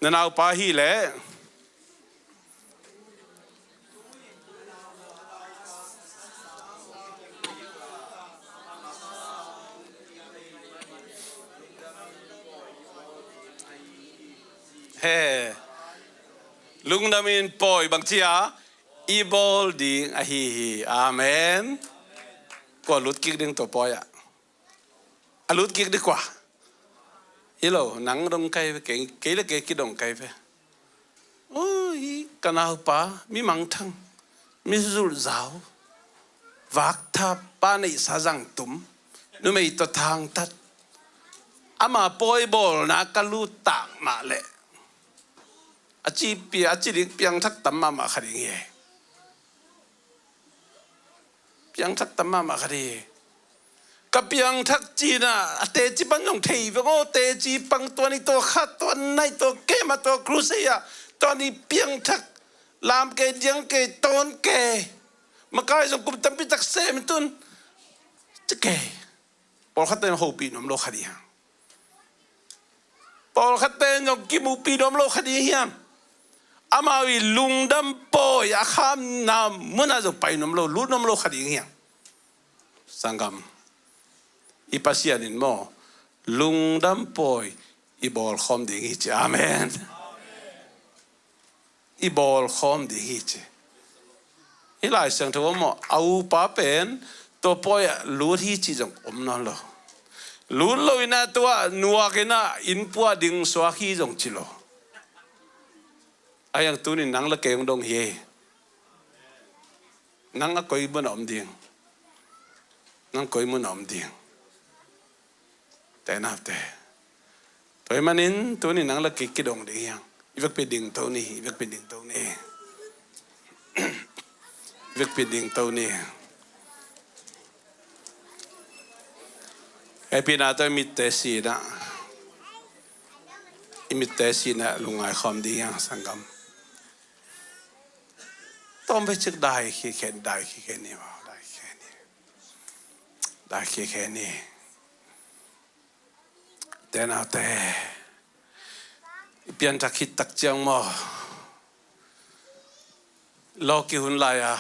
Na naupa hi leh. He. Lungdam in pawi bang ci a i bawl ding ahi hi. Amen. Kua lut kik ding tua pawi ah? A lut kik ding kua? Hi lo, nang dong kai ve, kei, kei le kei kidong kai ve. Ui, ka naupa, mi mangthang, mi zulhzau, vakthap, pa neihsa zangtum, numei tawh thangtat. Ama pawi bawlna ka lut tak mah leh a ci pi-, a ci ding piangthak tam mahmah kha ding hi. Piangthak tam mahmah kha ding hi. Ka piangthak cihna a teci pan zong thei veng aw, teci pang tua ni tua kha, tua nai tua kema, tua crusade ah tua ni piangthak, lam kei, diang kei, tawn kei, makai zong kum tampi tak sem tun ci kei. Pawlkhatte in hopih nuam lo kha ding hiam? Pawlkhatte in zong kimuhpih nuam lo kha ding hiam? Amau i lungdam pawi a khamna munah zong pai nuam lo, lut nuam lo kha ding hiam? Sanggam, i Pasian in maw, lungdam pawi i bawlkhawm ding hi ci. Amen. I bawlkhawm ding hi ci. Hih Lai Siangtho ah maw, a upa pen tua pawi ah lut hi cih zong om nawn lo. Lut lo in ah tua nuak in ah inn pua ding suak hi zong ci lo. A hiang tunin nang le kei hong dong hi. Nang a koi mun a om ding? Nang koi mun a om ding? Te naute, tua ahih manin tuni nang le kei kidong ding hiam? I vekpi dingto ni, i vekpi dingto ni. I vekpi dingto ni. Hehpihna tawh i mitte si in ah, i mitte si in ah lungngai khawm ding hiam, sanggam? Tawm vei cik dai khikhen, dai khikhen ni maw, dai khikhen ni. Dai khikhen ni. Te naute, i pianthak khit tak ciang maw, lawki hun lai-a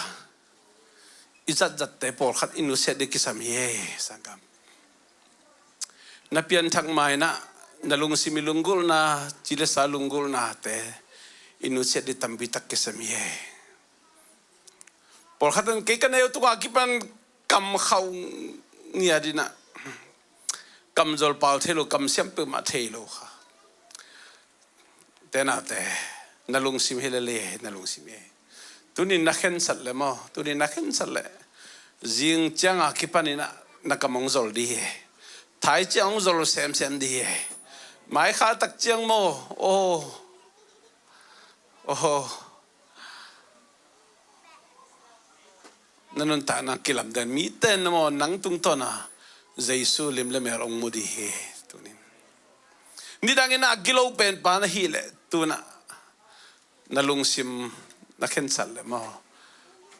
i zatzatte pawlkhat i nusiat ding kisam hi ei, sanggam. Na pianthak ma-in ah na lungsim i lunggulhna, ci le sa lunggulhnate i nusiat ding tampi tak kisam hi ei. Pawlkhat in kei ka neu tungah kipan kam khauh ngiat in ah, kam zol pau thei lo, kam siam peuhmah thei lo kha. Te naute, na lungsim hi lel hi, na lungsim hi. Tunin na khensat leh maw, tunin na khensat leh zing ciangah kipan in ah na kam hong zol ding hi. Thai ciang hong zol semsem ding hi. Maikhal tak ciang maw, aw, aw, na nuntakna kilamdang, mite in maw nang tungtawn a Jesu lim le mel hong mu ding hi. Tunin nidangin a gilo penpa na hih leh, tu-in ah na lungsim na khensat leh maw,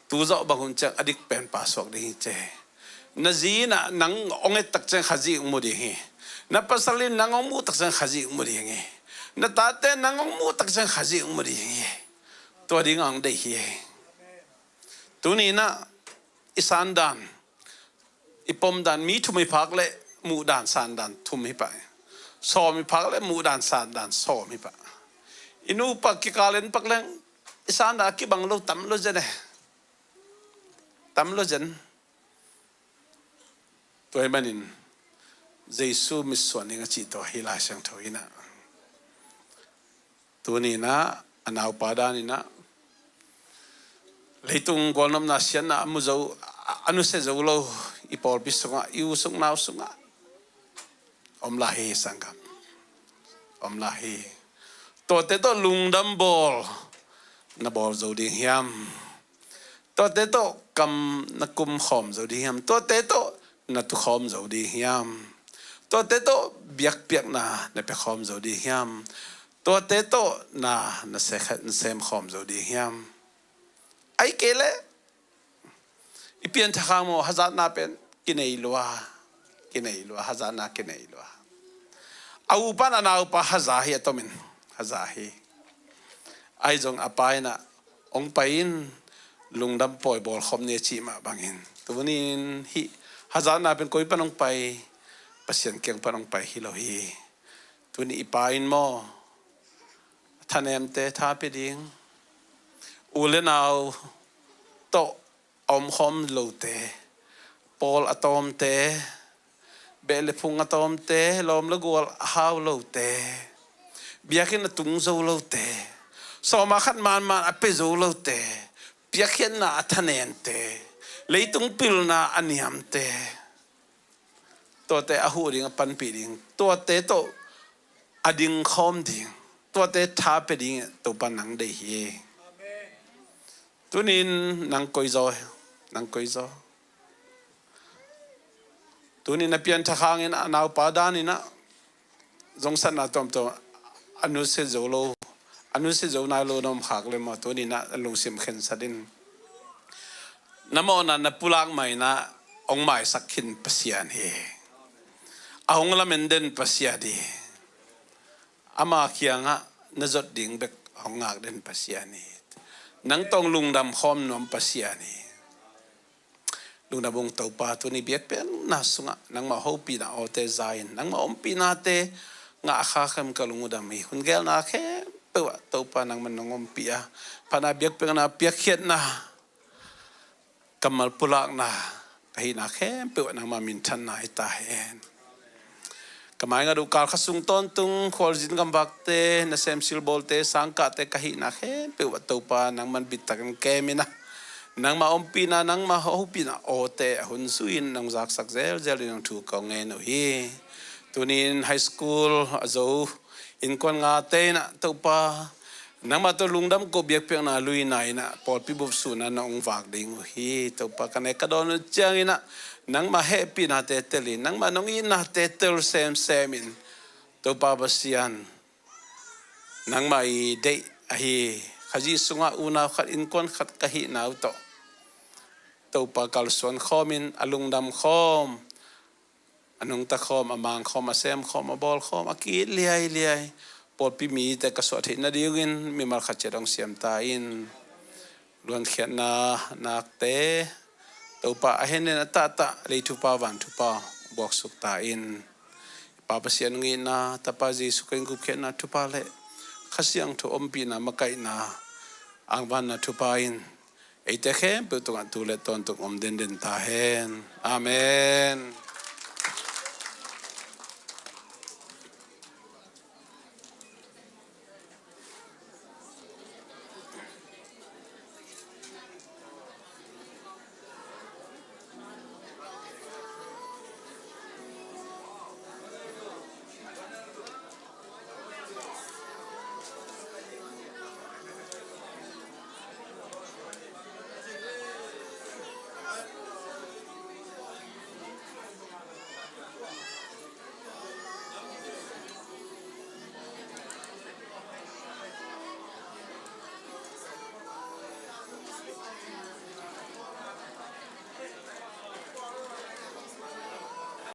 tu zawh bang hun ciang a dik penpa suak ding hi ci. Na zi in ah nang hong et tak ciang Khazih hong mu ding hi. Na pasal in nang hong muh tak ciang Khazih hong mu ding hi. Na tate nang hong muh tak ciang Khazih hong mu ding hi. Tua ding a hong deih hi. Tuni in ah i sandan, i pomdan, mi thum i phak leh muhdan sandan thum hi pah. Sawm i phak leh muhdan sandan sawm hi pah. I nupa kikal en pak leng i sandan a kibang lo tam lo zen e. Tam lo zen. Tua ahih manin Jesu mitsuan ding a cih tawh hih Lai Siangtho in ah, tuni in ah a naupa dan in ah, leitung gualnopna siatna a mu zo, a, a nusia zo lo i pawlpi sungah, i u sung nau sungah om lai hi, sanggam. Om lai hi. Tuate tawh lungdam bawl na bawl zo ding hiam? Tuate tawh kam na kum khawm zo ding hiam? Tuate tawh na tu khawm zo ding hiam? Tuate tawh biakpiakna na pia khawm zo ding hiam? Tuate tawh na, na sekhat, na sem khawm zo ding hiam? Ahih kei leh i pianthak hang maw, hazatna pen kinei lua, kinei lua, hazatna kinei lua. A upa in a naupa haza hi a tomin. haza hi. Ahi zong a pa in ah, hong pai in, lungdam pawi bawlkhawm ni a cih mah bangin, tuni-in hih hazatna pen koi pan hong pai, Pasian kiang pan hong pai hi lo hi. Tuni i pa in maw, thanemte tha pia ding, u le nau tawh a omkhawm lote, pawl a tawmte, beh le phung a tawmte, lawm le gual a hau lote, biakinn a tung zo lote, sawma khat manman a pia zo lote, piakkhiatna a thanente, leitung pilna a niamte, tuate a huh ding, a panpih ding, tuate tawh a dingkhawm ding, tuate tha pia ding Topa nang deih hi. Tuni-in nang koizaw, nang koizaw. Tuni-in a pianthak hangin a naupa danin ah zongsatna tuamtuam a nusia zo lo, a nusia zo nai lo na om khak leh maw, tuni-in ah lungsim khensat in. Na mawhna na pulak mah in ah hong maisak khin Pasian hi. A hong lamen den Pasian hi. Ama kiangah na zot ding bek hong ngak den Pasian hi. Nang tawh lungdam khawm nuam Pasian hi. Lungdam ung Topa, tuni biakpiakna sungah nangmah hopihna awte za-in, nangmah ompihnate ngah a kha khem ka lungdam hi. Hun gelna khempeuh ah Topa nangmah nong ompih a, phatna, biakpiakna, piakkhiatna, kammal pulakna ka hihna khempeuh ah nangmah minthanna hi ta hen. Ka maingat uh kal khat sung tawntung khualzin gamvakte, nasem silbawlte, sangkahte ka hihna khempeuh ah Topa nangman bittakin kem in ah, nangmah ompihna, nangmah hopihna awte a hun zui-in nong zaksak zelzel ding thu ka ngen uh hi. Tuni-in high school a zo innkuan ngate in ah Topa, nangmah tawh lungdam ko biakpiakna luina in ah pawlpi bup sun ah nong vak ding uh hi. Topa, ka nek ka dawn uh ciangin ah nangmah hehpihnate tel in, nangmah nong itnate tel semsem in, Topa Pasian, nangmah i deih ahi Khazih sungah unau khat, innkuan khat ka hihna uh tawh Topa kalsuan khawmin, a lungdam khawm, a nungta khawm, a mang khawm, a sem khawm, a bawl khawm, a ki-it liailiai pawlpi mite ka suah theih nadingin mimal khat ciat hong siam ta in. Luankhiatna nakte Topa a hennen a tahtah lei thupha van thupha buaksuk ta in. Pa Pasian hong itna, Tapa Jesu Khrih gupkhiatna thupha le Kha Siangtho ompihna, makaihna, angvanna thupha in eite khempeuh tungah tu le tawntung om denden ta hen. Amen.